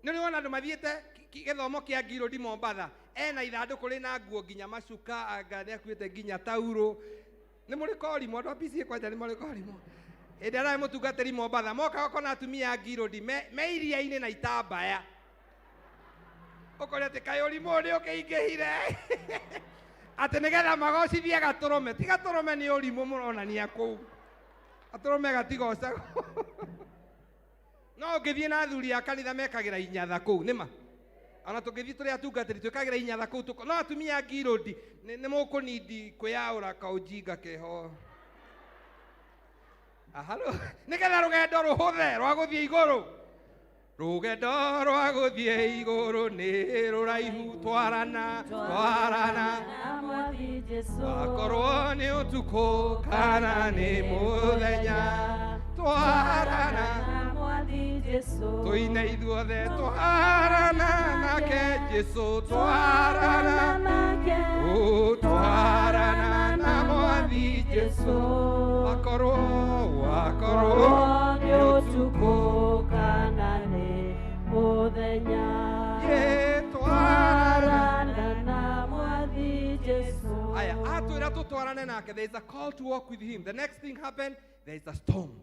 nĩ ũrĩ wona andũ mathiĩte gĩthomo kĩa Ngirũndi Mombatha ena ithandũkũ rĩna nguo nginya macuka anga nĩ akuĩte nginya taurũ nĩ mũrĩ korimũ andũ a PCA kwanja nĩ mũrĩ korimũ hĩndĩ ĩrĩa mũtungatĩri Mombatha mokaga ũkona atumia a Ngirũndi me iria-inĩ na itambaya ũkoria atĩ kaĩ ũrimũ ũyũ nĩ ũkĩingĩhire atĩ nĩgetha magocithie gatũrũme ti gatũrũme nĩ ũrimũ mũronania kũu gatũrũme gatigocagwo no ũngĩthiĩ na athuri a kanitha mekagĩra inyatha kũu nĩma ona tũngĩthiĩ tũrĩ atungatĩri twĩkagĩra inyatha kũu no atumia a Ngirũndi nĩ mũkũnindi kwĩyaũra kaũjinga keho. Halo nĩgetha rũgendo rũhũthe rwa gũthiĩ igũrũ rũgendo rwa gũthiĩ igũrũ nĩ rũraihu twarana twarana akorwo nĩ ũtukũ kana nĩ mũthenya twarana tũine ithuothe twarana nake Jesũ twarana twarana na Mwathi Jesũ akorwo akorwo nĩ ũtukũ kana nĩ mũthenya twarana na Mwathi Jesũ. Aya atwĩra tũtwarane nake there is a call to walk with him. The next thing happened, there is a storm.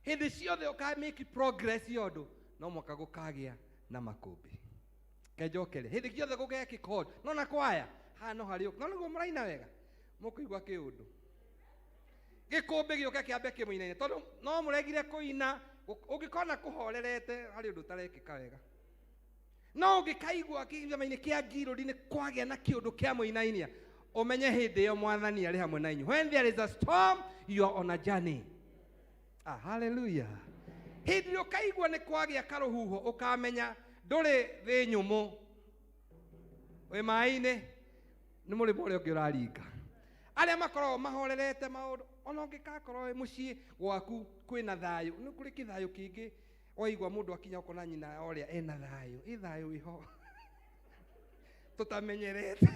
Hĩndĩ ciothe ũka make progress ya ũndũ no mwaka gũkagĩa na makũmbĩ kenjokere hĩndĩ ciothe gũgekĩka ũndũ no na kwaya haha no harĩ no nĩguo mũraina wega mũkũigua kĩũndũ gĩkũmbĩ gĩũke kĩambe kĩmũinaine tondũ no mũregire kũina ũngĩkona kũhorerete harĩ ũndũ ũtarekĩka wega no ũngĩkaigua kĩama-inĩ kĩa Ngirũndi nĩ kwagĩa na kĩũndũ kĩa mũinainia ũmenye hĩndĩ ĩyo Mwathani arĩ hamwe na inyuĩ. When there is a storm, you are on a journey. Ah, hallelujah. Hĩndĩ ĩrĩa ũkaigua nĩ kwagĩa karũhuho ũkamenya ndũrĩ thĩ nyũmũ wĩ maĩ-inĩ nĩ mũrĩmo ũrĩa ũngĩ ũraringa arĩa makoragwo mahorerete maũndũ ona ũngĩgakorwo wĩ mũciĩ gwaku kwĩna thayũ nĩ kũrĩ kĩthayũ kĩngĩ waigua mũndũ akinya ũkona nyina ũrĩa ena thayũ ĩ thayũ ĩho tũtamenyerete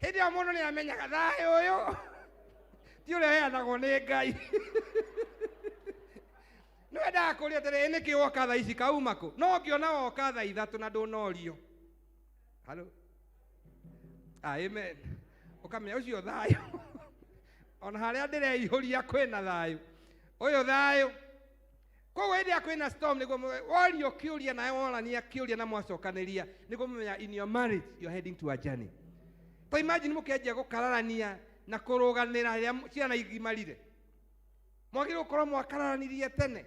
hĩndĩ ĩyo mũndũ nĩ amenyaga thayũ ũyũ ti ũrĩa ũheanagwo nĩ Ngai nĩ wendaga kũũria atĩrĩ nĩkĩ woka thaa ici kauma kũ no ũngĩona woka thaa ithatũ na ndũnorio halo amen ũkamenya ũcio thayũ ona harĩa ndĩreihũria kwĩna thayũ ũyũ thayũ koguo hĩndĩ ĩrĩa kwĩna storm nĩguo worio kĩũria nawe worania kĩũria na mwacokanĩria nĩguo mũmenya in your marriage you are heading to a journey. To imagine mũkĩanjia gũkararania na kũrũganĩra rĩrĩa ciana igimarire mwagĩrĩirwo gũkorwo mwakararanirie tene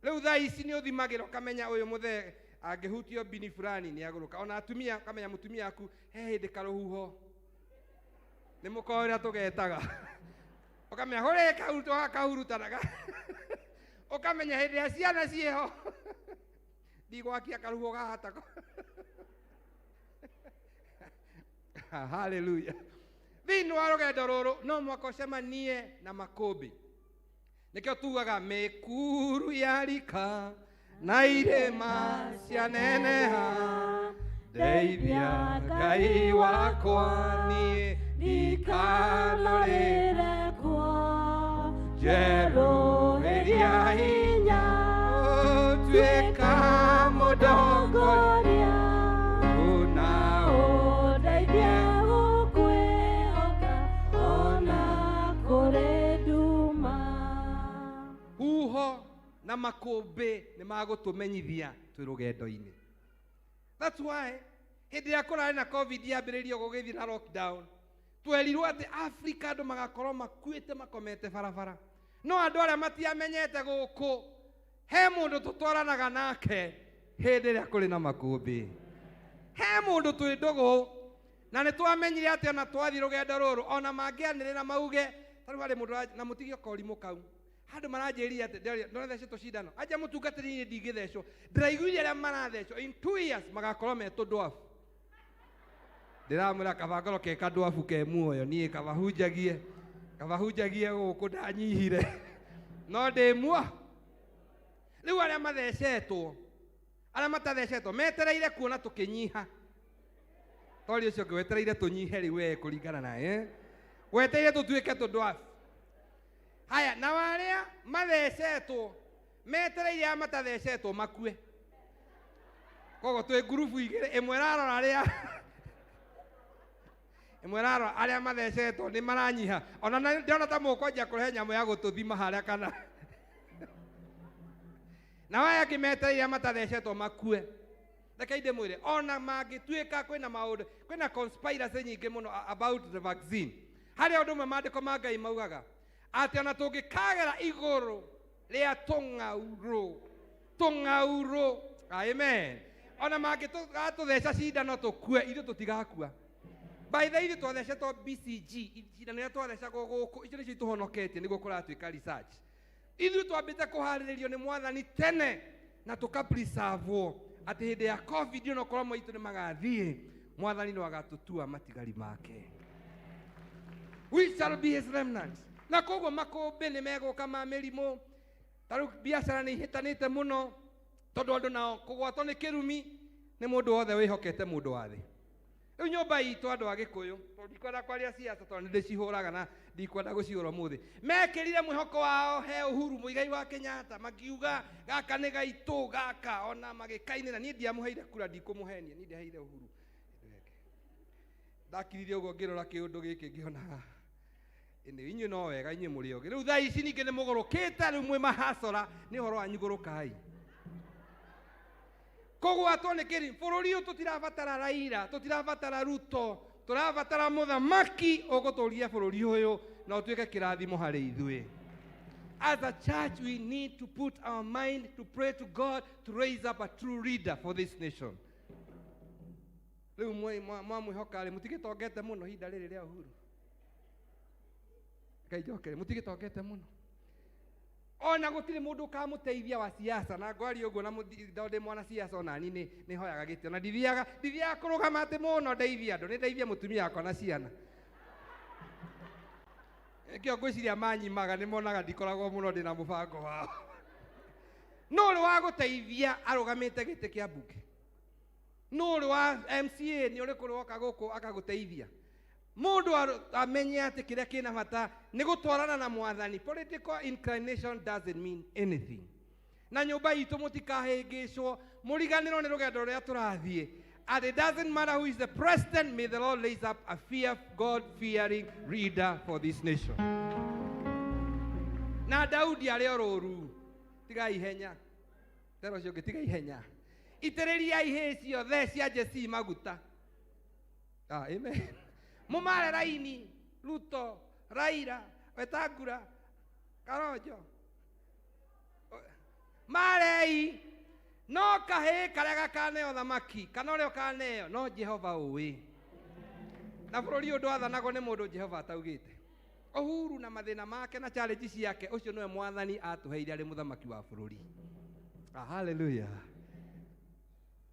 rĩu thaa ici nĩ ũthimagĩra ũkamenya ũyũ mũthee angĩhutio mbini fulani nĩ agũrũka ona atumia ũkamenya mũtumia waku he hĩndĩ karũhuho nĩ mũkoĩ ũrĩa tũgetaga Ũkamenya hũrĩ kahuruto gaka kahurutanaga. Ũkamenya hĩndĩ ĩrĩa ciana ciĩho ndigwakia karuho gahata. Haleluya. Thĩinĩ wa rũgendo rũrũ no mwaka ũcemanie na makũmbĩ. Nĩkĩo tugaga mĩkuru yarika na irĩma cianeneha, ndeithia Ngai wakwa niĩ ndikanarĩre kwa njerũhĩria hinya ũtuĩka mũndongoria na ũndeithie gũkwĩhoka ona kũrĩ nduma. Huho na makũmbĩ nĩ magũtũmenyithia twĩ rũgendo-inĩ. That's why hĩndĩ ĩrĩa kũrarĩ na COVID yambĩrĩirio gũgĩthiĩ na lockdown, twerirwo atĩ Africa andũ magakorwo makuĩte makomete barabara. No andũ arĩa matiamenyete gũkũ, he mũndũ tũtwaranaga nake hĩndĩ ĩrĩa kũrĩ na makũmbĩ. He mũndũ twĩ ndũgũ, na nĩ twamenyire atĩ ona twathiĩ rũgendo rũrũ, ona mangĩanĩrĩra mauge, ta rĩu harĩ mũndũ na mũtige korimũ kau. Handũ maranjĩrire atĩ ndĩrathecetwo cindano. Anja mũtungatĩri niĩ ndingĩthecwo. Ndĩraiguire arĩa marathecwo in 2 years magakorwo me tũndwabu. Ndĩramwĩra kaba ngorwo ke kandwabu ke muoyo, niĩ kabahunjagie gũkũ ndanyihire. No ndĩ muo. Rĩu arĩa mathecetwo, arĩa matathecetwo metereire kuona tũkĩnyiha. Tori ũcio ũngĩ wetereire tũnyihe rĩu we kũringana na, Wetereire tũtuĩke tũndwabu. Haya, na arĩa mathecetwo metereire arĩa matathecetwo makue. Koguo twĩ ngurubu igĩrĩ, ĩmwe ĩrarora arĩa ĩmwe ĩrarora arĩa mathecetwo nĩ maranyiha. Ona ndĩrona ta mũkwanjia kũrehe nyamũ ya gũtũthima harĩa kana. Na aya angĩ metereire arĩa matathecetwo makue. Reke ndĩmwĩre, ona mangĩtuĩka kwĩna maũndũ, kwĩna conspiracy nyingĩ mũno about the vaccine. Harĩ ũndũ ũmwe maandĩko ma Ngai maugaga atĩ ona tũngĩkagera igũrũ rĩa tũng'aurũ, tũng'aurũ, amen. Ona mangĩtũtheca cindano tũkue, ithuĩ tũtigakua. By the way, ithuĩ twathecetwo BCG, cindano iria twathecagwo gũkũ, icio nĩcio itũhonoketie nĩguo kũratuĩka research. Ithuĩ twambĩte kũharĩrĩrio nĩ mwathani tene na tũkapreservwo atĩ hĩndĩ ya COVID onokorwo maitũ nĩ magathiĩ, mwathani no agatũtua matigari make. We shall be his remnants. Na koguo makũmbĩ nĩ megũka ma mĩrimũ. Ta rĩu biacara nĩ ihĩtanĩte mũno tondũ andũ nao kũgwatwo nĩ kĩrumi nĩ mũndũ wothe wĩhokete mũndũ wa thĩ. Rĩu nyũmba itũ andũ a Gĩkũyũ, tondũ ndikwenda kwaria siasa tondũ nĩ ndĩcihũraga na ndikwenda gũcihũra ũmũthĩ. Mekĩrire mwĩhoko wao he Uhuru Muigai wa Kenyatta, makiuga gaka nĩ gaitũ gaka, ona magĩkainĩra. Niĩ ndiamũheire kura, ndikũmũhenia, niĩ ndiaheire Uhuru. Ndakirire ũguo ngĩrora kĩũndũ gĩkĩ ngĩona ĩnĩ inyuĩ no wega, inyuĩ mũrĩ ogĩ. Rĩu thaa ici ningĩ nĩ mũgũrũkĩte, rĩu mwĩ mahacora, nĩ ũhoro wanyu gũrũkai. Kũgwatwo nĩ kĩrĩ, bũrũri ũyũ tũtirabatara Raila, tũtirabatara Ruto, tũrabatara mũthamaki ũgũtũria bũrũri ũyũ na ũtuĩke kĩrathimo harĩ ithuĩ. As a church, we need to put our mind to pray to God to raise up a true leader for this nation. Rĩu mwamwĩhoka rĩ, mũtigĩtongete mũno ihinda rĩrĩ rĩa Uhuru. Ngai njokere, mũtigĩtongete mũno. Ona gũtirĩ mũndũ ũkamũteithia wa siasa, na ngwaria ũguo na tondũ ndĩ mwana siasa ona niĩ nĩ hoyaga gĩtĩ. Ona ndithiaga kũrũgama atĩ mũno ndeithie andũ, nĩ ndeithie mũtumia wakwa na ciana. Nĩkĩo ngwĩciria manyimaga, nĩ monaga ndikoragwo mũno ndĩna mũbango wao. No ũrĩ wa gũteithia arũgamĩte gĩtĩ kĩa mbunge. No ũrĩ wa MCA nĩ ũrĩkũ woka gũkũ akagũteithia. Mũndũ amenye atĩ kĩrĩa kĩna bata nĩ gũtwarana na mwathani. Political inclination doesn't mean anything. Na nyũmba itũ mũtikahĩngĩcwo, mũriganĩrwo nĩ rũgendo rũrĩa tũrathiĩ. And it doesn't matter who is the president, may the Lord raise up a God-fearing leader for this nation. Na Daudi arĩ o rũru, tiga ihenya. Tero ũcio ũngĩ, tiga ihenya. Itĩrĩria ihĩĩ ciothe cia Jesse maguta. Amen. Mumare raini, Ruto, Raila, Wetangula, Kalonzo. Marei, no kahĩĩ karĩa gakaneo thamaki, kana ũrĩa ũkaneo, no Jehova ũĩ. Na bũrũri ũyũ ndwathanagwo nĩ mũndũ Jehova ataugĩte. Uhuru na mathĩna make na challenge ciake, ũcio nĩwe mwathani atũheire arĩ mũthamaki wa bũrũri. Ah, hallelujah.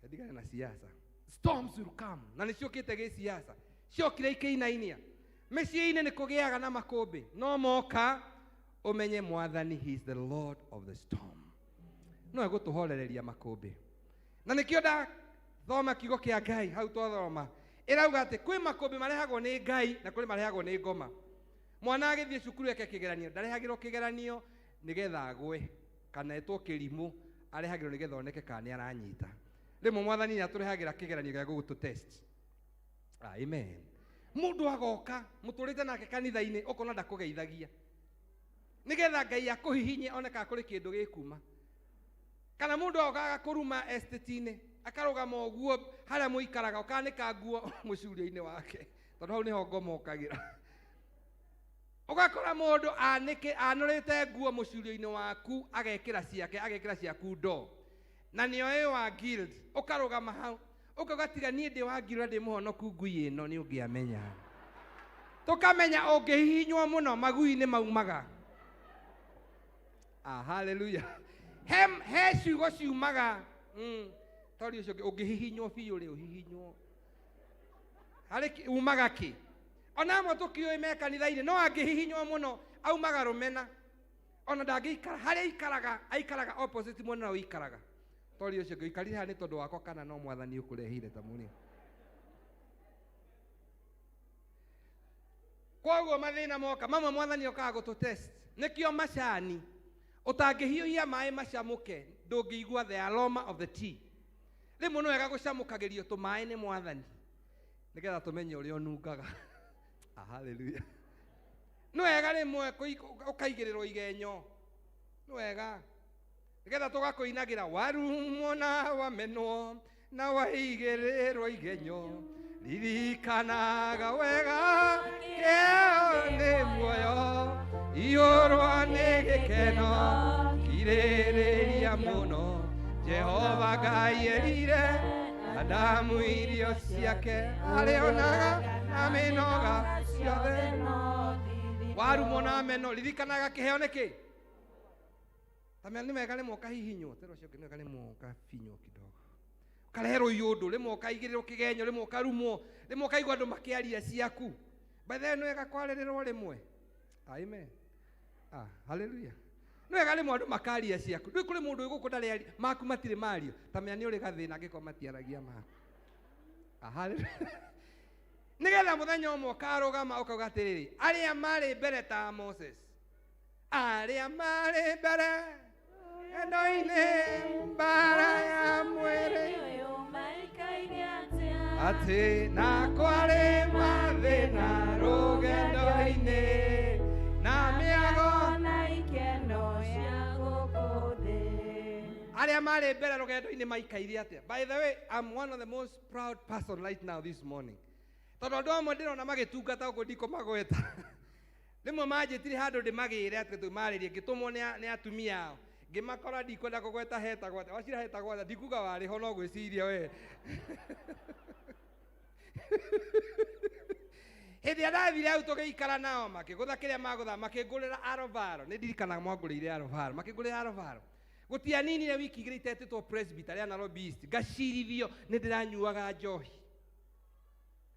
Ndigane na siasa. Storms will come. Na nĩciũkĩte gĩsiasa. Ciokire ikĩinainia. Mĩciĩ-inĩ nĩ kũgĩaga na makũmbĩ. No moka ũmenye mwathani, he is the Lord of the storm. No egũtũhorereria makũmbĩ. Na nĩkĩo ndathoma kiugo kĩa Ngai hau twathoma. Ĩrauga atĩ kwĩ makũmbĩ marehagwo nĩ Ngai na kũrĩ marehagwo nĩ ngoma. Mwana agĩthiĩ cukuru eke kĩgeranio, ndarehagĩrwo kĩgeranio nĩgetha agwe kana etwo kĩrimũ, arehagĩrwo nĩgetha oneke kana nĩ aranyita. Rĩmwe mwathani nĩ atũrehagĩra kĩgeranio gĩa gũgũtũ test. Amen. Mũndũ agoka mũtũrĩte nake kanitha-inĩ ũkona ndakũgeithagia nĩgetha Ngai akũhihinye one kana kũrĩ kĩndũ gĩkuma. Kana mũndũ agoka agakũruma estate-inĩ, akarũgama ũguo harĩa mũikaraga, ũkanĩka nguo mũcurio-inĩ wake, tondũ hau nĩho ngoma ũkagĩra. Ũgakora mũndũ anũrĩte nguo mũcurio-inĩ waku, agekĩra ciake, agekĩra ciaku ndoo. Na nĩoĩ wa guild, ũkarũgama hau, ũkauga tiga niĩ ndĩ wa guild na ndĩ mũhonoku ngui ĩno nĩ ũngĩamenya. Tũkamenya ũngĩhihinywo mũno magui nĩ maumaga. Ah, hallelujah. He ciugo ciumaga. Tori ũcio ũngĩhihinywo biũ rĩ, ũhihinywo. Harĩ umaga kĩ? Ona amwe tũkĩũĩ me kanitha-inĩ, no angĩhihinywo mũno aumaga rũmena. Ona ndangĩikara harĩa aikaraga, aikaraga opposite mwena ũrĩa ũikaraga. Tori ũcio ũngĩ ũikarire haha nĩ tondũ wakwa kana no mwathani ũkũrehire ta mũrĩ. Koguo mathĩna moka, mamwe mwathani okaga gũtũ test. Nĩkĩo macani ũtangĩhiũhia maĩ macamũke, ndũngĩigua the aroma of the tea. Rĩmwe nĩ wega gũcamũkagĩrio tũmaĩ nĩ mwathani nĩgetha tũmenye ũrĩa ũnungaga. Ah, hallelujah. Nĩ wega rĩmwe ũkaigĩrĩrwo igenyo. Nĩ wega nĩgetha tũgakũinagĩra warumwo na wamenwo na waigĩrĩrwo igenyo, ririkanaga wega kĩo nĩ muoyo, iyũrwo nĩ gĩkeno, kirĩrĩria mũno. Jehova Ngai erire Adamu irio ciake arĩonaga na mĩnoga ciothe. Warumwo na meno, ririkanaga kĩheo nĩkĩ? Ta nĩ wega rĩmwe ũkahihinywo, tera ũcio ũngĩ nĩ wega rĩmwe ũkabinywo kidogo. Ũkareherwo iũndũ, rĩmwe ũkaigĩrĩrwo kĩgenyo, rĩmwe ũkarumwo, rĩmwe ũkaigua andũ makĩaria ciaku. By the way, nĩ wega kwarĩrĩrwo rĩmwe. Amen. Ah, hallelujah. Nĩ wega rĩmwe andũ makaria ciaku. Ndũĩ kũrĩ mũndũ wĩ gũkũ ndarĩ aria, maku matirĩ mario. Ta menya nĩ ũrĩ gathĩna angĩkorwo matiaragia maku. Ah, hallelujah. Nĩgetha mũthenya ũmwe ũkarũgama ũkauga atĩrĩrĩ, arĩa marĩ mbere ta Moses, arĩa marĩ mbere endo-inĩ mbara ya mwĩrĩ, atĩ na kwarĩ mathĩna rũgendo-inĩ na mĩago na ikeno cia gũkũ thĩ. Arĩa marĩ mbere rũgendo-inĩ maikaire atĩa? By the way, I'm one of the most proud person right now this morning. Tondũ andũ amwe ndĩrona magĩtungata gũkũ ndikũmagweta. Rĩmwe manjĩtire handũ ndĩmagĩre atĩ tũmarĩrie, ngĩtũmwo nĩ atumia ao. Ngĩmakora ndikwenda kũgweta hetagwo atĩa. Wacira hetagwo atĩa, ndikuga warĩ ho no gwĩciria we. Hĩndĩ ĩrĩa ndathire hau tũgĩikara nao, makĩgũtha kĩrĩa magũtha, makĩngũrĩra arovaro. Nĩ ndirikanaga mwangũrĩire arovaro, makĩngũrĩra arovaro. Gũtianinire wiki igĩrĩ itetĩtwo presbyter rĩa Nairobi East, ngacirithio nĩ ndĩranyuaga njohi.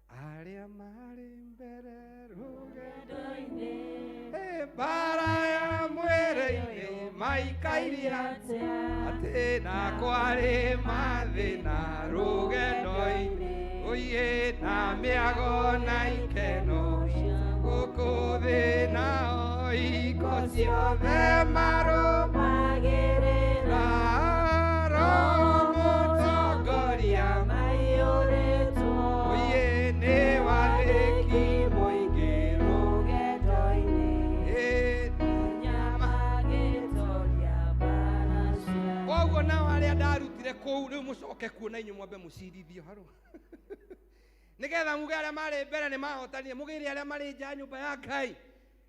Arĩa marĩ mbere rũgendo-inĩ, mbara ya mwĩrĩ-inĩ maikaire atĩ na kwarĩ mathĩna rũgendo-inĩ, oye na mĩago na ikeno gũkũ thĩ nao hingo ciothe marũmagĩrĩra Roho Mũtongoria maiyũrĩtwo, oye nĩ wathĩki mũingĩ rũgendo-inĩ, nginya magĩtoria mbara ciao. Koguo nao arĩa ndarutire kũu rĩu mũcoke kuo na inyuĩ mwambe mũcirithio harũ. Nĩgetha muge arĩa marĩ mbere nĩ mahotanire, mũgĩre arĩa marĩ nja ya nyũmba ya Ngai,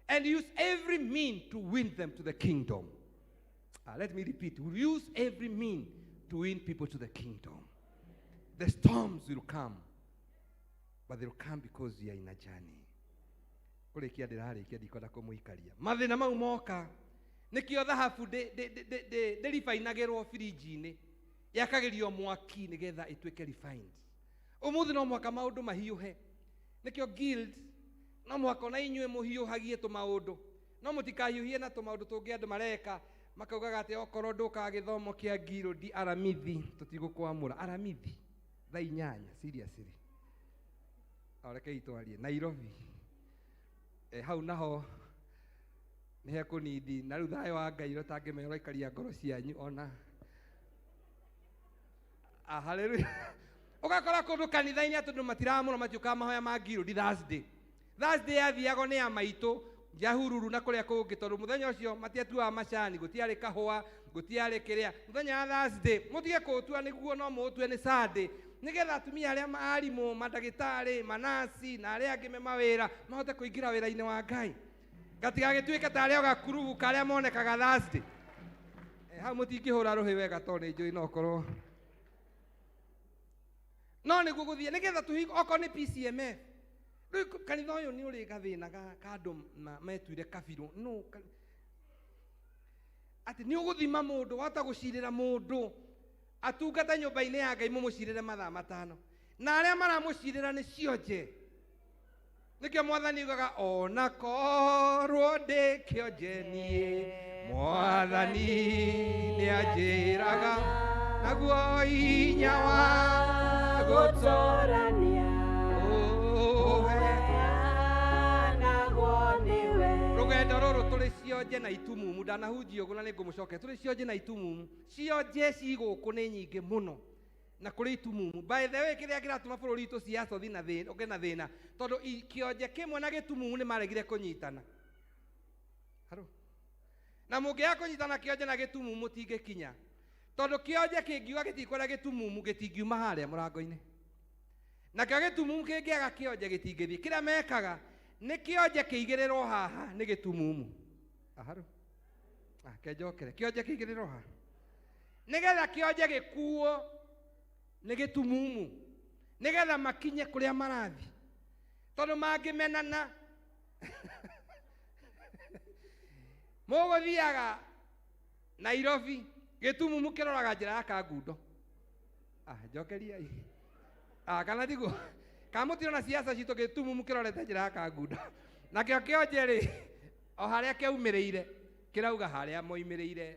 and use every mean to win them to the kingdom. Let me repeat, use every mean to win people to the kingdom. The storms will come, but they'll come because you are in a journey. Kũrĩkia ndĩrarĩkia ndikwenda kũmũikaria. Mathĩna mau moka nĩkĩo thahabu ndĩribainagĩrwo birinji-inĩ, yakagĩrio mwaki nĩgetha ĩtuĩke refined. Ũmũthĩ no mũhaka maũndũ mahiũhe, nĩkĩo guild no mũhaka ona inyuĩ mũhiũhagie tũmaũndũ, no mũtikahiũhie na tũmaũndũ tũngĩ andũ mareka makaugaga atĩ okorwo ndũkaga gĩthomo kĩa guild aramithi tũtigũkwamũra. Aramithi thaa 8 seriously. Rekei twarie Nairobi. Hau naho nĩ hekũnindi na rĩu thayũ wa Ngai ũrĩa ũtangĩmenya ũraikaria ngoro cianyu ona. Hallelujah. Ũgakora kũndũ kanitha-inĩ atĩ andũ matiramũra matiũkaga mahoya ma guild Thursday. Thursday yathiagwo nĩ ya maitũ Nyahururu na kũrĩa kũngĩ, tondũ mũthenya ũcio matiatuaga macani, gũtiarĩ kahũa, gũtiarĩ kĩrĩa. Mũthenya wa Thursday mũtige kũũtua nĩguo, no mũũtue nĩ Sunday, nĩgetha atumia arĩa arimũ, mandagĩtarĩ, manasi na arĩa angĩ me mawĩra mahote kũingĩra wĩra-inĩ wa Ngai. Gatigagĩtuĩke ta arĩa gakurubu karĩa monekaga Thursday. Hau mũtingĩhũra rũhĩ wega tondũ nĩ njũĩ no ũkorwo no nĩguo gũthiĩ nĩgetha tũhingo okorwo nĩ PCMF. Rĩu kanitha ũyũ nĩ ũrĩ gathĩna ka andũ metuire kabirũ. No, atĩ nĩ ũgũthima mũndũ, wahota gũcirĩra mũndũ atungata nyũmba-inĩ ya Ngai mũmũcirĩre mathaa 5, na arĩa maramũcirĩra nĩ cionje. Nĩkĩo Mwathani augaga ona korwo ndĩ kĩonje niĩ, Mwathani nĩanjĩraga naguo hinya wa gũtũrania rũgendo rũrũ tũrĩ cionje na itumumu. Ndanahunjia ũguo na nĩngũmũcokeria. Tũrĩ cionje na itumumu. Cionje ci gũkũ nĩ nyingĩ mũno na kũrĩ itumumu. By the way, kĩrĩa kĩratũma bũrũri witũ siasa ũthiĩ na thĩna, ũgĩe na thĩna, tondũ kĩonje kĩmwe na gĩtumumu nĩ maregire kũnyitana. Harũ. Na mũngĩaga kũnyitana kĩonje na gĩtumumu mũtingĩkinya, tondũ kĩonje kĩngiuga gĩtikwenda gĩtumumu gĩtingiuma harĩa mũrango-inĩ, nakĩo gĩtumumu kĩngĩaga kĩonje gĩtingĩthiĩ. Kĩrĩa mekaga nĩ kĩonje kĩigĩrĩrwo haha nĩ gĩtumumu. Aharũ. Kenjokere. Kĩonje kĩigĩrĩrwo haha nĩgetha kĩonje gĩkuo nĩ gĩtumumu, nĩgetha makinye kũrĩa marathiĩ, tondũ mangĩmenana mũgũthiaga Nairobi, gĩtumumu kĩroraga njĩra ya Kangundo. Njokeriai. Kana tiguo? Kana mũtirona siasa citũ gĩtumumu kĩrorete njĩra ya Kangundo, nakĩo kĩonje rĩ o harĩa kĩaumĩrĩire kĩrauga harĩa moimĩrĩire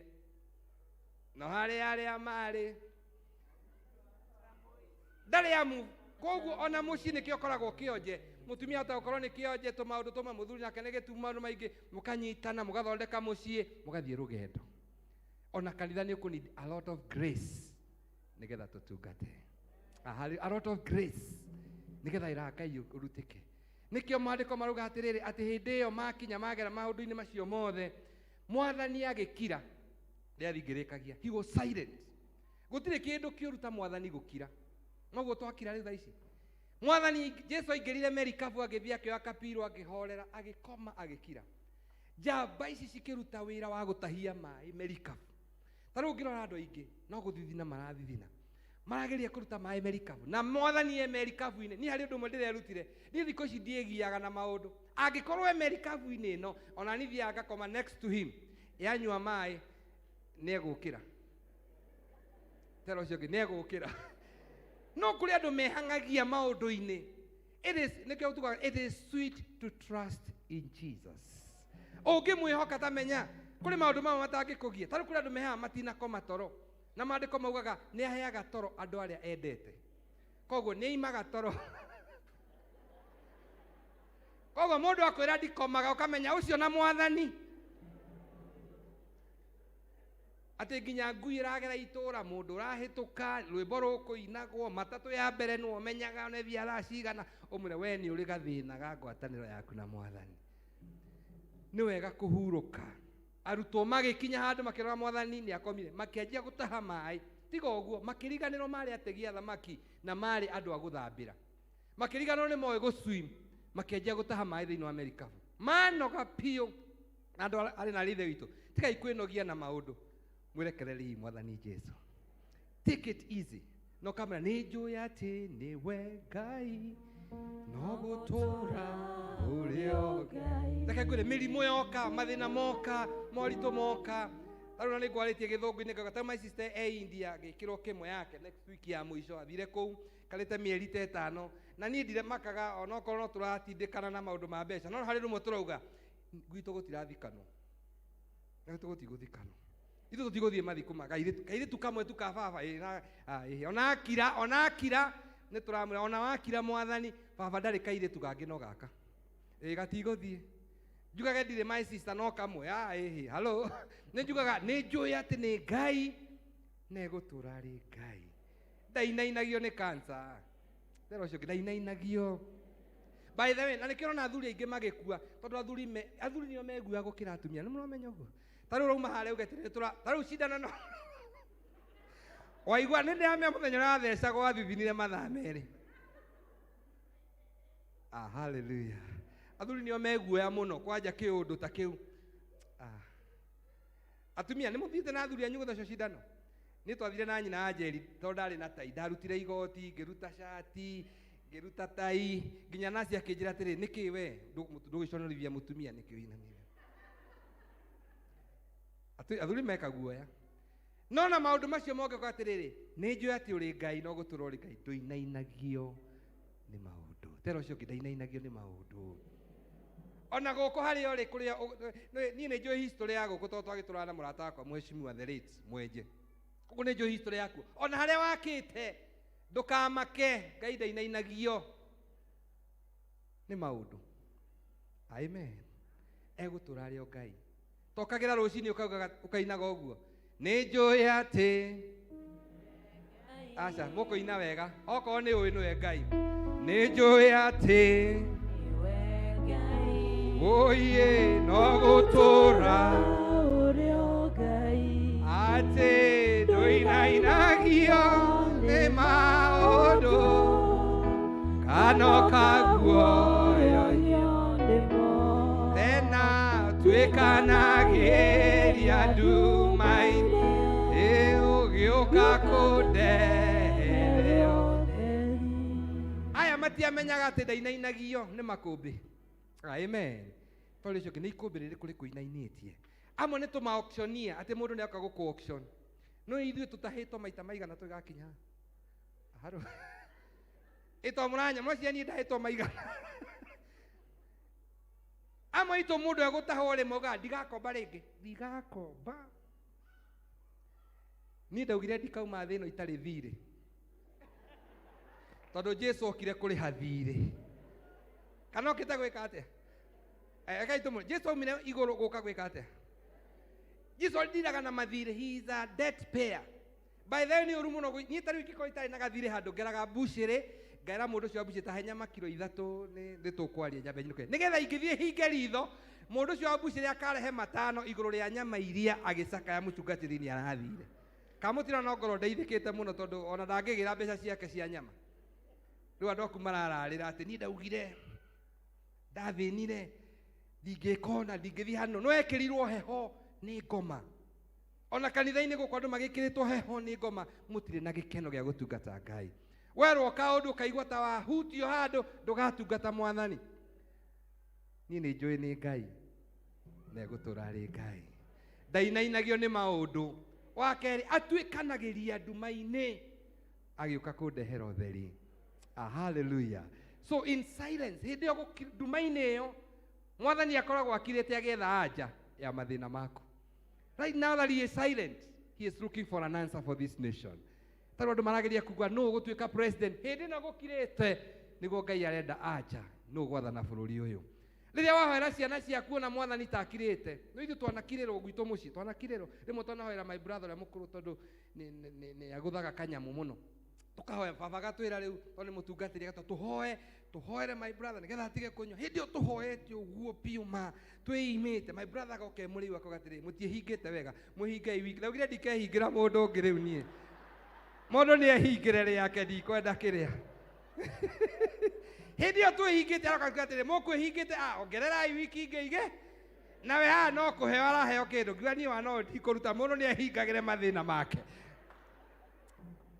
no harĩa arĩa marĩ ndarĩ amu. Koguo ona mũciĩ nĩkĩo ũkoragwo kĩonje, mũtumia ahota gũkorwo nĩ kĩonje tũmaũndũ tũmwe, mũthuri nake nĩ gĩtumu maũndũ maingĩ, mũkanyitana mũgathondeka mũciĩ mũgathiĩ rũgendo. Ona kanitha nĩ ũkũ need a lot of grace nĩgetha tũtungate. A lot of grace nĩgetha wĩra wa Ngai ũrutĩke. Nĩkĩo maandĩko marauga atĩrĩrĩ, atĩ hĩndĩ ĩyo makinya magera maũndũ-inĩ macio mothe, Mwathani agĩkira, nĩathingĩrĩkagia. He was silent. Gũtirĩ kĩndũ kĩũru ta Mwathani gũkira. Noguo twakira rĩu thaa ici. Mwathani Jesu aingĩrire merikabu agĩthiĩ akĩoya kapiro akĩhorera agĩkoma agĩkira. Njamba ici cikĩruta wĩra wa gũtahia maĩ merikabu. Ta rĩu ũngĩrora andũ aingĩ no gũthithina marathithina, marageria kũruta maĩ merikabu, na Mwathani e merikabu-inĩ. Niĩ harĩ ũndũ ũmwe ndĩrerutire, niĩ thikũ ici ndiĩgiaga na maũndũ. Angĩkorwo e merikabu-inĩ ĩno, ona niĩ thiaga ngakoma next to him, yanyua maĩ nĩegũkĩra. Tera ũcio ũngĩ nĩegũkĩra. No kũrĩ andũ mehang'agia maũndũ-inĩ. It is, nĩkĩo tugaga, it is sweet to trust in Jesus. Ũngĩmwĩhoka ta menya, kũrĩ maũndũ mamwe matangĩkũgia. Ta rĩu kũrĩ andũ mehaga matinakoma toro, na maandĩko maugaga nĩ aheaga toro andũ arĩa endete. Koguo nĩ aimaga toro. Koguo mũndũ akwĩra ndikomaga, ũkamenya ũcio na Mwathani. Atĩ nginya ngui ĩragera itũra, mũndũ ũrahĩtũka, rwĩmbo rũkũinagwo, matatũ ya mbere nĩwe ũmenyaga ona ĩthiaga thaa cigana, ũmwĩre we nĩ ũrĩ gathĩna ga ngwatanĩro yaku na Mwathani. Nĩ wega kũhurũka. Arutwo magĩkinya handũ makĩrora Mwathani nĩ akomire, makĩanjia gũtaha maĩ. Tiga ũguo, makĩriganĩrwo marĩ ategi a thamaki na marĩ andũ a gũthambĩra. Makĩriganĩrwo nĩ moĩ gũswim, makĩanjia gũtaha maĩ thĩinĩ wa merikabu. Manoga biũ. Na andũ arĩ na ithe witũ, tigai kwĩnogia na maũndũ, mwĩrekereriei Mwathani Jesu. Take it easy. No kamera nĩ njũĩ atĩ nĩwe Ngai No gũtũũra ũrĩ o Ngai. Reke ngwĩre mĩrimũ yoka, mathĩna moka, moritũ moka. Tarĩu na nĩngwarĩtie gĩthũngũ-inĩ ngauga ta my sister e India ngĩkĩrwo kĩmwe yake next week ya mũico athire kũu karĩte mĩeri ta ĩtano na niĩ ndiremakaga onokorwo no tũratindĩkana na maũndũ ma mbeca no harĩ rĩmwe tũrauga gwitũ gũtirathikanwo, gwitũ gũtigũthikanwo, ithuĩ tũtigũthiĩ mathiko ma kairĩtu, kairĩtu kamwe tu ka baba, ĩ, na, a, ĩ, ona akira, ona akira nĩ tũramwĩra ona wakira mwathani baba ndarĩ kairĩtu kangĩ no gaka, ĩ, gatigũthiĩ. Njugage ndirĩ my sister no kamwe, a, ĩ, hello. Nĩ njugaga nĩ njũĩ atĩ nĩ Ngai na egũtũũra arĩ Ngai. Ndainainagio nĩ cancer. Tera ũcio ũngĩ, ndainainagio. By the way, na nĩkĩo ũrona athuri aingĩ magĩkua, tondũ athuri me, athuri nĩo meguaga gũkĩra atumia. Nĩ mũramenya ũguo? Ta rĩu ũrauma harĩa uge atĩrĩrĩ, tũra, ta rĩu cindano no. Waigua, nĩ ndĩramenya mũthenya ũrĩa wathecagwo wathithinire mathaa merĩ. Ah, hallelujah. Athuri nĩo meguoya mũno kwanja kĩũndũ ta kĩu. Ah. Atumia, nĩ mũthiĩte na athuri anyu gũthecwo cindano? Niĩ twathire na nyina wa Njeri tondũ ndarĩ na tai. Ndarutire igoti, ngĩruta cati, ngĩruta tai, nginya nasi akĩnjĩra atĩrĩ, nĩkĩ we ndũgĩconorithia mũtumia nĩkĩ ũinamire? Athuri meka guoya. No na maũndũ macio mongeka atĩrĩrĩ, nĩ njũĩ atĩ ũrĩ Ngai no gũtũũra ũrĩ Ngai, ndũinainagio nĩ maũndũ. Tera ũcio ũngĩ, ndainainagio nĩ maũndũ. Ona gũkũ harĩa ũrĩ kũrĩa niĩ nĩ njũĩ history ya gũkũ tondũ twagĩtũraga na mũrata wakwa mheshimiwa the late Mwenje. Gũkũ nĩ njũĩ history yaku. Ona harĩa wakĩte ndũkamake, Ngai ndainainagio nĩ maũndũ. Amen. Egũtũũra arĩ o Ngai. Tokagĩra rũcinĩ ũkaugaga, ũkainaga ũguo. Nĩ njũĩ atĩ aca mũkũina wega okorwo nĩ ũĩ nĩwe Ngai. Nĩ njũĩ atĩ ũiĩ no gũtũũra atĩ ndũinainagio nĩ maũndũ kana ũkaguoyo tena tuĩkanagĩria nduma-inĩ ũgĩũka kũndehere. Aya matiamenyaga atĩ ndainainagio nĩ makũmbĩ. Amen. Tondũ ũcio ũngĩ nĩ ikũmbĩ rĩrĩkũ rĩkũinainĩtie. Amwe nĩ tũma-auctionia atĩ mũndũ nĩ oka gũkũ auction. No ithuĩ tũtahĩtwo maita maigana tũgakinya. Haro. Ĩtwa mũranya, mũracia niĩ ndahĩtwo maigana. Amwe aitũ mũndũ egũtahwo rĩmwe augaga ndigakomba rĩngĩ. Ndigakomba. Niĩ ndaugire ndikauma thĩ ĩno itarĩ thirĩ. Tondũ Jesu okire kũrĩha thirĩ. Kana okĩte gwĩka atĩa? Rekei tũmwĩre. Jesu aumire igũrũ gũka gwĩka atĩa? Jesu ndiraga na mathirĩ. He is a debt payer. By the way, nĩ ũru mũno niĩ ta rĩu ingĩkorwo itarĩ na gathirĩ handũ ngeraga mbucĩrĩ, ngera mũndũ ũcio wa mbucĩrĩ ta he nyama kiro ithatũ nĩ tũkwaria nyambe nyinũke. Nĩgetha ingĩthiĩ hinge ritho, mũndũ ũcio wa mbucĩrĩ akarehe matano igũrũ rĩa nyama iria agĩcakaya mũtungatĩri nĩ arathire. Kamũtira no ngorwo ndeithĩkĩte mũno tondũ ona ndangĩgĩra mbeca ciake cia nyama. Rĩu andũ aku marararĩra atĩ niĩ ndaugire, ndathĩnire, ndingĩka ona, ndingĩthiĩ handũ. No ekĩrirwo heho nĩ ngoma. Ona kanitha-inĩ gũkũ andũ magĩkĩrĩtwo heho nĩ ngoma, mũtirĩ na gĩkeno gĩa gũtungata Ngai. Werwo kaũndũ ũkaigua ta wahutio handũ, ndũgatungata mwathani. Niĩ nĩ njũĩ nĩ Ngai, na egũtũũra arĩ Ngai. Ndainainagio nĩ maũndũ. Wa kerĩ, atuĩkanagĩria nduma-inĩ, agĩũka kũndehera ũtheri. Hallelujah. So in silence, hĩndĩ ĩyo nduma-inĩ ĩyo, mwathani akoragwo akirĩte agĩetha anja ya mathĩna maku. Right now that he is silent, he is looking for an answer for this nation. Tarĩu andũ marageria kuga nũ ũgũtuĩka president, hĩndĩ ĩno gũkirĩte nĩguo Ngai arenda anja nũ ũgwathana bũrũri ũyũ. Rĩrĩa wahoera ciana ciaku ona mwathani ta akirĩte, no ithuĩ twanakirĩrwo gwitũ mũciĩ, twanakirĩrwo. Rĩmwe twanahoera my brother ũrĩa mũkũrũ tondũ nĩ agũthaga kanyamũ mũno. Tũkahoya baba agatwĩra rĩu tondũ nĩ mũtungatĩri agatwĩra tũhoe, tũhoere my brother nĩgetha atige kũnyua. Hĩndĩ ĩyo tũhoete ũguo biũ ma twĩimĩte, my brother agoka e mũrĩu akoiga atĩrĩ, mũtiĩhingĩte wega, mwĩhingei wiki. Ndaugire ndikehingĩra mũndũ ũngĩ rĩu niĩ. Mũndũ nĩ ehingĩre rĩake, ndikwenda kĩrĩa. Hĩndĩ ĩyo twĩhingĩte aroka akiuga atĩrĩ, mũkwĩhingĩte, ongererai wiki ingĩ igĩ. Nawe haha no kũheo araheo kĩndũ, ngiuga niĩ wa no ndikũruta, mũndũ nĩ ehingagĩre mathĩna make.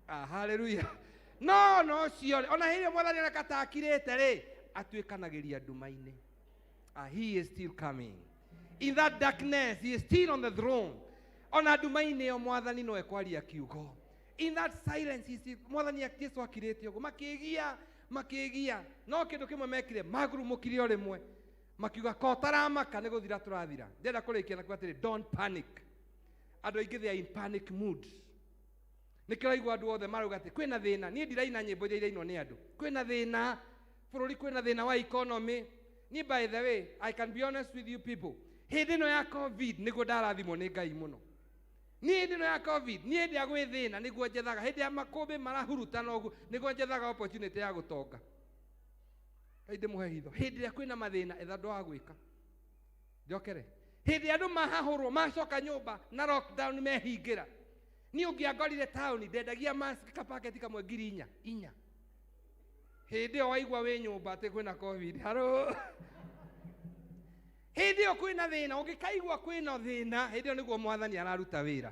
Hallelujah. No no ũcio rĩ, ona hĩndĩ ĩyo mwathani oneka ta akirĩte rĩ, atuĩkanagĩria nduma-inĩ. He is still coming. In that darkness, he is still on the throne. Ona nduma-inĩ ĩyo mwathani no ekwaria kiugo. In that silence, he is still, mwathani Jesu akirĩte ũguo. Makĩgia, makĩgia. No kĩndũ kĩmwe mekire, magurumũkire o rĩmwe. Makiuga ko taramaka nĩ gũthira tũrathira. Ndĩrenda kũrĩkia na kuuga atĩrĩ, don't panic. Andũ aingĩ they are in panic mood. Nĩkĩo ũraigua andũ othe marauga atĩ kwĩna thĩna. Niĩ ndiraina nyĩmbo iria irainwo nĩ andũ. Kwĩna thĩna, bũrũri kwĩna thĩna wa economy. Niĩ by the way, I can be honest with you people. Hĩndĩ ĩno ya COVID nĩguo ndarathimwo nĩ Ngai mũno. Niĩ hĩndĩ ĩno ya COVID, niĩ hĩndĩ ya gwĩ thĩna nĩguo njethaga. Hĩndĩ ya makũmbĩ marahurutana ũguo nĩguo njethaga opportunity ya gũtonga. Ngai ndĩmũhe hitho. Hĩndĩ ĩrĩa kwĩna mathĩna etha ũndũ wa gwĩka. Njokere. Hĩndĩ ĩrĩa andũ mahahũrwo macoka nyũmba na lockdown mehingĩra. Niĩ ũngĩangorire taũni ndendagia mask kapaketi kamwe ngiri inya, inya. Hĩndĩ ĩyo waigua wĩ nyũmba atĩ kwĩna COVID. Haro. Hĩndĩ ĩyo kwĩna thĩna, ũngĩkaigua kwĩna thĩna, hĩndĩ ĩyo nĩguo mwathani araruta wĩra.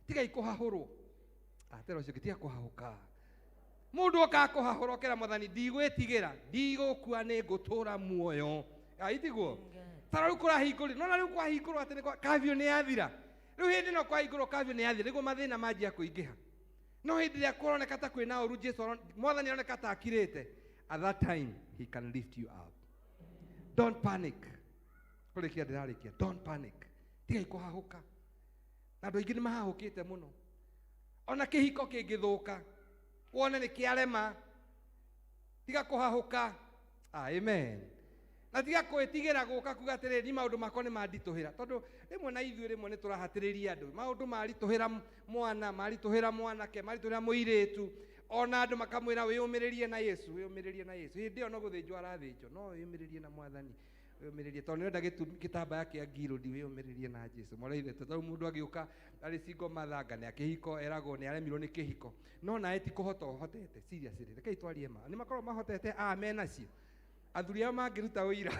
Tigai kũhahũrwo. Atera ũcio tiga kũhahũka. Mũndũ okaga kũhahũra ũkera mwathani ndigwĩtigĩra, ndigũkua nĩ ngũtũra muoyo. Aitiguo? Tara rĩu kũrahingũrwo, nona rĩu kwahingũrwo atĩ nĩ kwa curfew nĩ yathira. Rĩu hĩndĩ ĩno kwahingũrwo curfew nĩ yathira, nĩguo mathĩna manjia kũingĩha. No hĩndĩ ĩrĩa kũroneka ta kwĩna ũru, Jesu mwathani aroneka ta akirĩte. At that time, he can lift you up. Don't panic. Kũrĩkia ndĩrarĩkia. Don't panic. Tigai kũhahũka. Na andũ aingĩ nĩ mahahũkĩte mũno. Ona kĩhiko kĩngĩthũka, wone nĩ kĩarema, tiga kũhahũka. Amen. Na tiga kwĩtigĩra gũka kuga atĩrĩrĩ, ni maũndũ makwa nĩ manditũhĩra. Tondũ rĩmwe na ithuĩ rĩmwe nĩ tũrahatĩrĩria andũ. Maũndũ maritũhĩra mwana, maritũhĩra mwanake, maritũhĩra mũirĩtu. Ona andũ makamwĩra wĩyũmĩrĩrie na Yesu, wĩyũmĩrĩrie na Yesu. Hĩndĩ ĩyo no gũthĩnjwo arathĩnjwo, no wĩyũmĩrĩrie na mwathani. Wĩyũmĩrĩrie, tondũ nĩũrenda gĩtambaya kĩa ngirũndi, wĩyũmĩrĩrie na Jesu. Mwana ithe, tondũ mũndũ agĩũka arĩ single mother, anga nĩ akĩhiko, eragwo nĩ aremirwo nĩ kĩhiko. No nawe ti kũhota ũhotete, seriously. Rekei twarie ma. Nĩ makoragwo mahotete, menacio. Athuri aya mangĩruta ũira.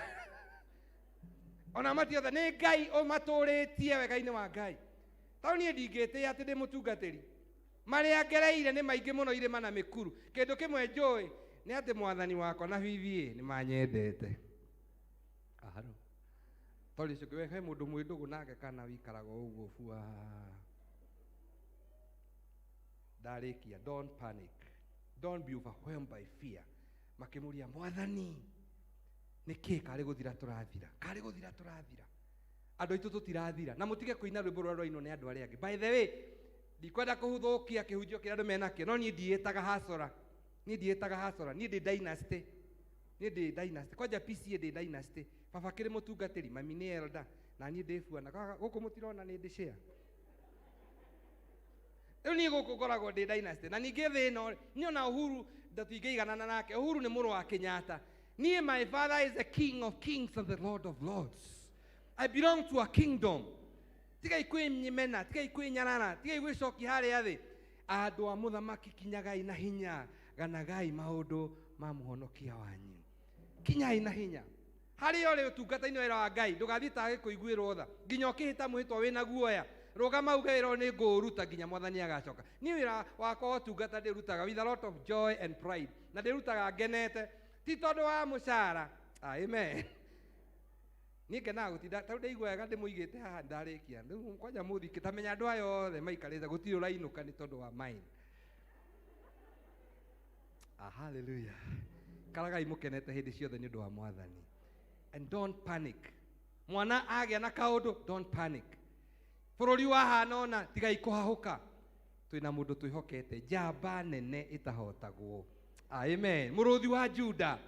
Ona matiothe nĩ Ngai ũmatũrĩtie wega-inĩ wa Ngai. Tondũ niĩ ndingĩtĩĩa atĩ ndĩ mũtungatĩri. Marĩa ngereire nĩ maingĩ mũno irĩma na mĩkuru. Kĩndũ kĩmwe njũĩ nĩ atĩ mwathani wakwa na bibi nĩ manyendete. Aharo. Tondũ ũcio ũngĩ, he mũndũ mwĩ ndũgũ nake kana wĩikaraga ũguo bua. Ndarĩkia, don't panic. Don't be overwhelmed by fear. Makĩmũria mwathani, nĩkĩ karĩ gũthira tũrathira? Karĩ gũthira tũrathira. Andũ aitũ tũtirathira. Na mũtige kũina rwĩmbo rũrĩa rwainwo nĩ andũ arĩa angĩ. By the way, ndikwenda kũhũthũkia kĩhunjio kĩrĩa andũ menakĩo, no niĩ ndiĩtaga hasora. Niĩ ndiĩtaga hasora. Niĩ ndĩ dynasty. Niĩ ndĩ dynasty. Kwanja PCA ndĩ dynasty. Baba kĩrĩ mũtungatĩri, mami nĩ elder, na niĩ ndĩ buana. Gũkũ mũtirona nĩ ndĩ share. Rĩu niĩ gũkũ ngoragwo ndĩ dynasty. Na ningĩ thĩ ĩno, niĩ ona Uhuru tũtingĩiganana nake. Uhuru nĩ mũrũ wa Kenyatta. Niĩ my father is the king of kings and the lord of lords. I belong to a kingdom. Tigai kwĩnyimena, tigai kwĩnyarara, tigai gwĩcokia harĩa thĩ. Andũ a mũthamaki kinyagai na hinya, ganagai maũndũ ma mũhonokia wanyu. Kinyai na hinya. Harĩa ũrĩ ũtungata-inĩ wĩra wa Ngai, ndũgathiĩ ta gĩkũiguĩrwo tha. Nginya ũkĩhĩta mwĩhĩtwa wĩna guoya. Rũgama uge wĩra ũyũ nĩ ngũũruta nginya mwathani agacoka. Niĩ wĩra wakwa wa ũtungata ndĩrutaga with a lot of joy and pride. Na ndĩrutaga ngenete. Ti tondũ wa mũcara. Amen. Niĩ ngenaga gũtinda, tondũ ndaigua wega ndĩmũigĩte haha ndarĩkia. Rĩu kwanja mũthikĩ, tamenya andũ aya othe maikarĩte, gũtirĩ ũrainũka nĩ tondũ wa mine. Hallelujah. Karagai mũkenete hĩndĩ ciothe nĩ ũndũ wa mwathani. And don't panic. Mwana agĩa na kaũndũ, don't panic. Bũrũri wahana ona, tigai kũhahũka. Twĩna mũndũ twĩhokete, njamba nene ĩtahotagwo. Amen. Mũrũthi wa Juda.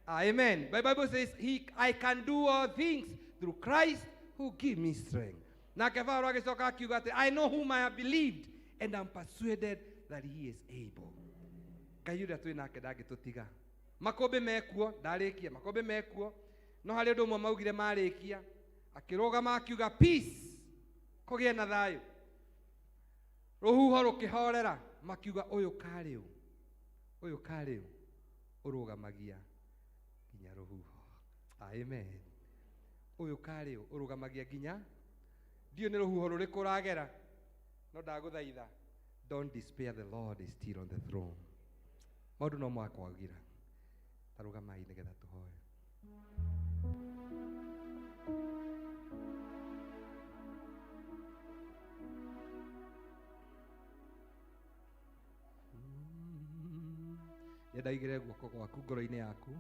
Amen. The Bible says, I can do all things through Christ who give me strength. Nake Paulo agĩcoka akiuga atĩ, I know whom I have believed and am persuaded that he is able. Ngai ũrĩa twĩ nake ndangĩtũtiga. Makũmbĩ mekuo, ndarĩkia, makũmbĩ mekuo. No harĩ ũndũ ũmwe maugire marĩkia, akĩrũgama akiuga peace, kũgĩe na thayũ. Rũhuho rũkĩhorera, makiuga ũyũ karĩ ũ? Ũyũ karĩ ũ? Ũrũgamagia nginya rũhuho. Amen. Ũyũ karĩ ũ? Ũrũgamagia nginya ndiũ nĩ rũhuho rũrĩkũ ũragera. No ndagũthaitha, don't despair, the Lord is still on the throne. Maũndũ no makwagira. Ta rũgamai nĩgetha tũhoe. Ndĩrenda ũigĩrĩre guoko gwaku ngoro-inĩ yaku,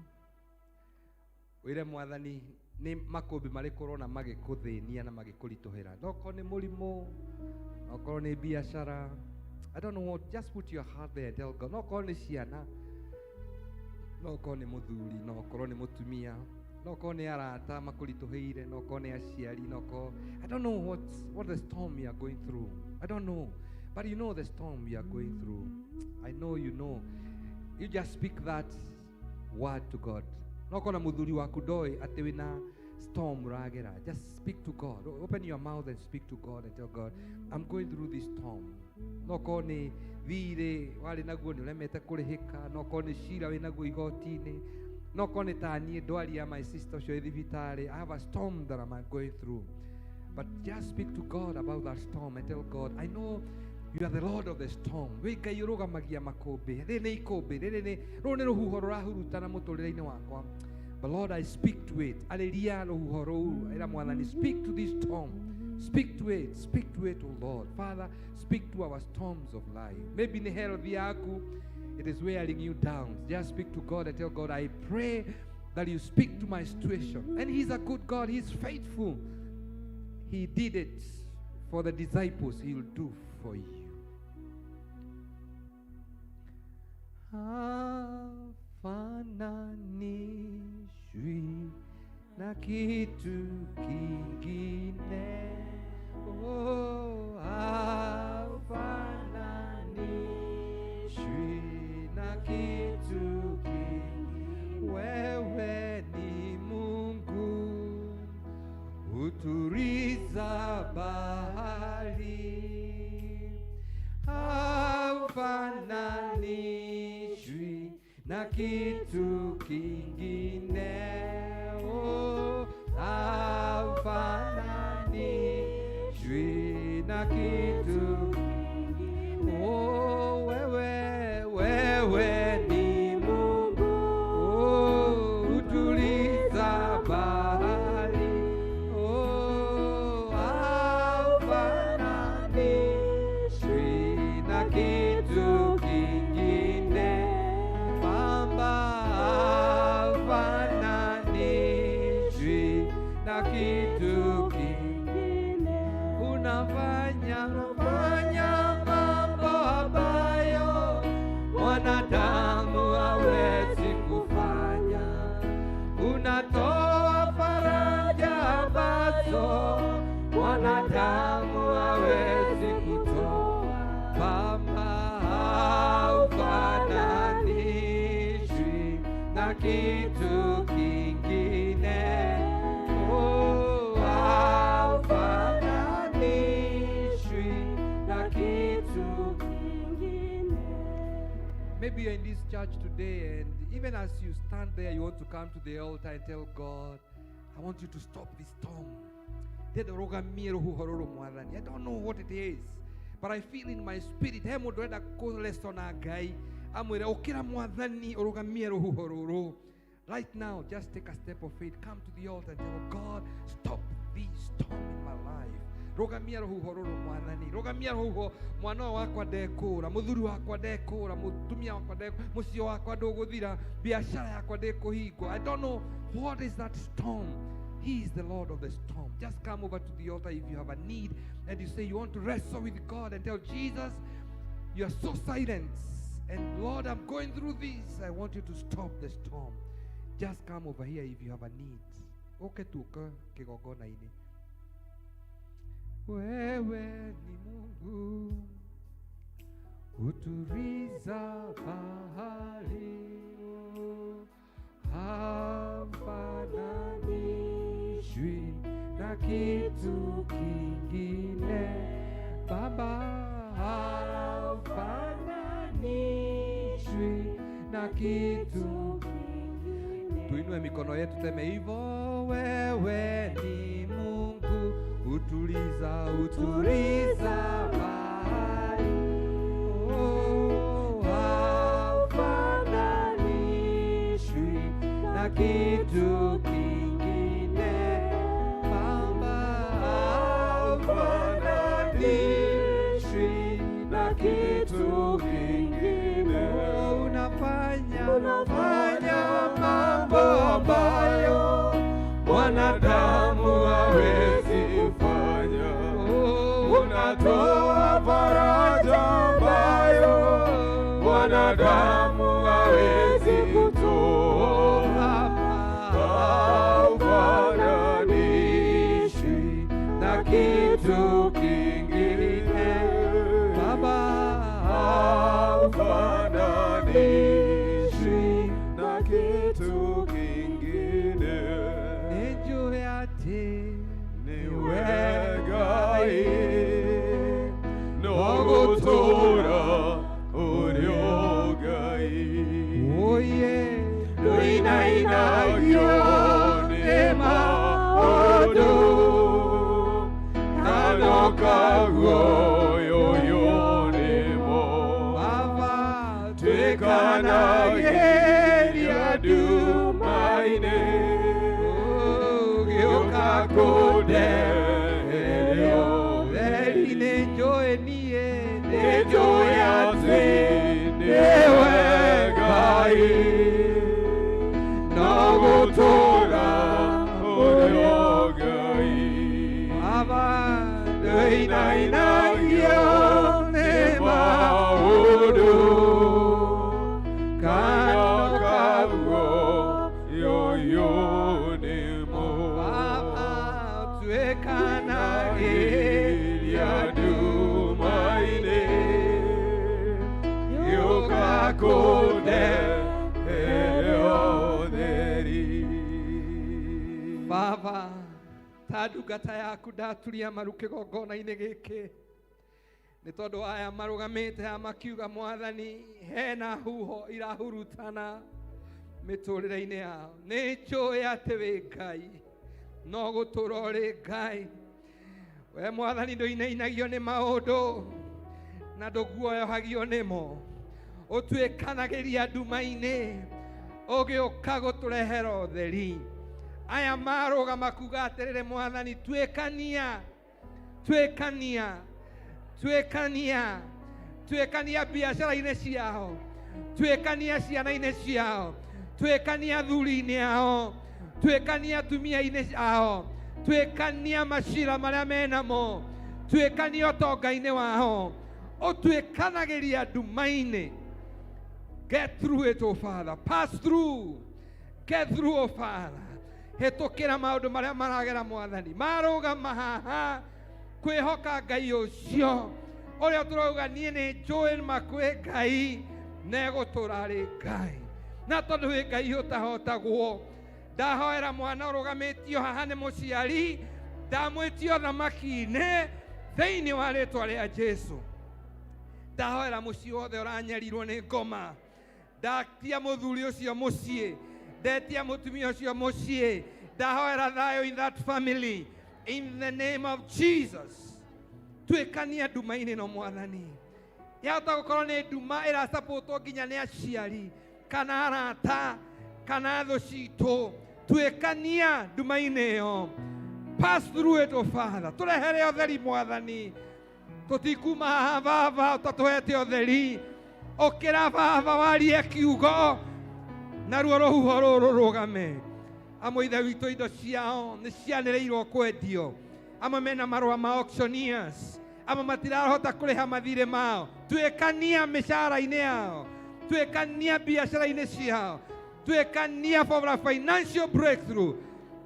wĩre Mwathani nĩ makũmbĩ marĩkũ ũrona magĩkũthĩnia na magĩkũritũhĩra. No korwo nĩ mũrimũ, no korwo nĩ biacara, I don't know what, just put your heart there and tell God. No korwo nĩ ciana, no korwo nĩ mũthuri, no korwo nĩ mũtumia, no korwo nĩ arata makũritũhĩire, no korwo nĩ aciari, no korwo, I don't know what the storm you are going through. I don't know, but you know the storm you are going through. I know you know. You just speak that word to God. No korwo na mũthuri waku ndoĩ atĩ wĩna storm ũragera. Just speak to God. Open your mouth and speak to God and tell God, I'm going through this storm. No korwo nĩ thirĩ warĩ naguo nĩ ũremete kũrĩhĩka, no korwo nĩ cira wĩ naguo igoti-inĩ, no korwo nĩ ta niĩ ndwari ya my sister ũcio ĩ thibitarĩ. I have a storm that I'm going through. But just speak to God about that storm and tell God, I know you are the Lord of the storm. Wĩ Ngai ũrũgamagia makũmbĩ. Rĩrĩ nĩ ikũmbĩ, rĩrĩ nĩ, rũrũ nĩ rũhuho rũrahurutana mũtũrĩre-inĩ wakwa. But Lord, I speak to it. Arĩria rũhuho rũu. Ĩra Mwathani, speak to this storm. Speak to it. Speak to it, O Lord. Father, speak to our storms of life. Maybe nĩ health yaku, it is wearing you down. Just speak to God and tell God, I pray that you speak to my situation. And He's a good God. He's faithful. He did it for the disciples. He will do for you. Hafananishwi na kitu kingine. Oh, hafananishwi na kitu kingine. Wewe ni Mungu, utuliza bahari. Hafananishwi na kitu kingine. Oh, hafananishwi na kitu kingine. Oh, wewe, wewe ni Mungu, oh, utuliza bahari. Oh, hafananishwi na kitu kingine. Baba, hafananishwi na kitu kingine. Unafanya, unafanya mambo ambayo mwanadamu hawezi kufanya. Unatoa faraja ambazo mwanadamu hawezi kutoa. Baba, haufananishwi na kitu kingine. Oh, haufananishwi na kitu kingine. Maybe you're in this church today, and even as you stand there, you want to come to the altar and tell God, I want you to stop this storm. Ndĩrenda ũrũgamie rũhuho rũrũ, Mwathani. I don't know what it is, but I feel in my spirit, he mũndũ ũrenda kũreco na Ngai, amwĩre, ũkĩra Mwathani, ũrũgamie rũhuho rũrũ. Right now, just take a step of faith. Come to the altar and tell God, stop this storm in my life. Rũgamia rũhuho rũrũ, Mwathani. Rũgamia rũhuho. Mwana ũyũ wakwa ndekũra, mũthuri wakwa ndekũra, mũtumia wakwa ndekũra, mũciĩ wakwa ndũgũthira, biacara yakwa ndĩkũhingwo. I don't know what is that storm. He is the Lord of the storm. Just come over to the altar if you have a need and you say you want to wrestle with God and tell Jesus, you are so silent. And Lord, I'm going through this. I want you to stop the storm. Just come over here if you have a need. Oke tuka kigongona-inĩ. Wewe ni Mungu, utuliza bahari. Hafananishwi na kitu kingine. Baba, hafananishwi na kitu kingine. Tuinue mikono yetu teme hivyo. Wewe ni Mungu, utuliza, utuliza bahari. Oh, hafananishwi na kitu kingine. Baba, haufananishwi na kitu kingine. Unafanya mambo ambayo mwanadamu hawezi kufanya. Unatoa faraja ambayo mwanadamu hawezi kutoa. Haufananishwi na kitu kingine. Baba, haufananishwi na kitu kingine. Nijue ati niwe Ngai no gũtũũra ũrĩ o Ngai. Oye, ndũinainagio nĩ maũndũ kana ũkaguoyoywo nĩmo. Baba, tuĩkanagĩria nduma-inĩ, ũgĩũka kũndeheria ũtheri. Nĩnjũĩ niĩ, nĩnjũĩ atĩ nĩwe Ngai no gũtũũra ũrĩ o Ngai. Baba, ndũinainagio nĩ maũndũ kana ũkaguoyoywo nĩmo. Baba, tuĩkanagĩria nduma-inĩ, gĩũka kũndeheria ũtheri. Baba, ta ndungata yaku ndaturia maru kĩgongona-inĩ gĩkĩ nĩ tondũ aya marũgamĩte haha makiuga Mwathani hena huho irahurutana mĩtũrĩre-inĩ yao. Nĩ njũĩ atĩ wĩ Ngai, no gũtũũra ũrĩ Ngai. We Mwathani ndũinainagio nĩ maũndũ na ndũguoyohagio nĩmo. Ũtuĩkanagĩria nduma-inĩ ũgĩũka gũtũrehera ũtheri. Aya marũgama kuga atĩrĩrĩ, Mwathani tuĩkania, tuĩkania, tuĩkania, tuĩkania biacara-inĩ ciao, tuĩkania ciana-inĩ ciao, tuĩkania athuri-inĩ ao, tuĩkania atumia-inĩ ao, tuĩkania macira marĩa menamo, tuĩkania ũtonga-inĩ wao, ũtuĩkanagĩria nduma-inĩ. Get through it, oh Father. Pass through. Get through, oh Father. Hĩtũkĩra maũndũ marĩa maragera Mwathani. Marũgama haha kwĩhoka Ngai ũcio ũrĩa tũrauga niĩ nĩ njũĩ ma kwĩ Ngai na egũtũũra arĩ Ngai. Na tondũ wĩ Ngai ũtahotagwo, ndahoera mwana ũrũgamĩtio haha nĩ mũciari, ndamwĩtio thamaki-inĩ thĩinĩ wa rĩtwa rĩa Jesu. Ndahoera mũciĩ wothe ũranyarirwo nĩ ngoma, ndatia mũthuri ũcio mũciĩ, ndetia mũtumia ũcio mũciĩ, ndahoera thayũ in that family in the name of Jesus. Tuĩkania nduma-inĩ no Mwathani. Yahota gũkorwo nĩ nduma ĩracapũtwo nginya nĩ aciari kana arata kana thũ citũ. Tuĩkania nduma-inĩ ĩyo. Pass through it, oh Father. Tũrehere ũtheri Mwathani. Tũtikuma haha Baba ũtatũhete ũtheri. Ũkĩra Baba warie kiugo naruo rũhuho rũrũ rũgame. Amwe ithe witũ indo ciao nĩ cianĩrĩirwo kwendio, amwe mena marũa ma auctioneers, amwe matirahota kũrĩha mathirĩ mao. Tuĩkania mĩcara-inĩ yao, tuĩkania biacara-inĩ ciao, tuĩkania for a financial breakthrough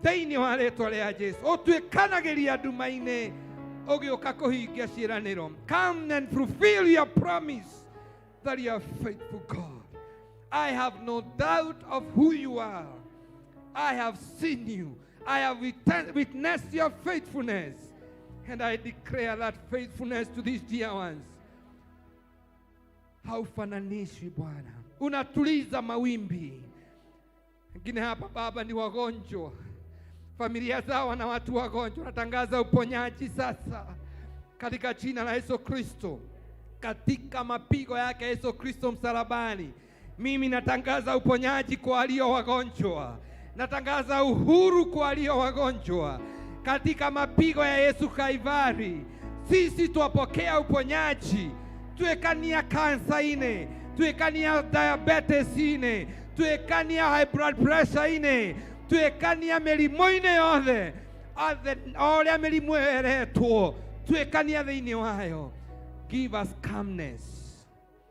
thĩinĩ wa rĩtwa rĩa Jesu. Ũtuĩkanagĩria nduma-inĩ ũgĩũka kũhingia ciĩranĩro. Come and fulfill your promise that you are faithful God. I have no doubt of who you are. I have seen you. I have witnessed your faithfulness. And I declare that faithfulness to these dear ones. Haufananishwi Bwana. Unatuliza mawimbi. Wengine hapa Baba ni wagonjwa, familia zao na watu wagonjwa. Natangaza uponyaji sasa katika jina la Yesu Kristo. Katika mapigo yake Yesu Kristo msalabani, Mimi natangaza uponyaji kwa walio wagonjwa, natangaza uhuru kwa walio wagonjwa. Katika mapigo ya Yesu Kaivari, sisi twapokea uponyaji. Tuekania kansa ine, tuekania diabetes ine, tuekania high blood pressure ine, tuekania mĩrimũ-inĩ yothe othe, o ũrĩa mĩrimũ ĩyo ĩretwo, tuekania thĩinĩ wayo. Give us calmness.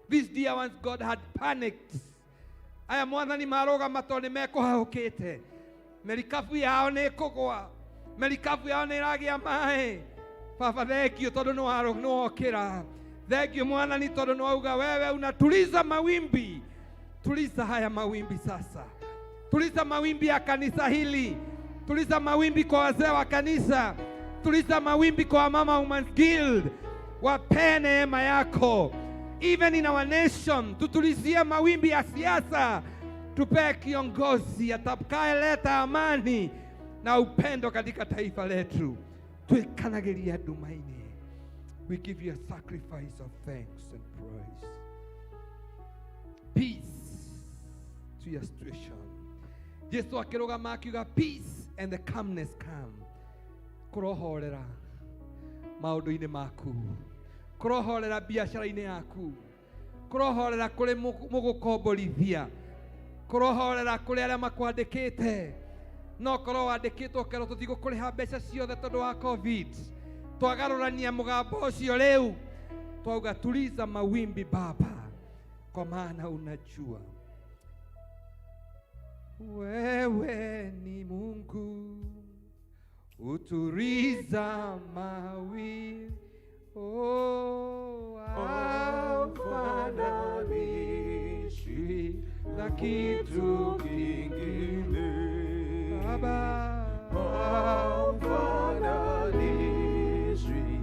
These dear ones, God had panicked. Aya mwathani marũgama tondũ nĩ mekũhahũkĩte, merikabu yao nĩ ĩkũgwa, merikabu yao nĩ ĩragĩa maĩ. Baba, thengio tondũ nĩwokĩra. Thengio mwathani tondũ nĩwauga wewe unatuliza mawimbi. Tuliza haya mawimbi sasa, tuliza mawimbi ya kanisa hili, tuliza mawimbi kwa wazee wa kanisa, tuliza mawimbi kwa Mama Women's Guild. Wapee neema yako even in our nation, tutulizie mawimbi ya siasa, tupee kiongozi atakayeleta amani na upendo katika taifa letu. Twikanagiria ndumaini. We give you a sacrifice of thanks and praise. Peace to your situation. Jesu akĩrũgama akiuga peace and the calmness come. Kũrohorera maũndũ-inĩ maku, kũrohorera biacara-inĩ yaku, kũrohorera kũrĩ mũgũkomborithia, kũrohorera kũrĩ arĩa makwandĩkĩte. No korwo wandĩkĩtwo ũkerwo tũtigũkũrĩha mbeca ciothe tondũ wa COVID, twagarũrania mũgambo ũcio rĩu, twauga tuliza mawimbi Baba, kwa maana unajua wewe ni Mungu utuliza mawimbi. Oh, haufananishwi na kitu kingine Baba, haufananishwi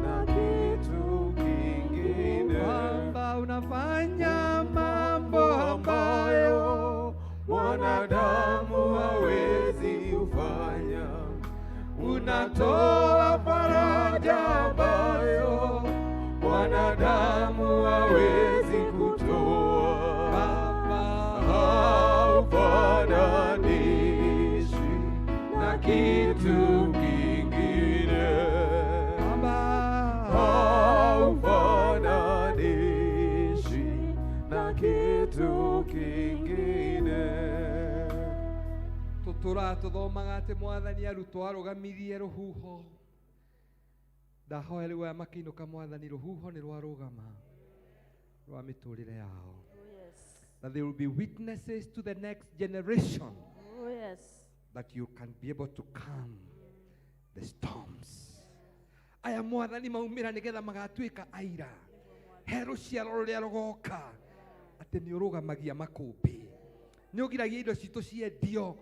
na kitu kingine. Baba, unafanya mambo ambayo mwanadamu hawezi kufanya. Unatoa faraja ambayo mwanadamu hawezi kutoa. Baba, haufananishwi na kitu kingine. Baba, haufananishwi na kitu kingine. Tuturaga tuthomaga atĩ mwathani arutwo arũgamirie rũhuho. Ndahoya rĩu aya makĩinũka mwathani, rũhuho nĩ rwarũgama rwa mĩtũrĩre yao. Oh, yes. That they will be witnesses to the next generation. Oh, yes. That you can be able to calm the storms. Aya mwathani maumĩra nĩgetha magatuĩka aira he rũciaro rũrĩa rũgoka atĩ nĩ ũrũgamagia makũmbĩ, nĩ ũgiragia indo citũ ciendio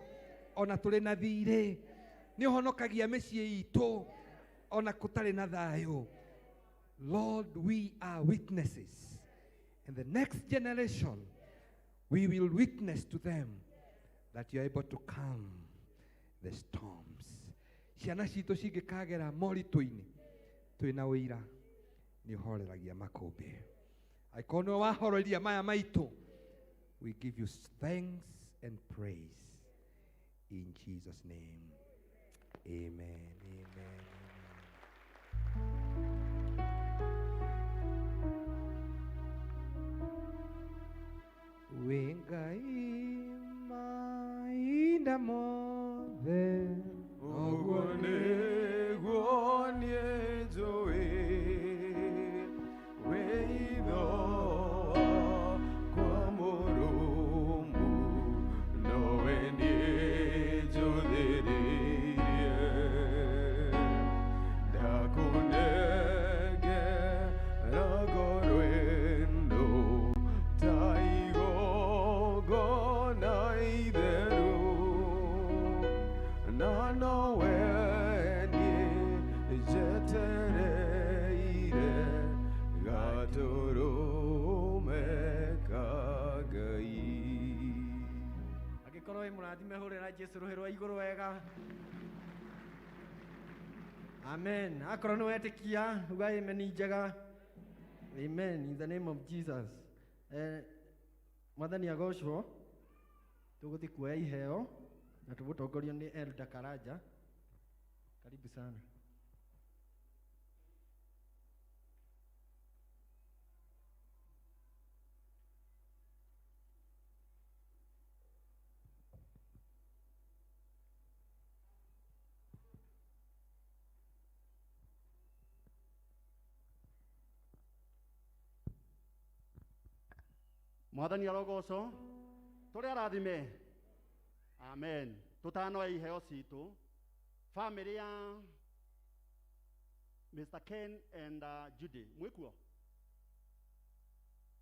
ona tũrĩ na thirĩ, nĩ ũhonokagia mĩciĩ itũ ona kũtarĩ na thayũ. Lord, we are witnesses, and the next generation we will witness to them that you are able to calm the storms. Ciana citũ cingĩkagera moritũ-inĩ, twĩna ũira nĩ ũhoreragia makũmbĩ. Angĩkorwo nĩwe wahororia maya maitũ, we give you thanks and praise in Jesus' name. Amen. Amen. Wĩ Ngai mahinda mothe, ũguo nĩguo niĩ njũĩ, wĩ itho wakwa mũrũmu, nowe niĩ njũthĩrĩirie. Ndakũnengera ngoro ĩno ta igongona itheru, na nowe niĩ njetereire gatũrũme ka Ngai. Angĩkorwo wĩ mũrathime, hũrĩra Jesũ rũhĩ rwa igũrũ wega. Amen. Akorwo nĩ wetĩkia, uga amen njega. Amen in the name of Jesus. Mwathani agocwo, tũgũthiĩ kuoya iheo na tũgũtongorio nĩ Elda Karanja. Karibu sana. Mwathani arogocwo, tũrĩ arathime. Amen. Tũtanoe iheo citũ. Family ya Mr. Ken and Judy, mwĩkuo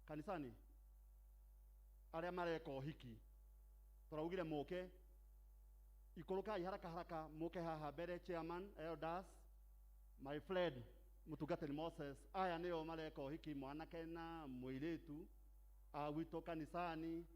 kanisani? Arĩa mareka ũhiki tũraugire mũke, ikũrũkai haraka haraka mũke haha mbere. Chairman, elders, my friend mũtungatĩri Moses, aya nĩo mareka ũhiki, mwanake na mũirĩtu a gwitũ kanisani.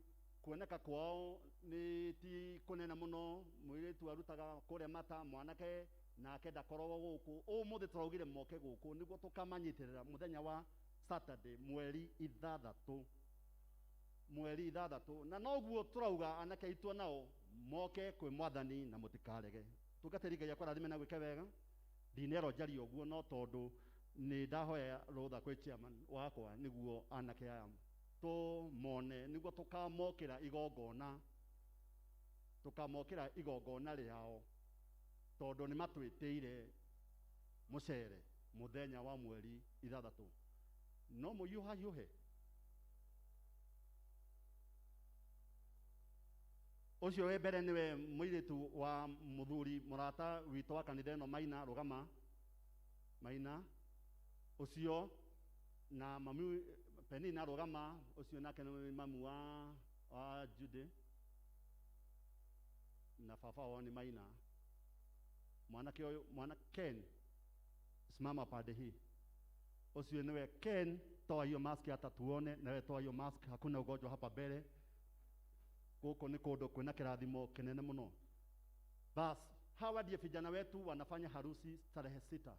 Kuoneka kwao nĩ ti kũnene mũno, mũirĩtu arutaga kũrĩa mata, mwanake nake ndakoragwo gũkũ. Ũmũthĩ tũraugire moke gũkũ nĩguo tũkamanyitĩrĩra mũthenya wa Saturday mweri ithathatũ, mweri ithathatũ, na noguo tũrauga anake aitũ nao moke kwĩ Mwathani na mũtikarege. Tungatĩri Ngai akwarathime na gwĩke wega. Ndinerwo njarie ũguo no tondũ nĩ ndahoya rũtha kwĩ chairman wakwa nĩguo anake aya tũmone, nĩguo tũkamokĩra igongona, tũkamokĩra igongona rĩao, tondũ nĩ matwĩtĩire mũcere mũthenya wa mweri ithathatũ. No mũhiũhahiũhe. Ũcio wĩ mbere nĩwe mũirĩtu wa mũthuri mũrata witũ wa kanitha ĩno, Maina. Rũgama Maina. Ũcio na mami Penina, rũgama. Ũcio nake nĩ mamu wa Judy, na baba wao nĩ Maina. Mwanake ũyũ, mwana Ken, simama pande hii. Ũcio nĩwe Ken, toa hiyo mask hata tuone. Nawe toa hiyo mask, hakuna ugonjwa hapa mbele. Gũkũ nĩ kũndũ kwĩna kĩrathimo kĩnene mũno. Bas, hawa ndiye vijana wetu wanafanya harusi tarehe 6.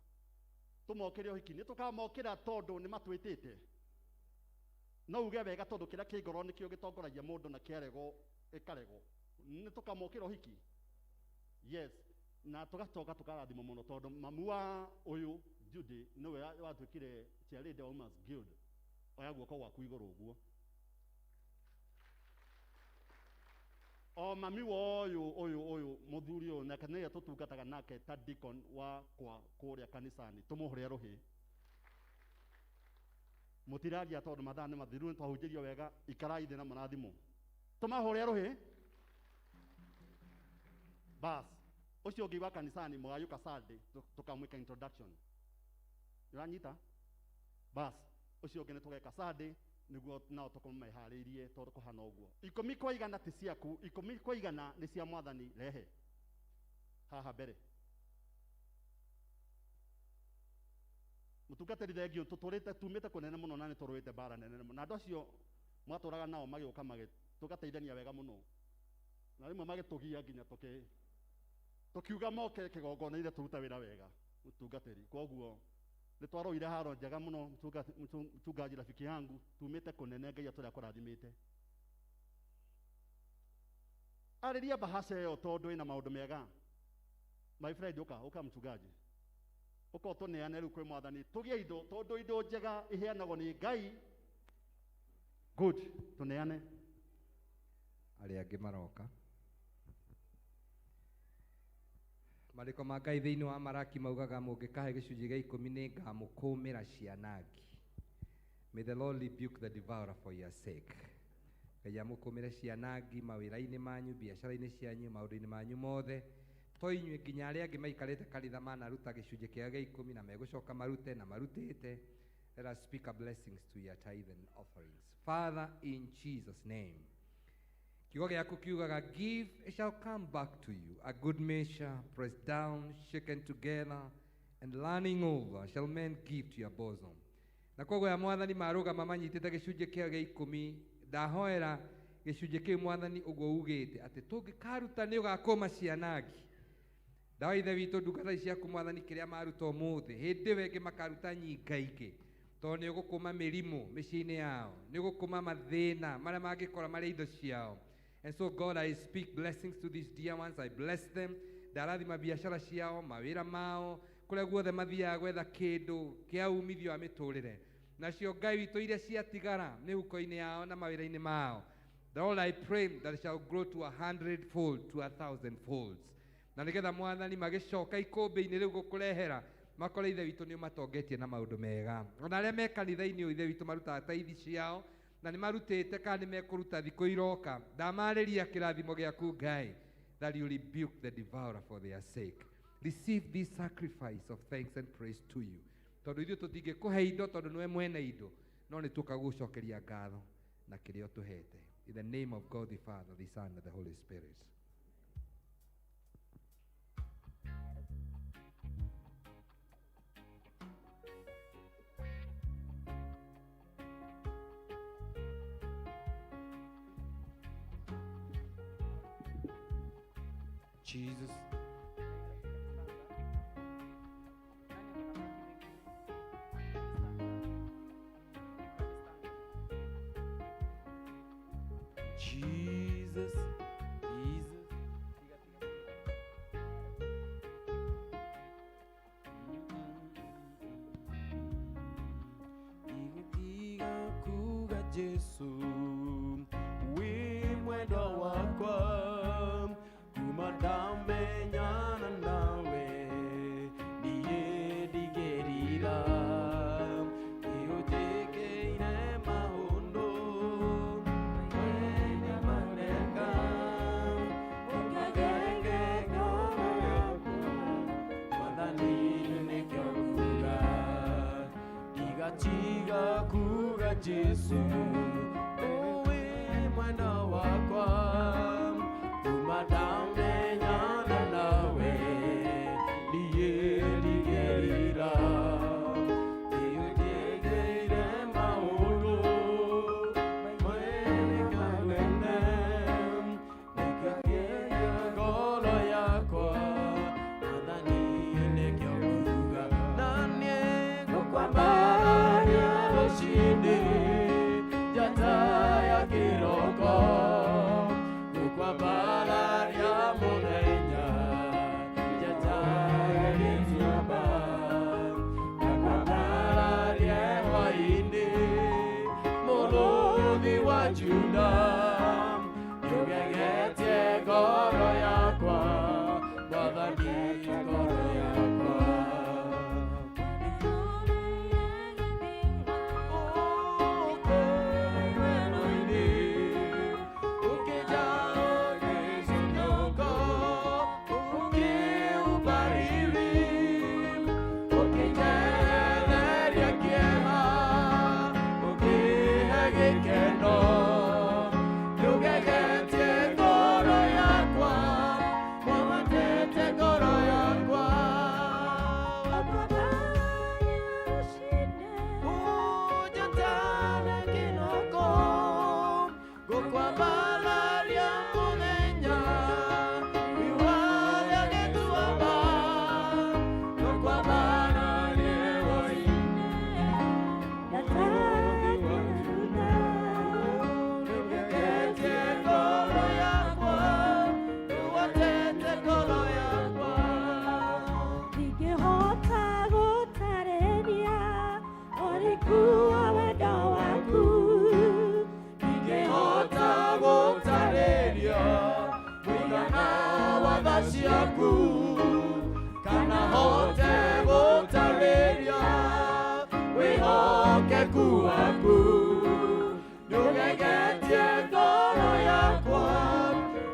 Tũmokĩre ũhiki, nĩ tũkamokĩra tondũ nĩ matwĩtĩte. No uge wega tondũ kĩrĩa kĩ ngoro nĩkĩo gĩtongoragia mũndũ na kĩaregwo ĩkaregwo. Nĩ tũkamokĩra ũhiki. Yes, na tũgacoka tũkarathimwo mũno tondũ mamu wa ũyũ Judy nĩwe watuĩkire chairlady wa Women's Guild. Oya guoko gwaku igũrũ ũguo. O mami wa ũyũ ũyũ ũyũ mũthuri ũyũ nake nĩwe tũtungataga nake ta deacon wa kwa kũrĩa kanisani, tũmũhũre rũhĩ. Mũtiraria tondũ mathaa nĩ mathiru, nĩ twahunjĩrio wega, ikarai thĩ na mũrathimwo. Tũmahũre rũhĩ. Bas, ũcio ũngĩ wa kanisani mũgayũka Sunday tũkamwĩka introduction. Ũranyita? Bas, ũcio ũngĩ nĩ tũgeka Sunday nĩguo nao tũkorwo meharĩirie tondũ kũhana ũguo. 10 kwa 100 ti ciaku, 10 kwa 100 nĩ cia Mwathani. Rehe haha mbere. Mũtungatĩri thengio, tũtũrĩte tumĩte kũnene mũno na nĩ tũrũĩte mbara nene mũno, na andũ acio mwatũraga nao magĩũka tũgateithania wega mũno, na rĩmwe magĩtũgia nginya tũkiuga moke kĩgongona-inĩ tũrute wĩra wega mũtungatĩri. Koguo nĩ twarũire haro njega mũno mchungaji rafiki yangu, tumĩte kũnene, Ngai atũrĩa kũrathimĩte. Arĩria bahasha ĩyo tondũ ĩna maũndũ mega. My friend, ũka ũka mchungaji, ũka ũtũneane rĩu kwĩ Mwathani, tũgĩe indo tondũ indo njega iheanagwo nĩ Ngai. Good, tũneane. Arĩa angĩ maroka. Marĩko ma Ngai thĩinĩ wa Maraki maugaga mũngĩkahe gĩcunjĩ gĩa 10 nĩ ngamũkũmĩra cianangi. May the Lord rebuke the devourer for your sake. Ngai amũkũmĩre cianangi mawĩra-inĩ manyu, biacara-inĩ cianyu, maũndũ-inĩ manyu mothe. To inyuĩ nginya arĩa angĩ maikarĩte kanitha manaruta gĩcunjĩ kĩao gĩa 10 na megũcoka marute na marutĩte. Let us speak our blessings to your tithe and offerings. Father, in Jesus' name. Kiugo gĩaku kiugaga, give, it shall come back to you. A good measure, pressed down, shaken together, and running over, shall men give to your bosom. Na koguo ya Mwathani marũgama manyitĩte gĩcunjĩ kĩao gĩa 10, ndahoera gĩcunjĩ kĩu Mwathani ũguo ugĩte atĩ tũngĩkaruta nĩ ũgakũma cianangi. Ndawa ithe witũ ndungata ici ciaku Mwathani kĩrĩa maruta ũmũthĩ, hĩndĩ ĩyo ĩngĩ makaruta nyingaingĩ. Tondũ nĩ ũgũkũma mĩrimũ mĩciĩ-inĩ yao, nĩ ũgũkũma mathĩna marĩa mangĩkora marĩ indo ciao. And so God, I speak blessings to these dear ones. I bless them. Ndarathima biacara ciao, mawĩra mao, kũrĩa guothe mathiaga gwetha kĩndũ kĩa umithio wa mĩtũrĩre. Nacio Ngai witũ iria ciatigara mĩhuko-inĩ yao na mawĩra-inĩ mao. Lord, I pray that it shall grow to 100-fold, to 1,000 folds. Na nĩgetha Mwathani magĩcoka ikũmbĩ-inĩ rĩu gũkũrehera, makore Ithe witũ nĩ ũmatongetie na maũndũ mega. Ona arĩa me kanitha-inĩ ũyũ, Ithe witũ marutaga taithi ciao, na nĩ marutĩte kana nĩ mekũruta thikũ iroka. Ndamarĩria kĩrathimo gĩaku Ngai, that you rebuke the devourer for their sake. Receive this sacrifice of thanks and praise to you. Tondũ ithuĩ tũtingĩkũhe indo tondũ nĩwe mwene indo, no nĩ tũka gũgũcokeria ngatho na kĩrĩa ũtũhete. In the name of God the Father, the Son, and the Holy Spirit. Jesus. Jesus, Jesus. Igutiga kuga Jesu, wi mwendwa wakwa, kuma ndamenyana nawe, niĩ ndigĩrira, nĩũnjĩkĩire maũndũ mwene maneka, ũkagenge ngoro yakwa, Mwathani nĩkĩo nguga, ndigatiga kuga Jesu, ũwĩ mwena wakwa, kuma ndamenyana nawe, niĩ ndigĩrira, nĩũnjĩkĩire maũndũ mwene manene, nĩkĩagĩria ngoro yakwa, Mwathani nĩkĩo nguga, na niĩ ngũkwambararia rũciinĩ, njata ya kĩroko, ngũkwambararia mũthenya, njata ya gĩtuamba, ngakwambararia hwaĩ-inĩ, mũrũthi wa Juda, nĩũgegetie ngoro yakwa, Mwathani ngoro yakwa. Ndingĩhota gũtarĩria ũriku wa wendo waku. Ndingĩhota gũtarĩria mũigana wa tha ciaku, kana hote gũtarĩria wĩhokeku waku. Nĩũgegetie ngoro yakwa,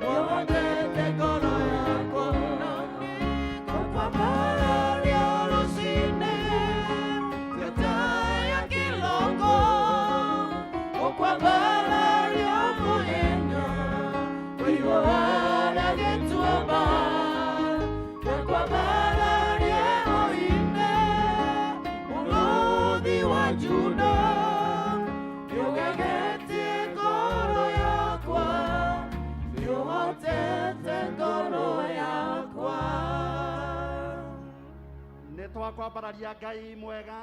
nĩũhotete ngoro yakwa, na nĩngũkwambararia rũciinĩ, njata ya kĩroko, ngũkwambararia mũthenya, ũiguana gĩtuamba, ngakwambararia hwaĩ-inĩ, mũrũthi wa Juda, nĩũgegetie ngoro yakwa, nĩũhotete ngoro yakwa. Nĩ twakwambararia Ngai mwega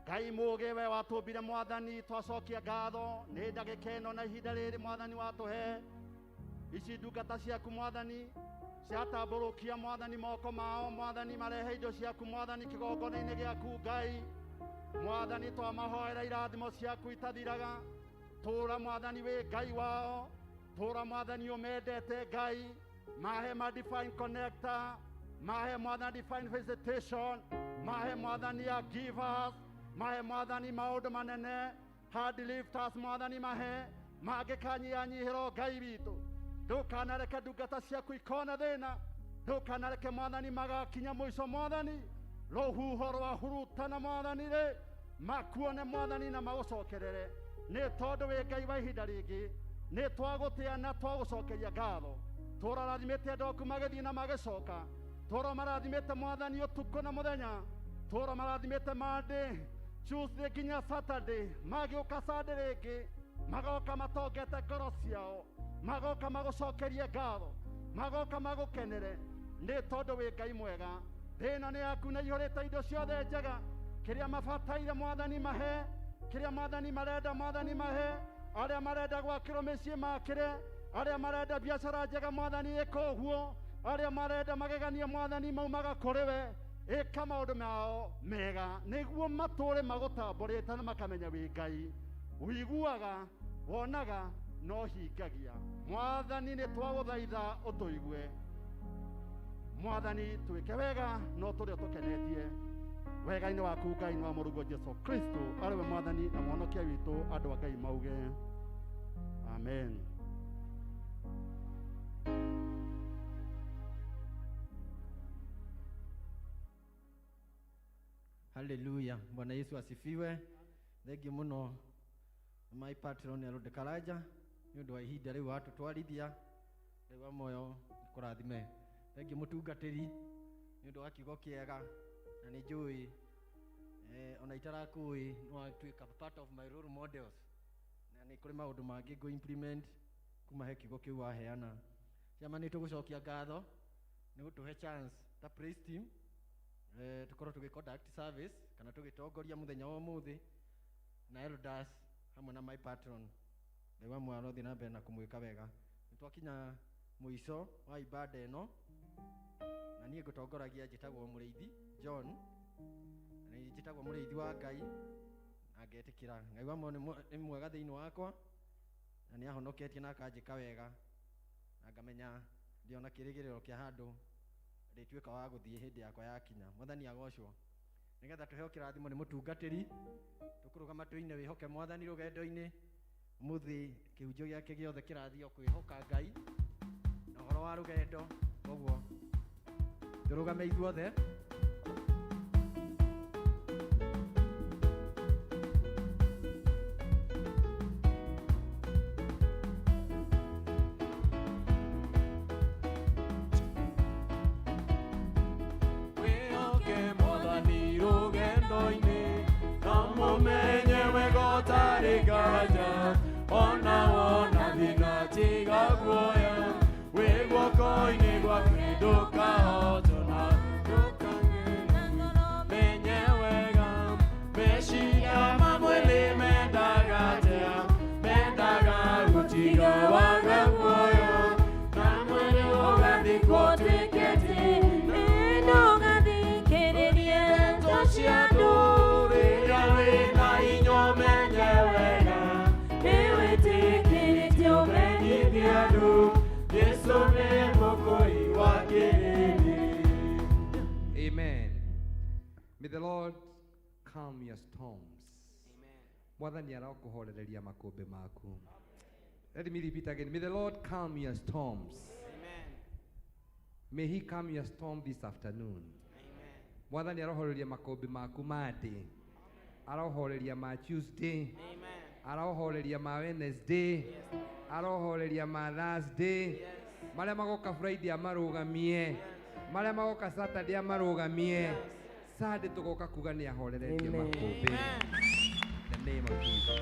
Ngai mũũgĩ we watũmbire mwathani twacokia ngatho nĩ ndagĩka ĩno na ihinda rĩrĩ mwathani watũhe ici ndungata ciaku mwathani ciatambũrũkia mwathani moko mao mwathani marehe indo ciaku mwathani kĩgongona-inĩ gĩaku Ngai mwathani twamahoera irathimo ciaku itathiraga tũra mwathani wĩ Ngai wao tũra mwathani ũmendete Ngai mahe ma divine connector mahe mwathani divine visitation mahe mwathani ya givers mahe mwathani maũndũ manene hard lifters mwathani mahe mangĩkanyihanyihĩrwo Ngai witũ ndũkanareke ndungata ciaku ikona thĩna ndũkanareke mwathani magakinya mũico mwathani rũhuho rwahurutana mwathani rĩ makuone mwathani na magũcokerere nĩ tondũ wĩ Ngai wa ihinda rĩngĩ nĩ twagũtĩa na twagũcokeria ngatho tũrarathimĩte andũ aku magĩthiĩ na magĩcoka tũra marathimĩte mwathani ũtukũ na mũthenya tũra marathimĩte Monday Tuesday nginya Saturday magĩũka Sunday rĩngĩ magoka matongete ngoro ciao magoka magũcokerie ngatho magoka magũkenere nĩ tondũ wĩ Ngai mwega thĩ ĩno nĩ yaku na ihũrĩte indo ciothe njega kĩrĩa mabataire mwathani mahe kĩrĩa mwathani marenda mwathani mahe arĩa marenda gwakĩrwo mĩciĩ makĩre arĩa marenda biacara njega mwathani ĩka ũguo arĩa marenda magegania mwathani maumaga kũrĩ we ĩka maũndũ mao mega nĩguo matũũre magũtambũrĩte na makamenya wĩ Ngai ũiguaga wonaga no hingagia mwathani nĩ twagũthaitha ũtũigue mwathani twĩke wega no tũrĩa tũkenetie wega-inĩ waku Ngai wa mũrũguo Jesu Kristo arĩ we mwathani na mwonokia witũ andũ a Ngai mauge amen. Haleluya. Bwana Yesu asifiwe. Thengi muno my patron Elod Karanja nĩ ũndũ wa ihinda rĩu watũtwarithia rĩu wa moyo kũrathime. Thengi mũtungatĩri nĩ ũndũ wa kiugo kĩega na nĩ njũĩ ona itarakũĩ no watuĩka part of my role models na nĩ kũrĩ maũndũ mangĩ ngũ implement kuma he kiugo kĩu waheana. Ciama nĩ tũgũcokia ngatho nĩ gũtũhe chance ta praise team tukorwo tũgĩ conduct service kana tũgĩtongoria mũthenya wa ũmũthĩ na elders hamwe na my patron Ngai wa muoyo arothiĩ na mbere na kũmwĩka wega. Nĩ twakinya mũico wa ibada ĩno na niĩ ngũtongoragia njĩtagwo Mũrĩithi John na nĩ njĩtagwo Mũrĩithi wa Ngai na ngetĩkĩra Ngai wa muoyo nĩ mwega thĩinĩ wakwa na nĩ ahonoketie na akanjĩka wega na ngamenya ndĩona kĩrĩgĩrĩro kĩa handũ ndĩtuĩka wa gũthiĩ hĩndĩ yakwa yakinya. Mwathani agocwo nĩgetha tũheo kĩrathimo nĩ mũtungatĩri tũkũrũgama tũine wĩhoke mwathani rũgendo-inĩ ũmũthĩ kĩhunjio gĩake gĩothe kĩrathiĩ o kwĩhoka Ngai na ũhoro wa rũgendo koguo tũrũgame ithuothe. Wĩhoke mwathani rũgendo-inĩ na mũmenye wega ũtarĩ nganja ona wona thĩna tiga guoya wĩ guoko-inĩ gwaku ndũkahotwo menye wega meciria ma mwĩrĩ mendaga atĩa mendaga gũtiga waga muoyo na mwĩrĩ ũgathikwo ũtuĩke tĩri Ndũgathikĩrĩrie ndeto cia andũ rĩrĩa wĩna hinya ũmenye wega nĩwĩtĩkĩrĩtio ũmenyithie andũ Jesũ nĩ mũkũri wa kĩrĩndĩ. Amen. May the Lord calm your storms. Mwathani arokũhorereria makũmbĩ maku. Let me repeat again. May the Lord calm your storms. Amen. May he calm your storm this afternoon. Mwathani arohoreria makũmbĩ maku Monday. Arohoreria ma Tuesday. Arohoreria ma Wednesday. Arohoreria ma Thursday. Marĩa magoka Friday amarũgamie. Marĩa magoka Saturday amarũgamie. Sunday tũgoka kuga nĩ ahoreretie makũmbĩ. In the name of Jesus.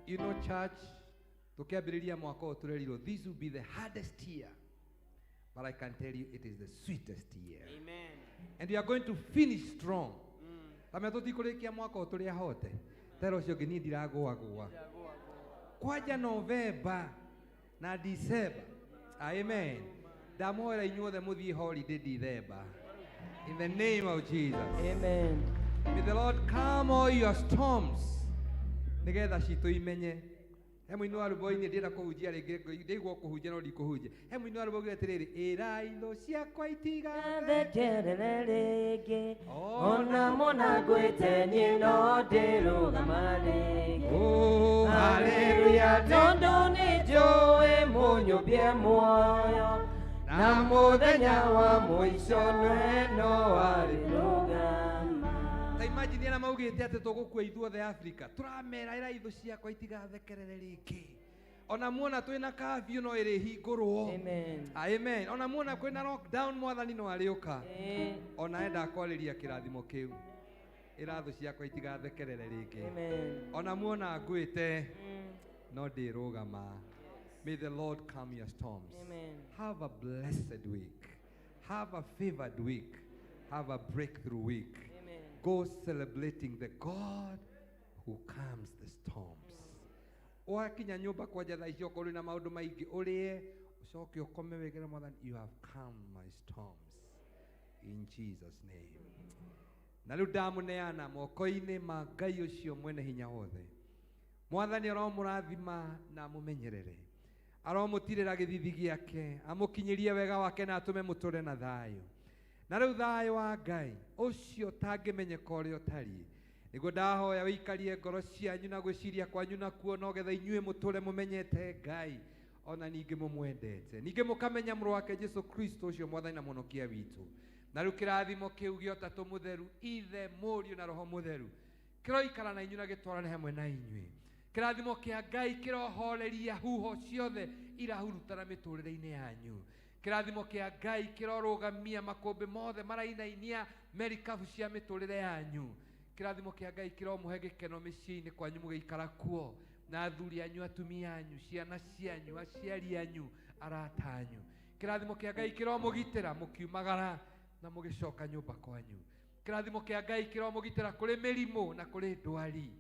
You know, church, tukiambĩrĩria mwaka ũyũ tũrerirwo this will be the hardest year. But I can tell you it is the sweetest year. Amen. And we are going to finish strong. Tamenya tũtikũrĩkia mwaka ũyũ tũrĩ ahote. Tera ũcio ũngĩ niĩ ndiragũagũa. Kwanja Novemba na December. Amen. Ndamwĩra inyuothe mũthiĩ holiday December. In the name of Jesus. Amen. May the Lord calm all your storms. Nigetha citũ imenye. He mũini wa rwĩmbo-inĩ ndĩrenda kũhunjia rĩngĩ, ndĩigua kũhunjia no ndikũhunjia. He mũini wa rwĩmbo augire atĩrĩrĩ, ĩrai thũ ciakwa itigathekerere rĩngĩ ona mona ngwĩte niĩ no ndĩrũgama rĩngĩ. Oh, hallelujah. Tondũ nĩnjũĩ mũnyũmbie muoyo na mũthenya wa mũico we no arĩrũgama. Ta imagine arĩa maugĩte atĩ tũgũkua ithuothe Africa, tũramera ĩra ithũ ciakwa itigathekerere rĩngĩ. Ona muona twĩna curfew no ĩrĩhingũrwo. Amen. Amen. Ona muona kwĩna lockdown mwathani no arĩũka. Ona enda kwarĩria kĩrathimo kĩu. Ĩra thũ ciakwa itigathekerere rĩngĩ. Amen. Ona muona ngwĩte no ndĩrũgama. May the Lord calm your storms. Amen. Have a blessed week. Have a favored week. Have a breakthrough week. Amen. Go celebrating the God who calms the storms. Wakinya nyũmba kwanja thaa icio okorwo wĩna maũndũ maingĩ ũrĩe ũcoke ũkome wĩgere mwathani, you have calmed my storms in Jesus name. Na rĩu ndamũneana moko-inĩ ma Ngai ũcio mwene hinya wothe. Mwathani aromũrathima na amũmenyerere, aromũtirĩra gĩthithi gĩake, amũkinyĩrie wega wake na atũme mũtũre na thayũ. Na rĩu thayũ wa Ngai ũcio ũtangĩmenyeka ũrĩa ũtariĩ, nĩguo ndahoya wĩikarie ngoro cianyu na gwĩciria kwanyu nakuo, no getha inyuĩ mũtũre mũmenyete Ngai ona ningĩ mũmwendete, ningĩ mũkamenya mũrũ wake Jesu Kristo ũcio mwathani na mũhonokia witũ. Na rĩu kĩrathimo kĩu gĩa Ũtatũ Mũtheru, Ithe, Mũriũ na Roho Mũtheru, kĩroikara na inyuĩ na gĩtwarane hamwe na inyuĩ. Kĩrathimo kĩa Ngai kĩrohoreria huho ciothe irahurutana mĩtũrĩre-inĩ yanyu. Kĩrathimo kĩa Ngai kĩrorũgamia makũmbĩ mothe marainainia merikabu cia mĩtũrĩre yanyu. Kĩrathimo kĩa Ngai kĩromũhe gĩkeno mĩciĩ-inĩ kwanyu mũgĩikara kuo, na athuri anyu, atumia anyu, ciana cianyu, aciari anyu, arata anyu. Kĩrathimo kĩa Ngai kĩromũgitĩra mũkiumagara na mũgĩcoka nyũmba kwanyu. Kĩrathimo kĩa Ngai kĩromũgitĩra kũrĩ mĩrimũ na kũrĩ ndwari.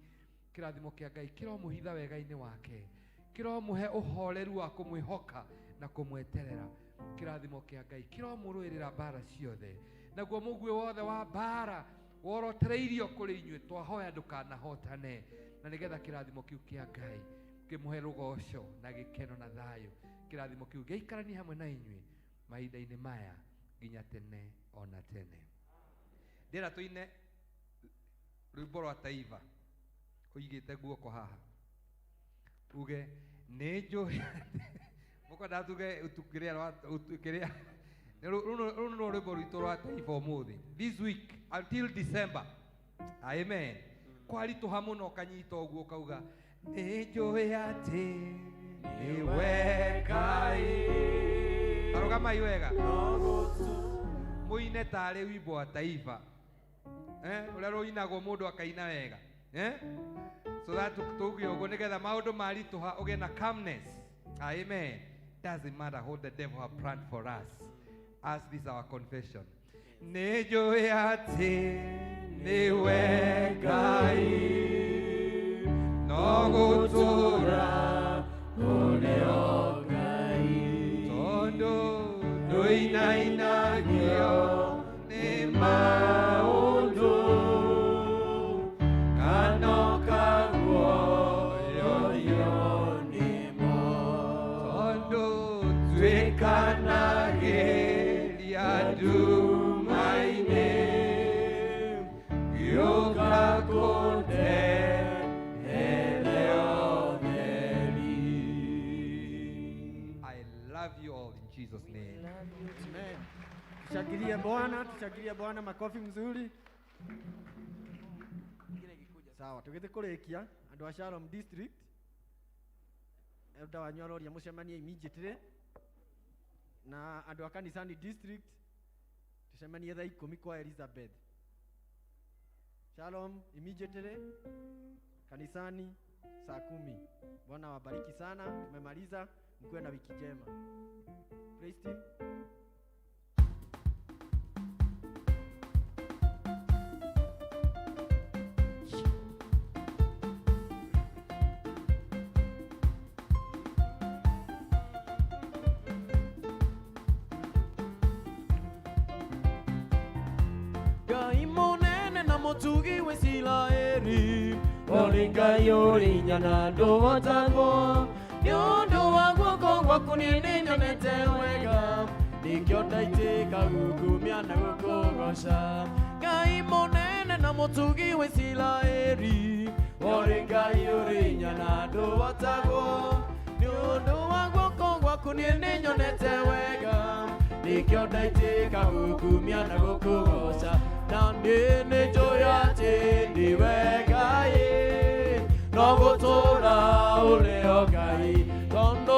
Kĩrathimo kĩa Ngai kĩromũhitha wega-inĩ wake, kĩromũhe ũhoreru wa kũmwĩhoka na kũmweterera. Kĩrathimo kĩa Ngai kĩromũrũĩrĩra mbara ciothe, naguo mũguĩ wothe wa mbara worotereirio kũrĩ inyuĩ twahoya ndũkanahotane, na nĩgetha kĩrathimo kĩu kĩa Ngai kĩmũhe rũgoco na gĩkeno na thayũ. Kĩrathimo kĩu gĩikaranie hamwe na inyuĩ mahinda-inĩ maya nginya tene ona tene. Ndĩra tũine rwĩmbo rwa Taifa ũigĩte guoko haha uge nĩ njũĩ mũkwenda tuge kĩrĩa kĩrĩa rũrũ nĩ rwĩmbo rwitũ rwa Taifa ũmũthĩ, this week until December. Amen. Kwaritũha mũno ũkanyita ũguo ũkauga nĩ njũĩ atĩ nĩwe Ngai. Arũgamai wega mũine tarĩ wimbo wa Taifa, ũrĩa rũinagwo mũndũ akaina wega, so that tuge ũguo nĩgetha maũndũ maritũha ũgĩe na calmness. Amen. Doesn't matter what the devil have planned for us, as this is our confession. Nĩ njũĩ atĩ nĩwe Ngai no gũtũũra kũrĩ o Ngai, tondũ ndũinainagio nĩ maũndũ kana ũkaguoyohio nĩmo, tondũ tuĩkanagĩria nduma-inĩ gĩũka kũndehere ũtheri. I love you all in Jesus name. Amen. Tushangilie Bwana, tushangilie Bwana, makofi mzuri. Sawa, tugĩthiĩ kũrĩkia andũ a Shalom District. Elder wanyu aroria mũcemanie immediately, na andũ a Kanisani District tucemanie thaa 10 kwa Elizabeth. Shalom immediately, kanisani saa 10. Bwana wabariki sana. Tumemaliza, mkuwe na wiki njema. Praise team. Ngai mũnene na mũtugi wa Isiraeli, ũrĩ Ngai ũrĩ hinya na ndũhotagwo. Nĩ ũndũ wa guoko gwaku niĩ nĩnyonete wega, nĩkĩo ndaitĩka gũkumia na gũkũgoca. Ngai mũnene na mũtugi wa Isiraeli, ũrĩ Ngai ũrĩ hinya na ndũhotagwo. Nĩ ũndũ wa guoko gwaku niĩ nĩnyonete wega, nĩkĩo ndaitĩka gũkumia na gũkũgoca. Na niĩ nĩnjũĩ atĩ nĩwe Ngai, no gũtũũra ũrĩ o Ngai.